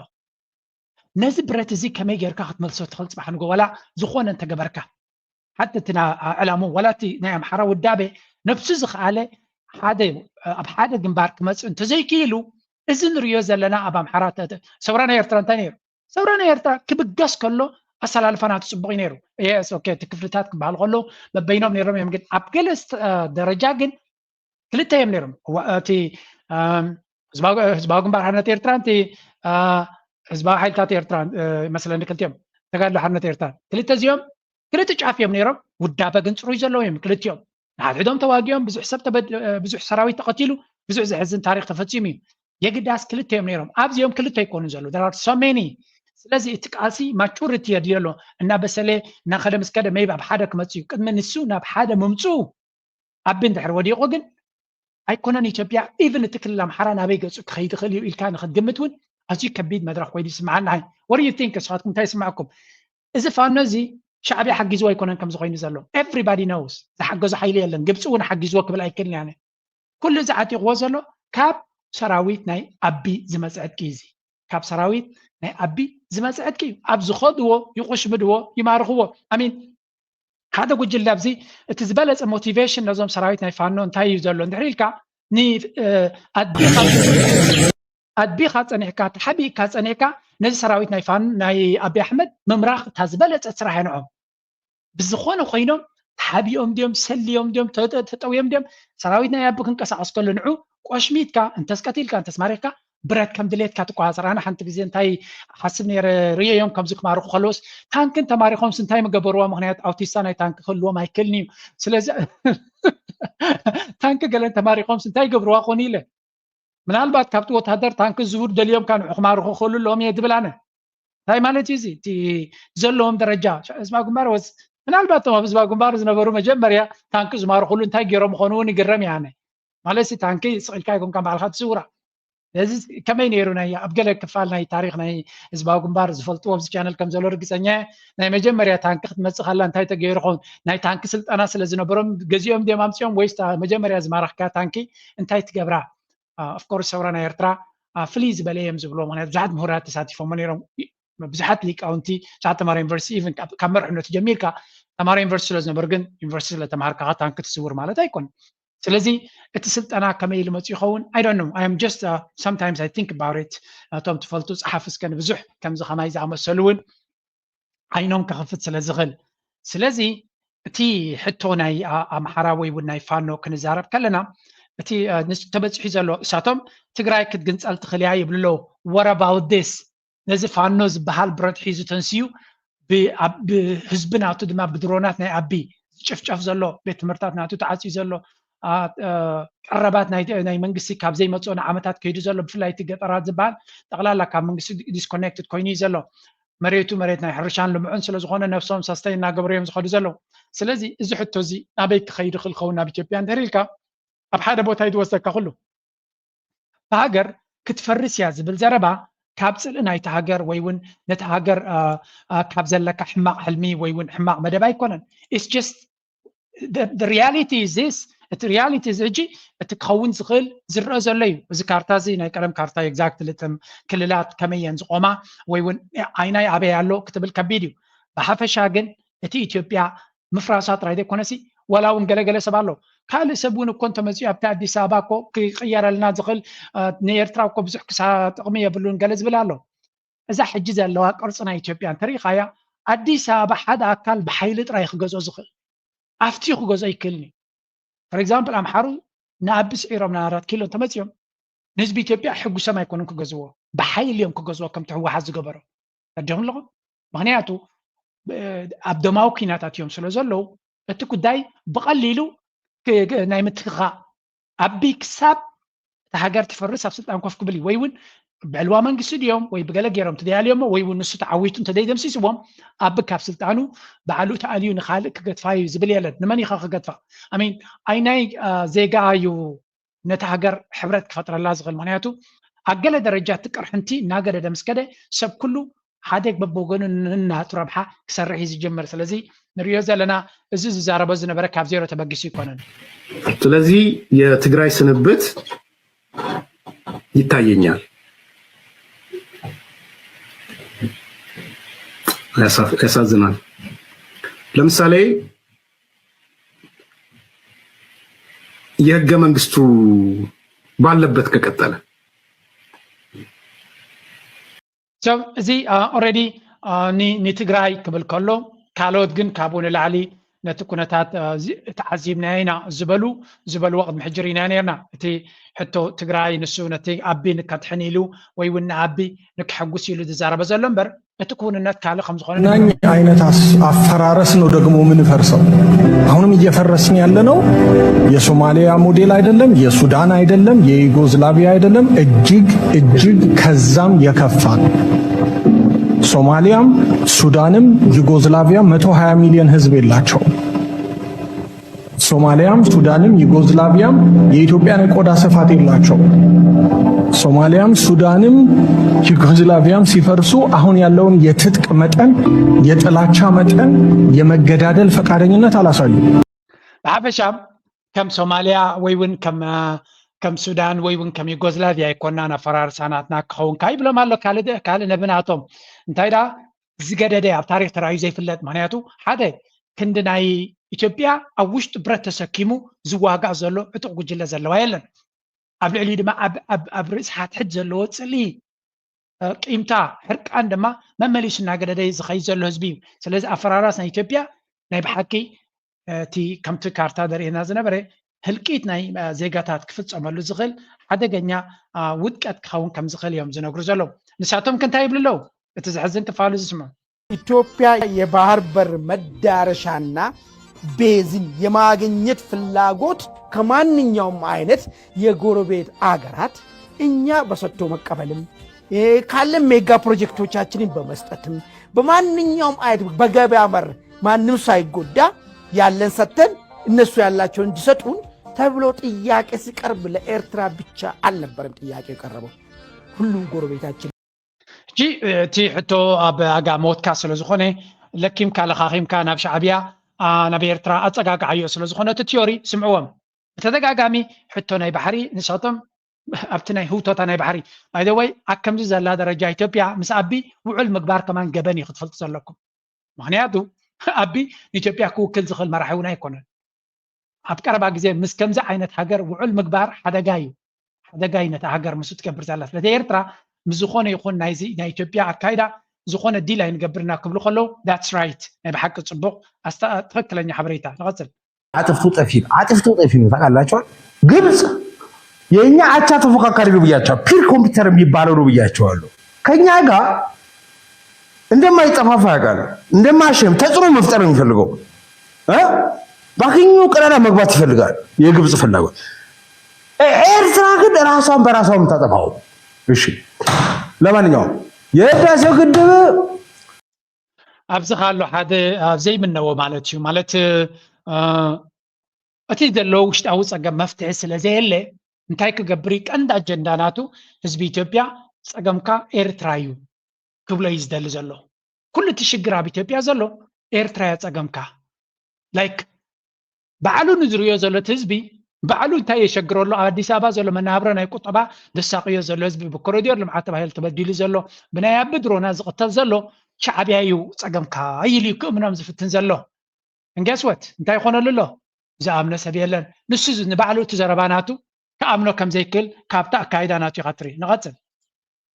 ነዚ ብረት እዚ ከመይ ጌርካ ክትመልሶ ትኽእል? ፅባሕ ንጎ ዋላ ዝኾነ እንተገበርካ ሓንቲ እቲ ዕላሙ ዋላ እቲ ናይ ኣምሓራ ውዳቤ ነብሱ ዝኸኣለ ሓደ ኣብ ሓደ ግንባር ክመፅእ እንተዘይክኢሉ እዚ ንሪኦ ዘለና ኣብ ኣምሓራ ሰውራ ናይ ኤርትራ እንታይ ነይሩ? ሰውራ ናይ ኤርትራ ክብገስ ከሎ ኣሰላልፋ ናቱ ፅቡቕ እዩ ነይሩ። ኦኬ፣ እቲ ክፍልታት ክበሃል ከሎ በበይኖም ነይሮም እዮም፣ ግን ኣብ ገለ ደረጃ ግን ክልተ እዮም ነይሮም። እቲ ህዝባዊ ግንባር ሓርነት ኤርትራ፣ እቲ ህዝባዊ ሓይልታት ኤርትራ ይመስለኒ ክልቲኦም፣ ተጋድሎ ሓርነት ኤርትራ፣ ክልተ እዚኦም ክልተ ጫፍ እዮም ነይሮም። ውዳበ ግን ፅሩይ ዘለዎም እዮም ክልቲኦም። ንሓድሕዶም ተዋጊኦም ብዙሕ ሰብ ብዙሕ ሰራዊት ተቐቲሉ፣ ብዙሕ ዘሕዝን ታሪክ ተፈፂሙ እዩ። የግዳስ ክልተ እዮም ነይሮም። ኣብዚኦም ክልተ ኣይኮኑን ዘለዉ፣ there are so many። ስለዚ እቲ ቃልሲ ማቹሪቲ የድልዮ ኣሎ። እናበሰለ እናኸደ ምስ ከደ ሜይቢ ኣብ ሓደ ክመፅእ እዩ። ቅድሚ ንሱ ናብ ሓደ ምምፅኡ ኣቢ እንድሕር ወዲቑ ግን ኣይኮነን ኢትዮጵያ ኢቭን እቲ ክልል ኣምሓራ ናበይ ገፁ ክኸይድ ይኽእል እዩ ኢልካ ንክትግምት እውን ኣዝዩ ከቢድ መድረክ ኮይኑ ይስምዓና። What do you think? ንስኻትኩም እንታይ ይስምዓኩም? እዚ ፋኖ እዚ ሻዕብያ ሓጊዝዎ ኣይኮነን ከምዚ ኮይኑ ዘሎ። Everybody knows። ዝሓገዞ ሓይሊ የለን። ግብፂ እውን ሓጊዝዎ ክብል ኣይክእልን እየ ኣነ። ኩሉ እዚ ዓጢቕዎ ዘሎ ካብ ሰራዊት ናይ ኣቢ ዝመፀ ዕጥቂ እዚ። ካብ ሰራዊት ናይ ኣቢ ዝመፀ ዕጥቂ እዩ። ኣብ ዝኸድዎ ይቆሽምድዎ፣ ይማርኽዎ። ኣሚን ሓደ ጉጅለ ኣብዚ እቲ ዝበለፀ ሞቲቬሽን ነዞም ሰራዊት ናይ ፋኖ እንታይ እዩ ዘሎ እንድሕር ኢልካ ኣድቢኻ ፀኒሕካ ተሓቢእካ ፀኒሕካ ነዚ ሰራዊት ናይ ፋኖ ናይ ኣቢ ኣሕመድ ምምራኽ እታ ዝበለፀት ስራሕ እያ ንዖም። ብዝኾነ ኮይኖም ተሓቢኦም ድዮም ሰልዮም ድዮም ተጠውዮም ድዮም ሰራዊት ናይ ኣቢ ክንቀሳቐስ ከሎ ንዑ ቆሽሚትካ እንተስቀቲልካ እንተስማሪኽካ ብረት ከም ድሌትካ ትቆፃፀር። ኣነ ሓንቲ ግዜ እንታይ ሓስብ ነይረ ርእዮም ከምዚ ክማርኹ ከለውስ ታንክን ተማሪኾምስ እንታይ ምገበርዋ? ምክንያቱ ኣውቲስታ ናይ ታንክ ክህልዎም ኣይክእልን እዩ። ስለዚ ታንክ ገለን ተማሪኾምስ እንታይ ይገብርዋ ኮኑ ኢለ ምናልባት ካብቲ ወታደር ታንክ ዝውር ደልዮም ካንዑ ክማርኹ ክህሉ ኣለዎም እየ ዝብል ኣነ። እንታይ ማለት እዩ እዚ እቲ ዘለዎም ደረጃ? ህዝባዊ ግንባር ወስ ምናልባት እቶም ኣብ ህዝባዊ ግንባር ዝነበሩ መጀመርያ ታንክ ዝማርኹሉ እንታይ ገይሮም ምኾኑ እውን ይግረም እየ ኣነ። ማለት ታንኪ ስቕ ኢልካ ኣይኮንካን ባዕልካ ትስውራ። እዚ ከመይ ነይሩ ናይ ኣብ ገለ ክፋል ናይ ታሪክ ናይ ህዝባዊ ግንባር ዝፈልጥዎ ኣብዚ ቻነል ከም ዘሎ ርግፀኛ እየ። ናይ መጀመርያ ታንኪ ክትመፅእ ከላ እንታይ ተገይሩ ኸውን? ናይ ታንኪ ስልጠና ስለ ዝነበሮም ገዚኦም ድዮም ኣምፅኦም ወይስ መጀመርያ ዝማረኽካ ታንኪ እንታይ ትገብራ? ኦፍኮርስ ሰውራ ናይ ኤርትራ ፍልይ ዝበለ እዮም ዝብልዎ፣ ምክንያቱ ብዙሓት ምሁራት ተሳቲፎሞ ነይሮም። ብዙሓት ሊቃውንቲ፣ ብዙሓት ተማሃሮ ዩኒቨርሲቲ፣ ኢቨን ካብ መርሕነቱ ጀሚርካ ተማሃሮ ዩኒቨርሲቲ ስለ ዝነበሩ፣ ግን ዩኒቨርሲቲ ስለ ተማሃርካ ታንኪ ትስውር ማለት ኣይኮነን። ስለዚ እቲ ስልጠና ከመይ ኢሉ መፅኡ ይኸውን? I don't know. I am just, uh, sometimes I think about it. እቶም ትፈልጡ ጸሓፊ እስከ ንብዙሕ ከምዚ ከማይ ዝኣመሰሉ እውን ዓይኖም ከኽፍት ስለ ዝኽእል። ስለዚ እቲ ሕቶ ናይ ኣምሓራ ወይ እውን ናይ ፋኖ ክንዛረብ ከለና፣ እቲ ተበፂሑ ዘሎ፣ እሳቶም ትግራይ ክትግንፀል ትኽእል እያ ይብሉ ኣለዉ። What about this? ነዚ ፋኖ ዝበሃል ብረት ሒዙ ተንስዩ ብህዝቢ ናቱ ድማ ብድሮናት ናይ ኣቢ ዝጭፍጨፍ ዘሎ፣ ቤት ትምህርታት ናቱ ተዓፅዩ ዘሎ፣ ቀረባት ናይ መንግስቲ ካብ ዘይመፅኦ ንዓመታት ከይዱ ዘሎ፣ ብፍላይ እቲ ገጠራት ዝበሃል ጠቕላላ ካብ መንግስቲ ዲስኮኔክትድ ኮይኑ እዩ ዘሎ። መሬቱ መሬት ናይ ሕርሻን ልምዑን ስለ ዝኾነ ነብሶም ሰስተይ እናገበሩ እዮም ዝኸዱ ዘለዉ። ስለዚ እዚ ሕቶ እዚ ናበይ ክኸይድ ይኽእል ክኸውን ናብ ኢትዮጵያ እንድሕር ኢልካ፣ ኣብ ሓደ ቦታ እዩ ዝወስደካ። ኩሉ ሃገር ክትፈርስ እያ ዝብል ዘረባ ካብ ፅልኢ ናይቲ ሃገር ወይ እውን ነቲ ሃገር ካብ ዘለካ ሕማቕ ሕልሚ ወይ እውን ሕማቕ መደብ ኣይኮነን። It's just the reality is this። እቲ ሪያሊቲ እዚ ሕጂ እቲ ክኸውን ዝኽእል ዝረአ ዘሎ እዩ። እዚ ካርታ እዚ ናይ ቀደም ካርታ ኤግዛክትሊ እተን ክልላት ከመይ እየን ዝቆማ ወይ እውን ኣይናይ ኣበይ ኣሎ ክትብል ከቢድ እዩ። ብሓፈሻ ግን እቲ ኢትዮጵያ ምፍራሳ ጥራይ ዘይኮነሲ ዋላ እውን ገለገለ ሰብ ኣሎ። ካልእ ሰብ እውን እኮ እንተመፅኡ ኣብቲ ኣዲስ ኣበባ እኮ ክቅየረልና ዝኽእል ንኤርትራ እኮ ብዙሕ ክሳ ጥቕሚ የብሉን ገለ ዝብል ኣሎ። እዛ ሕጂ ዘለዋ ቅርፂ ናይ ኢትዮጵያ እንተሪኢኻያ ኣዲስ ኣበባ ሓደ ኣካል ብሓይሊ ጥራይ ክገዝኦ ዝኽእል ኣፍትዩ ክገዝኦ ይክእልን እዩ። For example ኣምሓሩ ንኣቢ ስዒሮም ናብ ኣራት ኪሎ እንተመፅኦም ንህዝቢ ኢትዮጵያ ሕጉሶም ኣይኮኑን ክገዝዎ፣ ብሓይሊ እዮም ክገዝዎ ከምቲ ህወሓት ዝገበሮ። ረዲኹም ኣለኹም? ምክንያቱ ኣብ ደማዊ ኩናት ኣትዮም ስለ ዘለዉ እቲ ጉዳይ ብቐሊሉ ናይ ምትክኻእ ኣቢ ክሳብ እታ ሃገር ትፈርስ ኣብ ስልጣን ኮፍ ክብል እዩ። ወይ እውን ብዕልዋ መንግስቲ ድዮም ወይ ብገለ ገይሮም ትደያልዮሞ ወይ እውን ንሱ ተዓዊቱ እንተደይደምሲስዎም ኣቢ ካብ ስልጣኑ ባዕሉ ተኣልዩ ንካልእ ክገድፋ እዩ ዝብል የለን። ንመን ኢኻ ክገድፋ? ኣሚን ኣይናይ ዜጋ እዩ ነቲ ሃገር ሕብረት ክፈጥረላ ዝኽእል? ምክንያቱ ኣብ ገለ ደረጃ እቲ ቅርሕንቲ እናገደደ ምስ ከደ ሰብ ኩሉ ሓደ በብወገኑ ንናቱ ረብሓ ክሰርሕ እዩ ዝጀምር። ስለዚ ንሪኦ ዘለና እዚ ዝዛረቦ ዝነበረ ካብ ዜሮ ተበጊሱ ይኮነን። ስለዚ የትግራይ ስንብት ይታየኛል። ያሳዝናል። ለምሳሌ የህገ መንግስቱ ባለበት ከቀጠለ ሰብ እዚ ኦረዲ ንትግራይ ክብል ከሎ ካልኦት ግን ካብኡ ንላዕሊ ነቲ ኩነታት ተዓዚብናዮ ኢና ዝበሉ ዝበልዎ ቅድሚ ሕጂ ርኢና ነርና። እቲ ሕቶ ትግራይ ንሱ ነቲ ኣቢ ንከድሕን ኢሉ ወይ እውን ንኣቢ ንክሐጉስ ኢሉ ዝዛረበ ዘሎ እምበር እቲ ክውንነት ካልእ ከም ዝኾነ ናኝ አይነት አፈራረስ ነው ደግሞ ምንፈርሰው። አሁንም እየፈረስን ያለነው የሶማሊያ ሞዴል አይደለም፣ የሱዳን አይደለም፣ የዩጎዝላቪያ አይደለም። እጅግ እጅግ ከዛም የከፋ ነው። ሶማሊያም ሱዳንም ዩጎዝላቪያ መቶ ሃያ ሚሊዮን ህዝብ የላቸውም። ሶማሊያም ሱዳንም ዩጎዝላቪያም የኢትዮጵያን የቆዳ ስፋት የላቸውም። ሶማሊያም ሱዳንም ዩጎዝላቪያም ሲፈርሱ አሁን ያለውን የትጥቅ መጠን፣ የጥላቻ መጠን፣ የመገዳደል ፈቃደኝነት አላሳዩም። ብሓፈሻ ከም ሶማሊያ ወይ እውን ከም ከም ሱዳን ወይ እውን ከም ዩጎዝላቪያ ኣይኮናን ኣፈራርሳ ናትና ክኸውን ካይ ይብሎም ኣሎ ካልእ ነብናቶም እንታይ ደኣ ዝገደደ ኣብ ታሪክ ተራእዩ ዘይፍለጥ። ምክንያቱ ሓደ ክንዲ ናይ ኢትዮጵያ ኣብ ውሽጢ ብረት ተሰኪሙ ዝዋጋእ ዘሎ ዕጡቕ ጉጅለ ዘለዋ የለን። ኣብ ልዕሊኡ ድማ ኣብ ርእሲ ሓትሕት ዘለዎ ፅልኢ፣ ቂምታ፣ ሕርቃን ድማ መመሊሱ እናገደደ ዝኸይድ ዘሎ ህዝቢ እዩ። ስለዚ ኣፈራራስ ናይ ኢትዮጵያ ናይ ብሓቂ እቲ ከምቲ ካርታ ዘርእየና ዝነበረ ህልቂት ናይ ዜጋታት ክፍፀመሉ ዝኽእል ሓደገኛ ውድቀት ክኸውን ከም ዝኽእል እዮም ዝነግሩ ዘለዉ። ንሳቶም ከ እንታይ ይብሉ ኣለዉ? እቲ ዘሕዝን ክፋሉ ዝስምዑ። ኢትዮጵያ የባህር በር መዳረሻና ቤዝን የማግኘት ፍላጎት ከማንኛውም አይነት የጎረቤት አገራት እኛ በሰጥቶ መቀበልም ካለን ሜጋ ፕሮጀክቶቻችንን በመስጠትም በማንኛውም አይነት በገበያ መር ማንም ሳይጎዳ ያለን ሰጥተን እነሱ ያላቸውን እንዲሰጡን ተብሎ ጥያቄ ሲቀርብ ለኤርትራ ብቻ አልነበረም ጥያቄው የቀረበው፣ ሁሉም ጎረቤታችን። ሕጂ እቲ ሕቶ ኣብ ኣጋ ሞትካ ስለ ዝኾነ ለኪምካ ለኻኺምካ ናብ ሻዕብያ ናብ ኤርትራ ኣጸጋግዓዮ ስለ ዝኾነ እቲ ቲዮሪ ስምዕዎም። ብተደጋጋሚ ሕቶ ናይ ባሕሪ ንሳቶም ኣብቲ ናይ ህውቶታ ናይ ባሕሪ። ባይዘወይ ኣብ ከምዚ ዘላ ደረጃ ኢትዮጵያ ምስ ኣቢ ውዑል ምግባር ከማን ገበን እዩ ክትፈልጡ ዘለኩም። ምክንያቱ ኣቢ ንኢትዮጵያ ክውክል ዝኽእል መራሒ እውን ኣይኮነን። ኣብ ቀረባ ግዜ ምስ ከምዚ ዓይነት ሃገር ውዑል ምግባር ሓደጋ እዩ። ሓደጋ እዩ ነታ ሃገር ምስ ትገብር ዘላ። ስለዚ ኤርትራ ምስ ዝኾነ ይኹን ናይዚ ናይ ኢትዮጵያ ኣካይዳ ዝኾነ ዲል ኣይንገብርና ክብሉ ከለዉ that's right ናይ ብሓቂ ጽቡቕ ኣስታ ትኽክለኛ ሓበሬታ ንቐጽል። አጥፍቶ ጠፊ ነው። አጥፍቶ ጠፊ ነው። ታውቃላችኋል? ግብፅ የእኛ አቻ ተፎካካሪ ነው ብያቸዋል። ፒር ኮምፒውተር የሚባለው ነው ብያቸዋለሁ። ከኛ ጋር እንደማይጠፋፋ ያውቃል። እንደማሸም ተጽዕኖ መፍጠር የሚፈልገው እ ባገኘው ቀዳዳ መግባት ይፈልጋል። የግብፅ ፍላጎት። ኤርትራ ግን ራሷን በራሷ የምታጠፋው። እሺ፣ ለማንኛውም የህዳሴው ግድብ ኣብዚ ካሎ ሓደ ኣብ ዘይምነዎ ማለት እዩ ማለት እቲ ዘለዎ ውሽጣዊ ፀገም መፍትሒ ስለ ዘየለ እንታይ ክገብር እዩ ቀንዲ ኣጀንዳ ናቱ ህዝቢ ኢትዮጵያ ፀገምካ ኤርትራ እዩ ክብሎ እዩ ዝደሊ ዘሎ ኩሉ እቲ ሽግር ኣብ ኢትዮጵያ ዘሎ ኤርትራ እያ ፀገምካ ላይክ ባዕሉ ንዝርእዮ ዘሎ እቲ ህዝቢ ባዕሉ እንታይ የሸግሮ ኣሎ ኣብ ኣዲስ ኣበባ ዘሎ መናብሮ ናይ ቁጠባ ዘሳቅዮ ዘሎ ህዝቢ ብኮሪዶር ልምዓት ተባሂሉ ተበዲሉ ዘሎ ብናይ ኣቢ ድሮና ዝቅተል ዘሎ ሻዕብያ እዩ ፀገምካ ኢሉ እዩ ክእምኖም ዝፍትን ዘሎ እንገስወት እንታይ ይኾነሉ ኣሎ ዝኣምኖ ሰብ የለን ንሱ ንባዕሉ እቲ ዘረባ ናቱ ክኣምኖ ከምዘይክል ካብቲ ኣካይዳ ናቱ ኢኻ ትርኢ ንቐፅል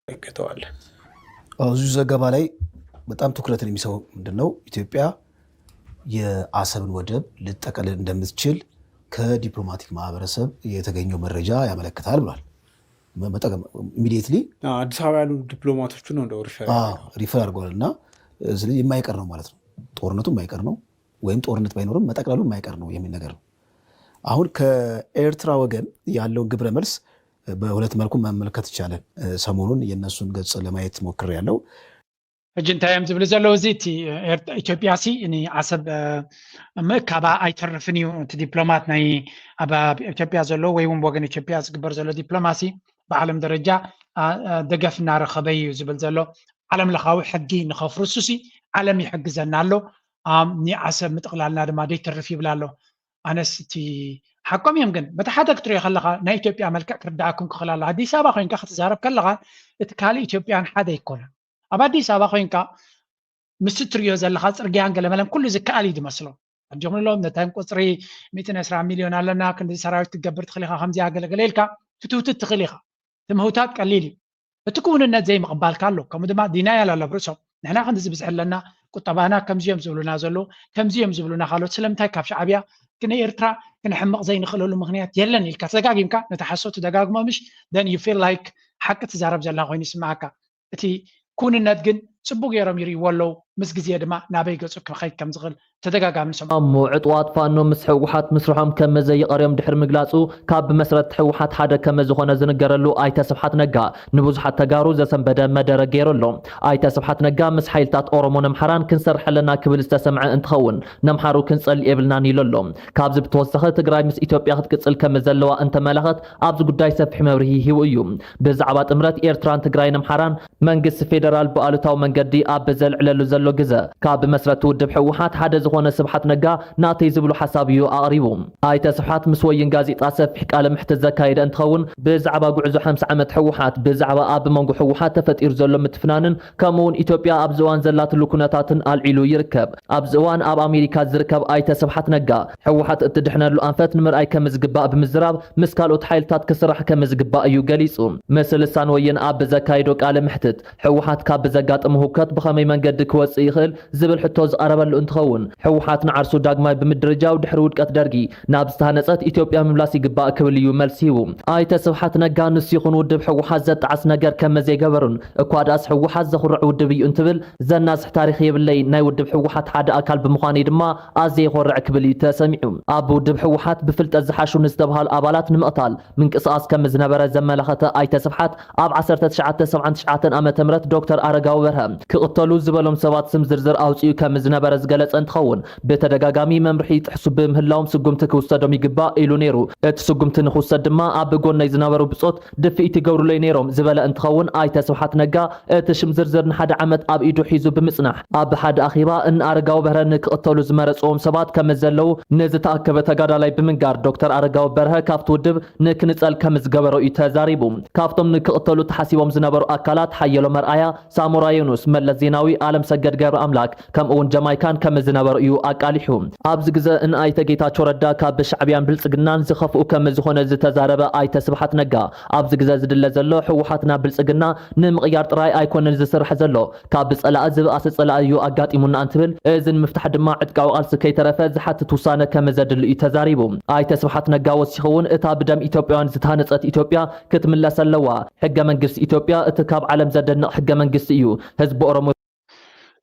ይገተዋል። እዚሁ ዘገባ ላይ በጣም ትኩረትን የሚሰበው ምንድነው ኢትዮጵያ የአሰብን ወደብ ልትጠቀልል እንደምትችል ከዲፕሎማቲክ ማህበረሰብ የተገኘው መረጃ ያመለክታል ብሏል። ኢሚዲየትሊ አዲስ አበባ ያሉ ዲፕሎማቶቹ ነው እንደው ሪፈር ሪፈር አድርገዋል እና ስለዚህ የማይቀር ነው ማለት ነው። ጦርነቱ የማይቀር ነው ወይም ጦርነት ባይኖርም መጠቅለሉ የማይቀር ነው የሚል ነገር ነው። አሁን ከኤርትራ ወገን ያለውን ግብረ መልስ በሁለት መልኩ መመልከት ይቻላል። ሰሞኑን የእነሱን ገጽ ለማየት ሞክሬያለሁ። ሕጂ እንታይ እዮም ዝብሉ ዘለዉ እዚ እቲ ኢትዮጵያ ሲ ንዓሰብ ምእካባ ኣይተርፍን እዩ እቲ ዲፕሎማት ናይ ኣብ ኢትዮጵያ ዘሎ ወይ እውን ወገን ኢትዮጵያ ዝግበር ዘሎ ዲፕሎማሲ ብዓለም ደረጃ ደገፍ እናረኸበ እዩ ዝብል ዘሎ ዓለም ለኻዊ ሕጊ ንኸፍርሱ ሲ ዓለም ይሕግዘና ኣሎ ንዓሰብ ምጥቕላልና ድማ ደይተርፍ ይብል ኣሎ ኣነስ እቲ ሓቆም እዮም ግን በቲ ሓደ ክትሪኦ ከለካ ናይ ኢትዮጵያ መልክዕ ክርዳኣኩም ክኽእል ኣሎ ኣዲስ ኣበባ ኮይንካ ክትዛረብ ከለካ እቲ ካልእ ኢትዮጵያን ሓደ ኣይኮነን ኣብ ኣዲስ ኣበባ ኮይንካ ምስ ትሪኦ ዘለካ ፅርግያን ገለመለን ኩሉ ዝከኣል እዩ ዝመስሎ ኣጆምሎም ነታይም ቁፅሪ ሚእትን ዕስራን ሚልዮን ኣለና ክንዲ ሰራዊት ክትገብር ትኽእል ኢካ ከምዚ ኣገለገለ ኢልካ ክትውትት ትኽእል ኢካ እቲ ምህውታት ቀሊል እዩ እቲ ክውንነት ዘይምቕባልካ ኣሎ ከምኡ ድማ ዲናያል ኣሎ ኣብ ርእሶም ንሕና ክንዲ ዝብዝሕ ኣለና ቁጠባና ከምዚ እዮም ዝብሉና ዘለዉ ከምዚ እዮም ዝብሉና ካልኦት ስለምንታይ ካብ ሻዕብያ ክንኤርትራ ክንሕምቕ ዘይንኽእለሉ ምኽንያት የለን ኢልካ ተደጋጊምካ ነቲ ሓሶት ትደጋግሞ ምሽ then you feel like ሓቂ ትዛረብ ዘላ ኮይኑ ይስምዓካ እቲ ክውንነት ግን ጽቡቅ ገይሮም ይርእይዎ ኣለዉ ምስ ግዜ ድማ ናበይ ገጹ ክኸይድ ከም ዝኽእል ተደጋጋሚ ንሰምዖ። እሞ ዕጡዋት ፋኖ ምስ ህወሓት ምስርሖም ከም ዘይቐርዮም ድሕሪ ምግላጹ ካብ ብመስረትቲ ህወሓት ሓደ ከም ዝኾነ ዝንገረሉ ኣይተ ስብሓት ነጋ ንብዙሓት ተጋሩ ዘሰንበደ መደረ ገይሩ ኣሎ። ኣይተ ስብሓት ነጋ ምስ ሓይልታት ኦሮሞን ኣምሓራን ክንሰርሕ ኣለና ክብል ዝተሰምዐ እንትኸውን ነምሓሩ ክንጸልእ የብልናን ኢሉ ኣሎ። ካብዚ ብተወሳኺ ትግራይ ምስ ኢትዮጵያ ክትቅጽል ከም ዘለዋ እንተመላኸት ኣብዚ ጉዳይ ሰፊሕ መብርሂ ሂቡ እዩ። ብዛዕባ ጥምረት ኤርትራን ትግራይን ኣምሓራን መንግስቲ ፌደራል ብኣሉታዊ መንገዲ ኣብ ዘልዕለሉ ዘሎ ግዘ፣ ካብ መስረቲ ውድብ ህወሓት ሓደ ዝኾነ ስብሓት ነጋ ናተይ ዝብሎ ሓሳብ እዩ ኣቕሪቡ። ኣይተ ስብሓት ምስ ወይን ጋዜጣ ሰፊሕ ቃለ ምሕትት ዘካየደ እንትኸውን፣ ብዛዕባ ጉዕዞ ሓምሳ ዓመት ህወሓት፣ ብዛዕባ ኣብ መንጎ ህወሓት ተፈጢሩ ዘሎ ምትፍናንን ከምኡውን ኢትዮጵያ ኣብዚ እዋን ዘላትሉ ኩነታትን ኣልዒሉ ይርከብ። ኣብዚ እዋን ኣብ ኣሜሪካ ዝርከብ ኣይተ ስብሓት ነጋ፣ ህወሓት እትድሕነሉ ኣንፈት ንምርኣይ ከምዝግባእ ብምዝራብ፣ ምስ ካልኦት ሓይልታት ክስራሕ ከምዝግባእ እዩ ገሊጹ። ምስ ልሳን ወየን ኣብ ዘካየዶ ቃለ ምሕትት፣ ህወሓት ካብ ብዘጋጠሞ ህውከት ብኸመይ መንገዲ ክወጽእ ይኽእል ዝብል ሕቶ ዝቐረበሉ እንትኸውን፣ ህወሓት ንዓርሱ ዳግማይ ብምድርጃው ድሕሪ ውድቀት ደርጊ ናብ ዝተሃነጸት ኢትዮጵያ ምምላስ ይግባእ ክብል እዩ መልሲ ሂቡ። ኣይተ ስብሓት ነጋ ንሱ ይኹን ውድብ ህወሓት ዘጣዕስ ነገር ከም ዘይገበሩን፣ እኳ ደኣስ ህወሓት ዘኹርዕ ውድብ እዩ እንትብል ዘናስሕ ታሪኽ የብለይን፣ ናይ ውድብ ህወሓት ሓደ ኣካል ብምዃነይ ድማ ኣዝየ ይኾርዕ ክብል እዩ ተሰሚዑ። ኣብ ውድብ ህወሓት ብፍልጠት ዝሓሹ ንዝተብሃሉ ኣባላት ንምቕታል ምንቅስቓስ ከም ዝነበረ ዘመላኸተ ኣይተ ስብሓት፣ ኣብ ዓሰርተ ትሽዓተ ሰብዓን ትሽዓተን ዓመተ ምህረት ዶክተር ኣረጋዊ በርሀ ክቕተሉ ዝበሎም ሰባት ስም ዝርዝር ኣውፂኡ ከም ዝነበረ ዝገለጸ እንትኸውን፣ ብተደጋጋሚ መምርሒ ይጥሕሱ ብምህላዎም ስጉምቲ ክውሰዶም ይግባእ ኢሉ ነይሩ። እቲ ስጉምቲ ንክውሰድ ድማ ኣብ ጎነይ ዝነበሩ ብጾት ድፍኢት ይገብሩለይ ነይሮም ዝበለ እንትኸውን፣ ኣይተ ስብሓት ነጋ እቲ ሽም ዝርዝር ንሓደ ዓመት ኣብ ኢዱ ሒዙ ብምጽናሕ፣ ኣብ ሓደ ኣኼባ እነ ኣረጋዊ በርሀ ንክቕተሉ ዝመረጽዎም ሰባት ከም ዘለዉ ንዝተኣከበ ተጋዳላይ ብምንጋር፣ ዶክተር ኣረጋዊ በርሀ ካብቲ ውድብ ንክንጸል ከም ዝገበሮ እዩ ተዛሪቡ። ካብቶም ንክቕተሉ ተሓሲቦም ዝነበሩ ኣካላት ሓየሎም ኣርኣያ፣ ሳሞራ ዮኑስ፣ መለስ ዜናዊ፣ ኣለም ሰገድ ገብረ ኣምላክ ከምኡ እውን ጀማይካን ከም ዝነበሩ እዩ ኣቃሊሑ። ኣብዚ ግዘ ንኣይተ ጌታቸው ረዳ ካብ ሻዕብያን ብልጽግናን ዝኸፍኡ ከም ዝኾነ ዝተዛረበ ኣይተ ስብሓት ነጋ፣ ኣብዚ ግዘ ዝድለ ዘሎ ህወሓት ናብ ብልጽግና ንምቕያር ጥራይ ኣይኮነን ዝስራሕ ዘሎ፣ ካብ ጸላኢ ዝበኣሰ ጸላኢ እዩ ኣጋጢሙና እንትብል፣ እዚ ንምፍታሕ ድማ ዕጥቃዊ ቃልሲ ከይተረፈ ዝሓትት ውሳነ ከም ዘድሊ እዩ ተዛሪቡ። ኣይተ ስብሓት ነጋ ወሲኹ እውን እታ ብደም ኢትዮጵያውያን ዝተሃነጸት ኢትዮጵያ ክትምለስ ኣለዋ። ሕገ መንግስቲ ኢትዮጵያ እቲ ካብ ዓለም ዘደንቕ ሕገ መንግስቲ እዩ። ህዝቢ ኦሮሞ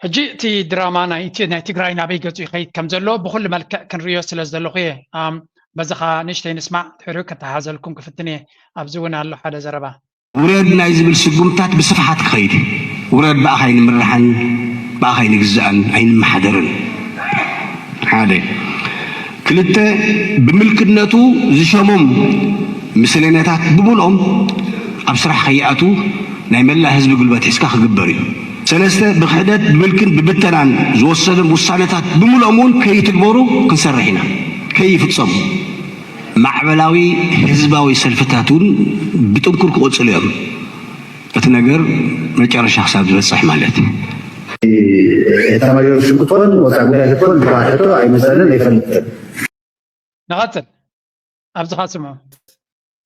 ሕጂ እቲ ድራማ ናይ ቲ- ናይ ትግራይ ናበይ ገጹ ይኸይድ ከም ዘሎ ብኩሉ መልክዕ ክንሪዮ ስለ ዘለኹ እየ። ኣም፣ በዚ ኸኣ ንእሽተይ ንስማዕ፣ ድሕሪኡ ከተሓዘልኩም ክፍትን እየ። ኣብዚ እውን ኣሎ ሓደ ዘረባ። ውረድ ናይ ዝብል ስጉምታት ብስፍሓት ክኸይድ እዩ። ውረድ ብኣኻ ኣይንምርሓን፣ ብኣኻ ኣይንግዛእን፣ ኣይንመሓደርን። ሓደ። ክልተ፣ ብምልክነቱ ዝሸሞም ምስለኔታት ብምልኦም ኣብ ስራሕ ከይኣትዉ ናይ መላእ ህዝቢ ጉልበት ሒዝካ ክግበር እዩ። ሰለስተ፣ ብክሕደት፣ ብምልክን ብብተናን ዝወሰዶም ውሳነታት ብምልኦም እውን ከይትግበሩ ክንሰርሕ ኢና፣ ከይፍጸሙ። ማዕበላዊ ህዝባዊ ሰልፍታት እውን ብጥንኩር ክቕጽሉ እዮም። እቲ ነገር መጨረሻ ክሳብ ዝበጽሕ ማለት እዩ። ኤታማዦር ሹም ክትኮን ወፃኢ ጉዳይ ክትኮን ዝበሃል ሕቶ ኣይመፀንን ኣይፈልጥን። ንቐጽል። ኣብዚኻ ስምዑ።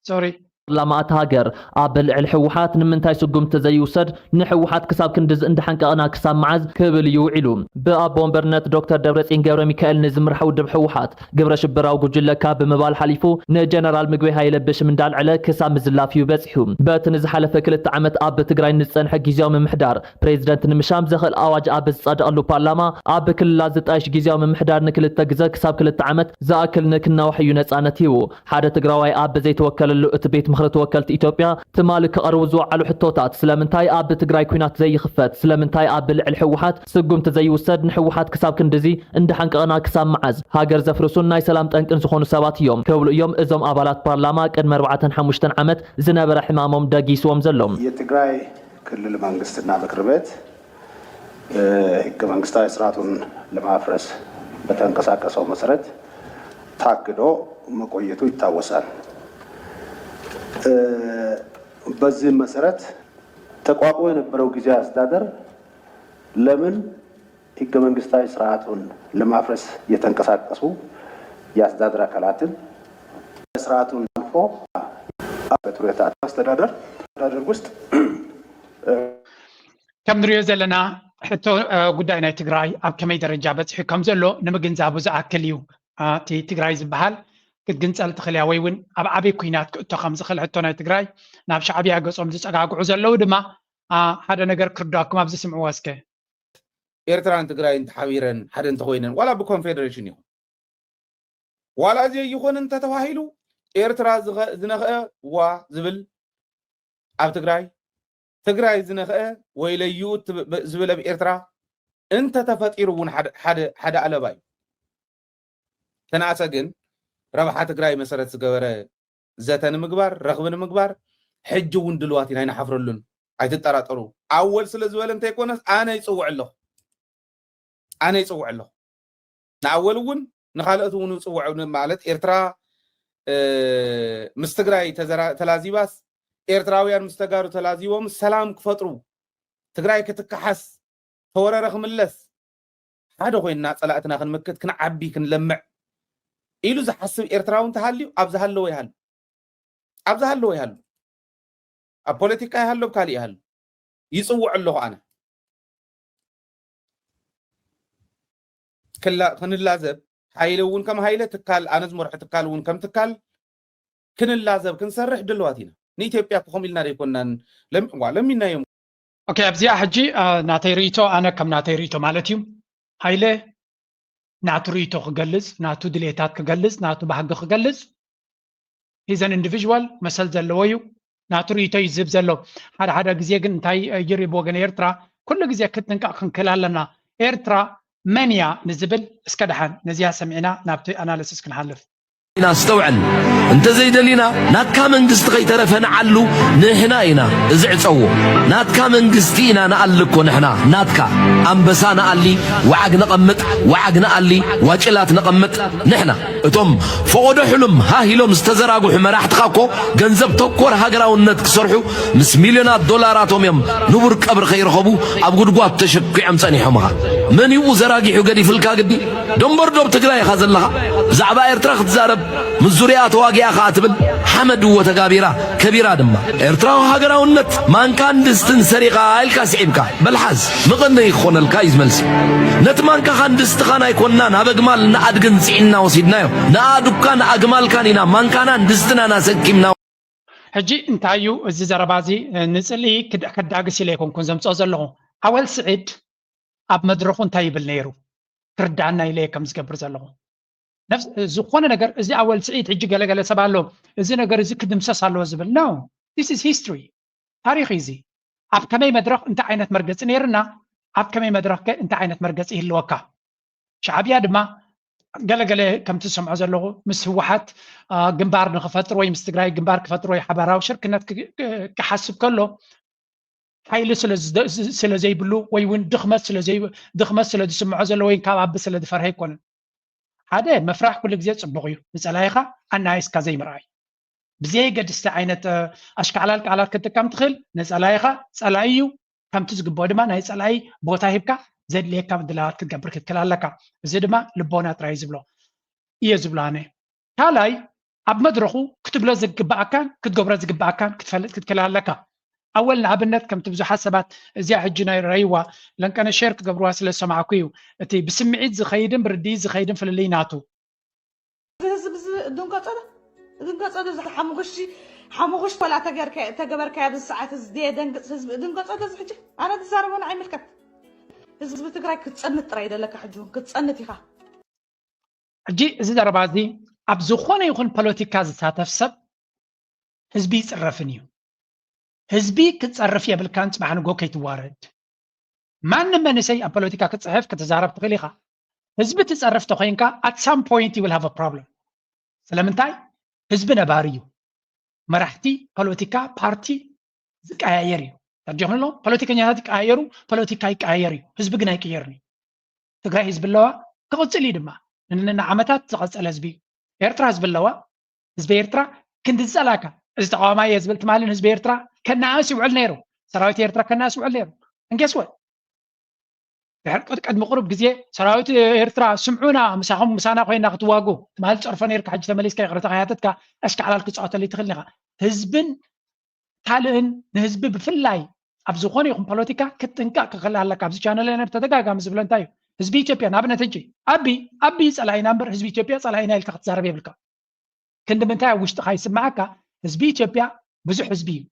ሶሪ። ፓርላማ እታ ሃገር ኣብ ልዕሊ ህወሓት ንምንታይ ስጉምቲ ዘይውሰድ፣ ንህወሓት ክሳብ ክንድዚ እንዳሓንቀቕና ክሳብ መዓዝ ክብል እዩ ውዒሉ። ብኣቦ ወንበርነት ዶክተር ደብረፅዮን ገብረ ሚካኤል ንዝምራሕ ውድብ ህወሓት ግብረ ሽበራዊ ጉጅለ ካብ ብምባል ሓሊፉ ንጀነራል ምግበይ ሃይለ ብሽም እንዳልዐለ ክሳብ ምዝላፍ እዩ በፂሑ። በቲ ንዝሓለፈ ክልተ ዓመት ኣብ ትግራይ ንዝፀንሐ ግዝያዊ ምምሕዳር ፕሬዚደንት ንምሻም ዘኽእል ኣዋጅ ኣብ ዝፀደቐሉ ፓርላማ፣ ኣብ ክልላት ዝጣየሽ ግዝያዊ ምምሕዳር ንክልተ ግዘ ክሳብ ክልተ ዓመት ዝኣክል ንክናዋሕ እዩ ነፃነት ሂቡ። ሓደ ትግራዋይ ኣብ ዘይተወከለሉ እቲ ቤት ምኽሪ ተወከልቲ ኢትዮጵያ ትማሊ ክቐርቡ ዝወዓሉ ሕቶታት፣ ስለምንታይ ኣብ ትግራይ ኲናት ዘይኽፈት? ስለምንታይ ኣብ ልዕሊ ህወሓት ስጉምቲ ዘይውሰድ? ንህወሓት ክሳብ ክንድዚ እንዳሓንቀቕና ክሳብ መዓዝ? ሃገር ዘፍርሱን ናይ ሰላም ጠንቅን ዝኾኑ ሰባት እዮም ክብሉ እዮም እዞም ኣባላት ፓርላማ ቅድሚ ኣርባዕተን ሓሙሽተን ዓመት ዝነበረ ሕማሞም ደጊስዎም ዘሎ። የትግራይ ክልል መንግስትና ምክር ቤት ህገ መንግስታዊ ስርዓቱን ለማፍረስ በተንቀሳቀሰው መሰረት ታግዶ መቆየቱ ይታወሳል። በዚህም መሰረት ተቋቁሞ የነበረው ጊዜያዊ አስተዳደር ለምን ህገ መንግስታዊ ስርዓቱን ለማፍረስ የተንቀሳቀሱ የአስተዳደር አካላትን ስርዓቱን አልፎ በቱሬታ አስተዳደር አስተዳደር ውስጥ ከም ንሪኦ ዘለና ሕቶ ጉዳይ ናይ ትግራይ ኣብ ከመይ ደረጃ በፂሑ ከም ዘሎ ንምግንዛቡ ዝኣክል እዩ። እቲ ትግራይ ዝበሃል ክትግንፀል ትኽእል እያ ወይ እውን ኣብ ዓብዪ ኲናት ክእቶ ከም ዝኽእል ሕቶ ናይ ትግራይ ናብ ሻዕብያ ገፆም ዝፀጋግዑ ዘለዉ ድማ ሓደ ነገር ክርዳኩም ኣብዚ ስምዕዎ እስከ። ኤርትራን ትግራይን ተሓቢረን ሓደ እንተኾይነን ዋላ ብኮንፌደሬሽን ይኹን ዋላ እዚ ይኹን እንተተባሂሉ ኤርትራ ዝነኽአ ዋ ዝብል ኣብ ትግራይ ትግራይ ዝነኽአ ወይለዩ ዝብል ኣብ ኤርትራ እንተተፈጢሩ እውን ሓደ ኣለባ እዩ። ተናእሰ ግን ረብሓ ትግራይ መሰረት ዝገበረ ዘተ ንምግባር ረኽቢ ንምግባር ሕጂ እውን ድልዋት ኢና ኣይንሓፍረሉን። ኣይትጠራጠሩ። ኣወል ስለ ዝበለ እንተይኮነስ ኣነ ይፅውዕ ኣለኹ ኣነ ይፅውዕ ኣለኹ። ንኣወል እውን ንካልኦት እውን ይፅውዕ ማለት ኤርትራ ምስ ትግራይ ተላዚባስ ኤርትራውያን ምስ ተጋሩ ተላዚቦም ሰላም ክፈጥሩ ትግራይ ክትከሓስ ተወረረ ክምለስ ሓደ ኮይንና ፀላእትና ክንምክት ክንዓቢ ክንለምዕ ኢሉ ዝሓስብ ኤርትራዊ እንተሃልዩ ኣብ ዝሃለወ ይሃሉ ኣብ ዝሃለወ ይሃሉ ኣብ ፖለቲካ ይሃሉ ኣብ ካሊእ ይሃሉ ይፅውዕ ኣለኹ ኣነ ክንላዘብ ሓይለ እውን ከም ሃይለ ትካል ኣነ ዝመርሖ ትካል እውን ከም ትካል ክንላዘብ ክንሰርሕ ድልዋት ኢና ንኢትዮጵያ እኮ ከምኡ ኢልና ዘይኮናን ለሚንዋ ለሚንናዮም ኦኬ ኣብዚኣ ሕጂ ናተይ ርእቶ ኣነ ከም ናተይ ርእቶ ማለት እዩ ሃይለ ናቱ ርእቶ ክገልፅ ናቱ ድሌታት ክገልፅ ናቱ ባህጊ ክገልፅ he's an individual መሰል ዘለዎ እዩ ናቱ ርእቶ እዩ ዝህብ ዘሎ ሓደ ሓደ ግዜ ግን እንታይ ይርኢ ብወገን ኤርትራ ኩሉ ግዜ ክትጥንቀቕ ክንክእል ኣለና። ኤርትራ መን እያ ንዝብል እስከ ደሓን ነዚኣ ሰሚዕና ናብቲ ኣናሊሲስ ክንሓልፍ። ኢና ኣስተውዕል። እንተዘይደሊና ናትካ መንግስቲ ከይተረፈ ንዓሉ ንሕና ኢና እዚ ዕጸዎ። ናትካ መንግስቲ ኢና ንኣሊ እኮ ንሕና ናትካ ኣንበሳ ንኣሊ፣ ወዓግ ነቐምጥ፣ ወዓግ ንኣሊ፣ ዋጭላት ነቐምጥ ንሕና። እቶም ፈቐዶ ሕሉም ሃህ ኢሎም ዝተዘራግሑ መራሕትኻ እኮ ገንዘብ ተኮር ሃገራውነት ክሰርሑ ምስ ሚልዮናት ዶላራቶም እዮም ንቡር ቀብሪ ከይረኸቡ ኣብ ጉድጓድ ተሸኪዖም ጸኒሖምኻ። መን እዩ ዘራጊሑ ገዲፍልካ ግዲ? ደንበርዶብ ትግራይ ኢኻ ዘለኻ። ብዛዕባ ኤርትራ ክትዛረብ ምስ ዙርያ ተዋጊኣ ኸኣ ትብል ሓመድ እዎ ተጋቢራ ከቢራ ድማ። ኤርትራዊ ሃገራውነት ማንካን ድስትን ሰሪቓ ኢልካ ስዒብካ በልሓዝ መቐነዪ ክኾነልካ እዩ ዝመልሲ። ነቲ ማንካኻን ድስትኻን ኣይኮንናን ኣብ ኣግማል ንኣድግን ጽዒንና ወሲድናዮ። ንኣእዱግካን ኣግማልካን ኢና ማንካናን ድስትናን ኣሰኪምና። ሕጂ እንታይ እዩ እዚ ዘረባ እዚ? ንጽልኢ ክድ- ከዳግስ ኢለ ኣይኮንኩን ዘምጽኦ ዘለኹ። ኣወል ስዒድ ኣብ መድረኹ እንታይ ይብል ነይሩ ክርዳና ኢለ እየ ከም ዝገብር ዘለኹ። ነፍስ- ዝኾነ ነገር እዚ ኣወል ስዒድ ሕጂ ገለገለ ሰብ ኣሎ፣ እዚ ነገር እዚ ክድምሰስ ኣለዎ ዝብል ነው። This is history፣ ታሪኽ እዩ እዚ። ኣብ ከመይ መድረኽ እንታይ ዓይነት መርገፂ ነይርና፣ ኣብ ከመይ መድረኽ ከ እንታይ ዓይነት መርገፂ ይህልወካ? ሻዕብያ ድማ ገለገለ ከምቲ ዝሰምዖ ዘለኹ ምስ ህወሓት ግንባር ንክፈጥር ወይ ምስ ትግራይ ግንባር ክፈጥር ወይ ሓባራዊ ሽርክነት ክሓስብ ከሎ ሓይሊ ስለ ዘይብሉ ወይ እውን ድኽመት ስለ ዝስምዖ ዘሎ ወይ ካብ ኣቢ ስለ ዝፈርሀ ኣይኮነን። ሓደ መፍራሕ ኩሉ ግዜ ፅቡቕ እዩ፣ ንፀላኢኻ ኣናይስካ ዘይምርኣይ። ብዘየገድስቲ ዓይነት ኣሽካዕላል ቃላት ክትጥቀም ትኽእል። ንፀላኢኻ ፀላኢ እዩ፣ ከምቲ ዝግብኦ ድማ ናይ ፀላኢ ቦታ ሂብካ ዘድልየካ ምድላዋት ክትገብር ክትክእል ኣለካ። እዚ ድማ ልቦና ጥራይ ዝብሎ እየ ዝብሎ ኣነ። ካልኣይ ኣብ መድረኹ ክትብሎ ዝግብኣካን ክትገብሮ ዝግብኣካን ክትፈልጥ ክትክእል ኣለካ። ኣወል ንኣብነት ከምቲ ብዙሓት ሰባት እዚኣ ሕጂ ናይ ረይዋ ለንቀነ ሼር ክገብርዋ ስለ ዝሰማዕኩ እዩ። እቲ ብስምዒት ዝኸይድን ብርድኢት ዝኸይድን ፍልልይ ናቱ። እዚ ህዝቢ እዚ ድንገጸዶ ድንገጸዶ እዚ ሓሙሽቲ ሓሙሽቲ ወላ ተገበርካዮ ኣብዚ ሰዓት እዚ ደንግጽ ህዝቢ ድንገጸዶ እዚ ሕጂ ኣነ ዝዛረቦ ንዓይ ይምልከት። ህዝቢ ትግራይ ክትጸንት ጥራይ ደለካ ሕጂ እውን ክትጸንት ኢኻ። ሕጂ እዚ ዘረባ እዚ ኣብ ዝኾነ ይኹን ፖለቲካ ዝሳተፍ ሰብ ህዝቢ ይፅረፍን እዩ። ህዝቢ ክትፀርፍ የብልካን፣ ፅባሕ ንጎ ከይትዋረድ። ማንም መንእሰይ ኣብ ፖለቲካ ክትፅሕፍ ክትዛረብ ትኽእል ኢኻ። ህዝቢ ትፀርፍ ተኮይንካ at some point you will have a problem። ስለምንታይ? ህዝቢ ነባሪ እዩ። መራሕቲ ፖለቲካ ፓርቲ ዝቀያየር እዩ። ተርዲኹም ኣሎ ፖለቲከኛታት ይቀያየሩ፣ ፖለቲካ ይቀያየር እዩ፣ ህዝቢ ግን ኣይቅየርን እዩ። ትግራይ ህዝቢ ኣለዋ፣ ክቕፅል እዩ ድማ። ንዓመታት ዝቐፀለ ህዝቢ እዩ። ኤርትራ ህዝቢ ኣለዋ። ህዝቢ ኤርትራ ክንዲ ዝፀላካ እዚ ተቃዋማይ እየ ዝብል ትማልን ህዝቢ ኤርትራ ከነኣእስ ይውዕል ነይሩ። ሰራዊት ኤርትራ ከነኣእስ ይውዕል ነይሩ። And guess what? ድሕር ቅድሚ ቅሩብ ግዜ ሰራዊት ኤርትራ ስምዑና ምሳኹም ምሳና ኮይና ክትዋጉ ትማል ፀርፎ ነርካ ሕጂ ተመሊስካ ይቅርታ ከያተትካ ኣሽካዕላል ክፃወተሉ ትኽእል ኢኻ። ህዝብን ካልእን ንህዝቢ ብፍላይ ኣብ ዝኾነ ይኹን ፖለቲካ ክትጥንቀቕ ክኽእል ኣለካ። ኣብዚ ቻነል ናይ ተደጋጋሚ ዝብሎ እንታይ እዩ? ህዝቢ ኢትዮጵያ ንኣብነት ሕጂ ኣቢ ኣቢ ፀላኢና እምበር ህዝቢ ኢትዮጵያ ፀላኢና ኢልካ ክትዛረብ የብልካ። ክንዲ ምንታይ ኣብ ውሽጥኻ ይስምዓካ? ህዝቢ ኢትዮጵያ ብዙሕ ህዝቢ እዩ።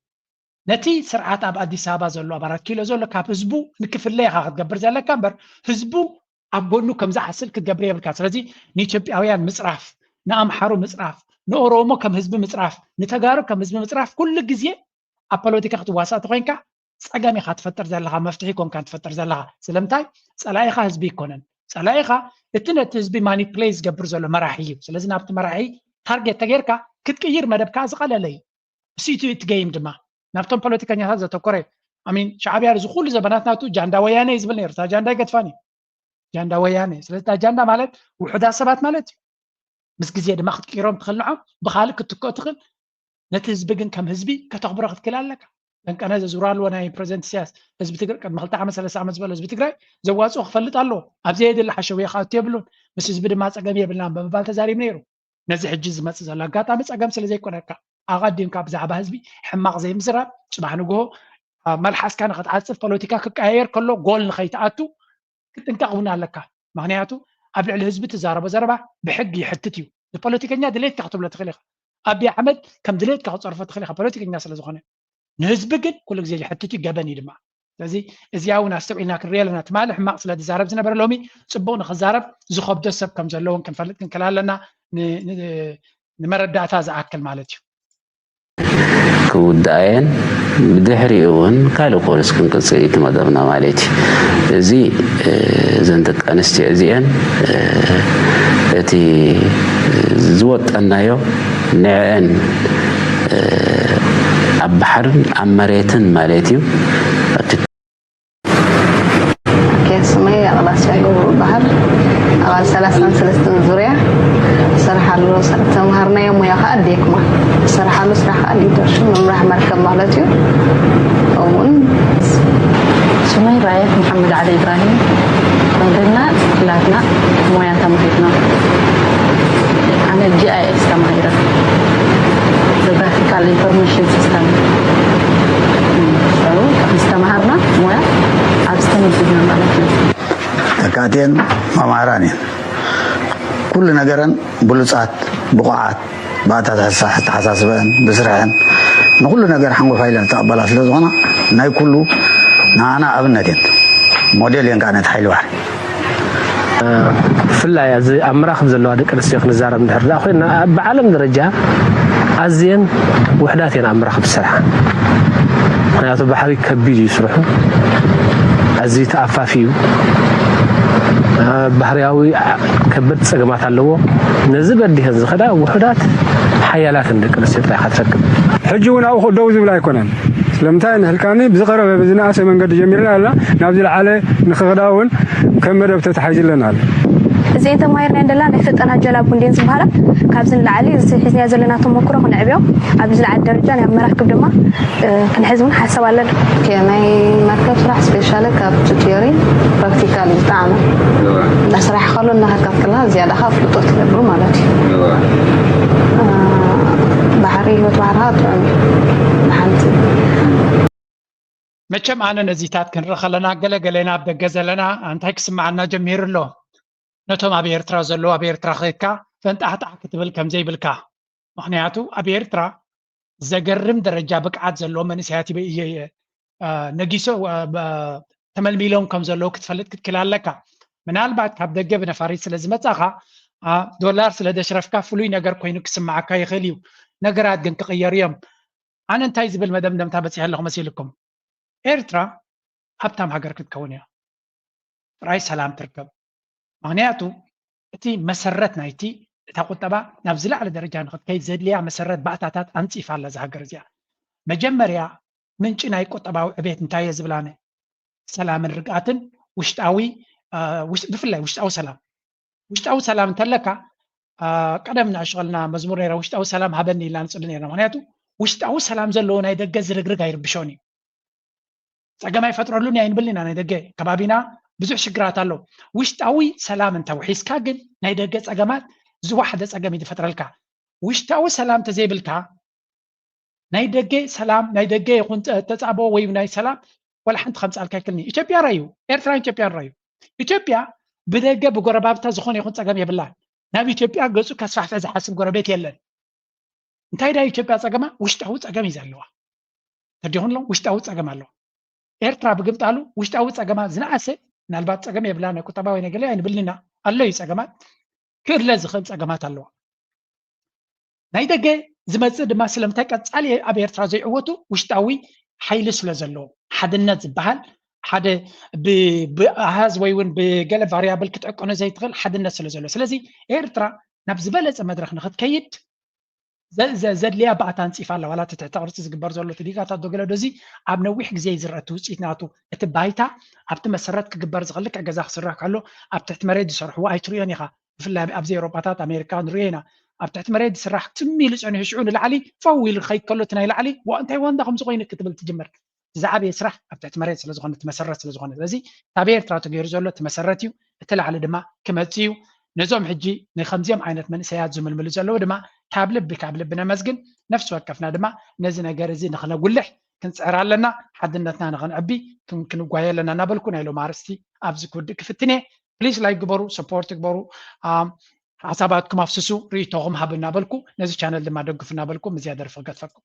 ነቲ ስርዓት ኣብ ኣዲስ ኣበባ ዘሎ ኣብ ኣራት ኪሎ ዘሎ ካብ ህዝቡ ንክፍለ ኢኻ ክትገብር ዘለካ እምበር ህዝቡ ኣብ ጎኑ ከም ዝዓስል ክትገብር የብልካ። ስለዚ ንኢትዮጵያውያን ምፅራፍ፣ ንኣምሓሩ ምፅራፍ፣ ንኦሮሞ ከም ህዝቢ ምፅራፍ፣ ንተጋሩ ከም ህዝቢ ምፅራፍ ኩሉ ግዜ ኣብ ፖለቲካ ክትዋሳእ ተኮይንካ ፀገም ኢኻ ትፈጥር ዘለኻ፣ መፍትሒ ኮንካ ትፈጥር ዘለኻ። ስለምንታይ? ፀላኢኻ ህዝቢ ይኮነን። ፀላኢኻ እቲ ነቲ ህዝቢ ማኒፕሌት ዝገብር ዘሎ መራሒ እዩ። ስለዚ ናብቲ መራሒ ታርጌት ተገይርካ ክትቅይር መደብካ ዝቐለለ እዩ። እሱ እቲ ገይም ድማ ናብቶም ፖለቲከኛታት ዘተኮረ ኣሚን ሻዕብያ እዚ ኩሉ ዘበናት ናቱ ጃንዳ ወያነ እዩ ዝብል ነይሩ። እታ ጃንዳ ኣይገድፋን እዩ። ጃንዳ ወያነ። ስለዚ እታ ጃንዳ ማለት ውሑዳት ሰባት ማለት እዩ። ምስ ግዜ ድማ ክትቅይሮም ትኽእል ንዖም ብካልእ ክትትክኦ ትኽእል። ነቲ ህዝቢ ግን ከም ህዝቢ ከተኽብሮ ክትክእል ኣለካ። ለንቀነ ዘዝውራ ኣለዎ ናይ ፕሬዚደንት ኢሳያስ ህዝቢ ትግራይ ቅድሚ ክልተ ዓመት ሰለስተ ዓመት ዝበሎ ህዝቢ ትግራይ ዘዋፅኦ ክፈልጥ ኣለዎ። ኣብ ዘየድሊ ሓሸውየ ክኣቱ የብሉን። ምስ ህዝቢ ድማ ፀገም የብልናን ብምባል ተዛሪቡ ነይሩ። ነዚ ሕጂ ዝመፅእ ዘሎ ኣጋጣሚ ፀገም ስለ ዘይኮነካ ኣቐዲምካ ብዛዕባ ህዝቢ ሕማቕ ዘይምዝራብ፣ ፅባሕ ንግሆ መልሓስካ ንክትዓፅፍ ፖለቲካ ክቀያየር ከሎ ጎል ንኸይትኣቱ ክትጥንቀቕ እውን ኣለካ። ምክንያቱ ኣብ ልዕሊ ህዝቢ ትዛረቦ ዘረባ ብሕጊ ይሕትት እዩ። ንፖለቲከኛ ድሌትካ ክትብሎ ትኽእል ኢኻ። ኣብይ ኣሕመድ ከም ድሌትካ ክትፀርፎ ትኽእል ኢኻ ፖለቲከኛ ስለ ዝኾነ። ንህዝቢ ግን ኩሉ ግዜ ይሕትት እዩ፣ ገበን እዩ ድማ። ስለዚ እዚኣ እውን ኣስተውዒልና ክንሪኦ ኣለና። ትማሊ ሕማቕ ስለ ዝዛረብ ዝነበረ ሎሚ ፅቡቕ ንክዛረብ ዝኸብዶ ሰብ ከም ዘሎ እውን ክንፈልጥ ክንክእል ኣለና፣ ንመረዳእታ ዝኣክል ማለት እዩ። ክውድኣየን፣ ብድሕሪኡ እውን ካልእ ኮርስ ክንቅጽል እዩ እቲ መደብና ማለት እዩ። እዚ እዘን ደቂ ኣንስትዮ እዚአን እቲ ዝወጠናዮ ንዕአን ኣብ ባሕርን ኣብ መሬትን ማለት እዩ። ስመይ ኣቕላስያ ገብሩ በሃል ኣባል ሰላሳን ሰለስተን ዙርያ ዝሰርሓሉ ተምሃርናዮ ሙያ ከዓ ኣዴክማ ዝሰርሓሉ ስራሕ ከዓ ሊደርሽፕ ምምራሕ መርከብ ማለት እዩ። ከምኡውን ስመይ ራየት መሓመድ ዓሊ ኢብራሂም ኮይንና ክላትና ሞያ ተማሂርና። ኣነ ጂ ኣይ ኤስ ተማሂረ። ጂኦግራፊካል ኢንፎርሜሽን ሲስተም ዝተምሃርና ሞያ ኣብዚ ተመዝጊብና ማለት እዩ። ተካእትየን መማህራን እየን። ኩሉ ነገረን ብሉፃት፣ ብቑዓት፣ ብኣተሓሳስበአን፣ ብስርሐን ንኩሉ ነገር ሓንጎፋ ኢለን ዝተቐበላ ስለ ዝኾና ናይ ኩሉ ንዓና ኣብነት እየን። ሞዴል እየን ከዓ ነቲ ሓይሊ ባሕሪ። ብፍላይ ኣብዚ ኣብ መራኽብ ዘለዋ ደቂ ኣንስትዮ ክንዛረብ እንድሕር ደኣ ኮይና ኣብ ዓለም ደረጃ ኣዝየን ውሕዳት እየን ኣብ መራኽብ ዝሰርሓ። ምክንያቱ ባሕሪ ከቢድ እዩ ስርሑ፣ ኣዝዩ ተኣፋፊ እዩ። ባህርያዊ ከበድቲ ጸገማት ኣለዎ። ነዚ በዲሀን ዝኸዳ ውሑዳት ሓያላትን ደቂ ኣንስትዮ ጥራይ ኢኻ ትረክብ። ሕጂ እውን ኣብኡ ደው ዝብል ኣይኮነን። ስለምንታይ ንሕልካኒ ብዝቐረበ ብዝነኣሰ መንገዲ ጀሚርና ኣለና፣ ናብ ዝለዓለ ንኽኽዳ እውን ከም መደብ ተታሒዙ ኣለና ኣሎ። እዚኤን ተማሂርናየን ዘለና ናይ ፍልጠት ኣጀላቡ እንድየን ዝበሃላ። ካብዚ ንላዕሊ እዚ ሒዝናዮ ዘለና ተመክሮ ክነዕብዮ፣ ኣብ ዝለዓለ ደረጃ ናይ መራክብ ድማ ክንሕዝ እውን ሓሳብ ኣለና። ናይ መርከብ ስራሕ ስፔሻሊ ካብቲ ቲዮሪ ፕራክቲካል እዩ ዝጠዓመ። እንዳስራሕ ከሎ እናኸድካት ከለካ ዝያዳ ከዓ ፍልጦ ትገብር ማለት እዩ። ባሕሪ ህይወት ባሕርካ ጥዑም እዩ። ንሓንቲ መቸም ኣነ ነዚታት ክንርኢ ከለና ገለ ገለና ኣብ ደገ ዘለና እንታይ ክስምዓና ጀሚሩ ኣሎ? ነቶም ኣብ ኤርትራ ዘለዉ ኣብ ኤርትራ ከይድካ ፈንጣሕጣሕ ክትብል ከም ዘይብልካ። ምኽንያቱ ኣብ ኤርትራ ዘገርም ደረጃ ብቅዓት ዘለዎም መንእሰያት ነጊሶ ተመልሚሎም ከም ዘለዉ ክትፈልጥ ክትክል ኣለካ። ምናልባት ካብ ደገ ብነፋሪት ስለ ዝመጻኻ ዶላር ስለ ደሽረፍካ ፍሉይ ነገር ኮይኑ ክስምዓካ ይኽእል እዩ። ነገራት ግን ክቕየሩ እዮም። ኣነ እንታይ ዝብል መደምደምታ በጺሐ ኣለኹ መሲልኩም? ኤርትራ ሃብታም ሃገር ክትከውን እያ። ጥራይ ሰላም ትርከብ። ምኽንያቱ እቲ መሰረት ናይቲ እታ ቁጠባ ናብ ዝለዓለ ደረጃ ንክትከይድ ዘድልያ መሰረት ባእታታት ኣንጺፋ ኣላ እዛ ሃገር እዚኣ። መጀመርያ ምንጪ ናይ ቁጠባዊ ዕቤት እንታይ እየ ዝብል ኣነ? ሰላምን ርግኣትን ውሽጣዊ ብፍላይ ውሽጣዊ ሰላም ውሽጣዊ ሰላም እንተለካ ቀደም ንኣሽቀልና መዝሙር ነራ ውሽጣዊ ሰላም ሃበኒ ኢልና ንፅሊ ነርና። ምክንያቱ ውሽጣዊ ሰላም ዘለዎ ናይ ደገ ዝርግርግ ኣይርብሾን እዩ። ፀገም ኣይፈጥረሉን ኣይንብል ኢና። ናይ ደገ ከባቢና ብዙሕ ሽግራት ኣሎ። ውሽጣዊ ሰላም እንተውሒስካ ግን ናይ ደገ ፀገማት ዝወሓደ ፀገም እዩ ዝፈጥረልካ። ውሽጣዊ ሰላም ተዘይብልካ ናይ ደገ ሰላም ናይ ደገ ይኹን ተፃብኦ ወይ ናይ ሰላም ዋላ ሓንቲ ከምፅኣልካ ይክልኒ። ኢትዮጵያ ራዩ ኤርትራን ኢትዮጵያን ራዩ። ኢትዮጵያ ብደገ ብጎረባብታ ዝኾነ ይኹን ፀገም የብላን። ናብ ኢትዮጵያ ገፁ ከስፋሕፍሕ ዝሓስብ ጎረቤት የለን። እንታይ ዳ ኢትዮጵያ ፀገማ ውሽጣዊ ፀገም እዩ ዘለዋ። ተዲኹን ውሽጣዊ ፀገም ኣለዋ። ኤርትራ ብግምጣሉ ውሽጣዊ ፀገማ ዝነኣሰ ምናልባት ፀገም የብላ ናይ ቁጠባ ወይ ነገለ ኣይንብልንና ኣሎ እዩ ፀገማት ክእለ ዝኽእል ፀገማት ኣለዋ። ናይ ደገ ዝመፅእ ድማ ስለምንታይ ቀፃሊ ኣብ ኤርትራ ዘይዕወቱ ውሽጣዊ ሓይሊ ስለ ዘለዎ ሓድነት ዝበሃል ሓደ ብኣሃዝ ወይ እውን ብገለ ቫሪያብል ክትዕቀኖ ዘይትኽእል ሓድነት ስለ ዘሎ ስለዚ ኤርትራ ናብ ዝበለፀ መድረክ ንክትከይድ ዘድልያ ባእታ ኣንፂፋ ኣላ። ዋላ እቲ ትሕተ ቅርፂ ዝግበር ዘሎ እቲ ዲጋታት ዶ ገለ ዶ እዚ ኣብ ነዊሕ ግዜ እዩ ዝረአ እቲ ውፅኢት ናቱ። እቲ ባይታ ኣብቲ መሰረት ክግበር ዝኽእል ልክዕ ገዛ ክስራሕ ከሎ ኣብ ትሕቲ መሬት ዝሰርሕዎ ኣይትርእዮን ኢኻ። ብፍላይ ኣብዚ ኤውሮጳታት ኣሜሪካ ንሪኦ ኢና። ኣብ ትሕቲ መሬት ዝስራሕ ትም ኢሉ ፀኒሑ ሽዑ ንላዕሊ ፈው ኢሉ ክኸይድ ከሎ እቲ ናይ ላዕሊ ዋ እንታይ ዋንዳ ከምዚ ኮይኑ ክትብል ትጅምር። ዝዓበየ ስራሕ ኣብ ትሕቲ መሬት ስለዝኾነ እቲ መሰረት ስለዝኾነ ስለዚ ካብ ኤርትራ ተገይሩ ዘሎ እቲ መሰረት እዩ። እቲ ላዕሊ ድማ ክመፅእ እዩ። ነዞም ሕጂ ንከምዚኦም ዓይነት መንእሰያት ዝምልምሉ ዘለዉ ድማ ካብ ልቢ ካብ ልቢ ነመስግን። ነፍሲ ወከፍና ድማ ነዚ ነገር እዚ ንክነጉልሕ ክንፅዕር ኣለና። ሓድነትና ንክንዕቢ ክንጓየ ኣለና እናበልኩ ናይ ሎም ኣርስቲ ኣብዚ ክውድእ ክፍትን እየ። ፕሊስ ላይክ ግበሩ፣ ሰፖርት ግበሩ፣ ሓሳባትኩም ኣፍስሱ፣ ርእይቶኹም ሃቡ እናበልኩ ነዚ ቻነል ድማ ደግፉ እናበልኩ ምዝያ ደርፊ ክገድፈኩም።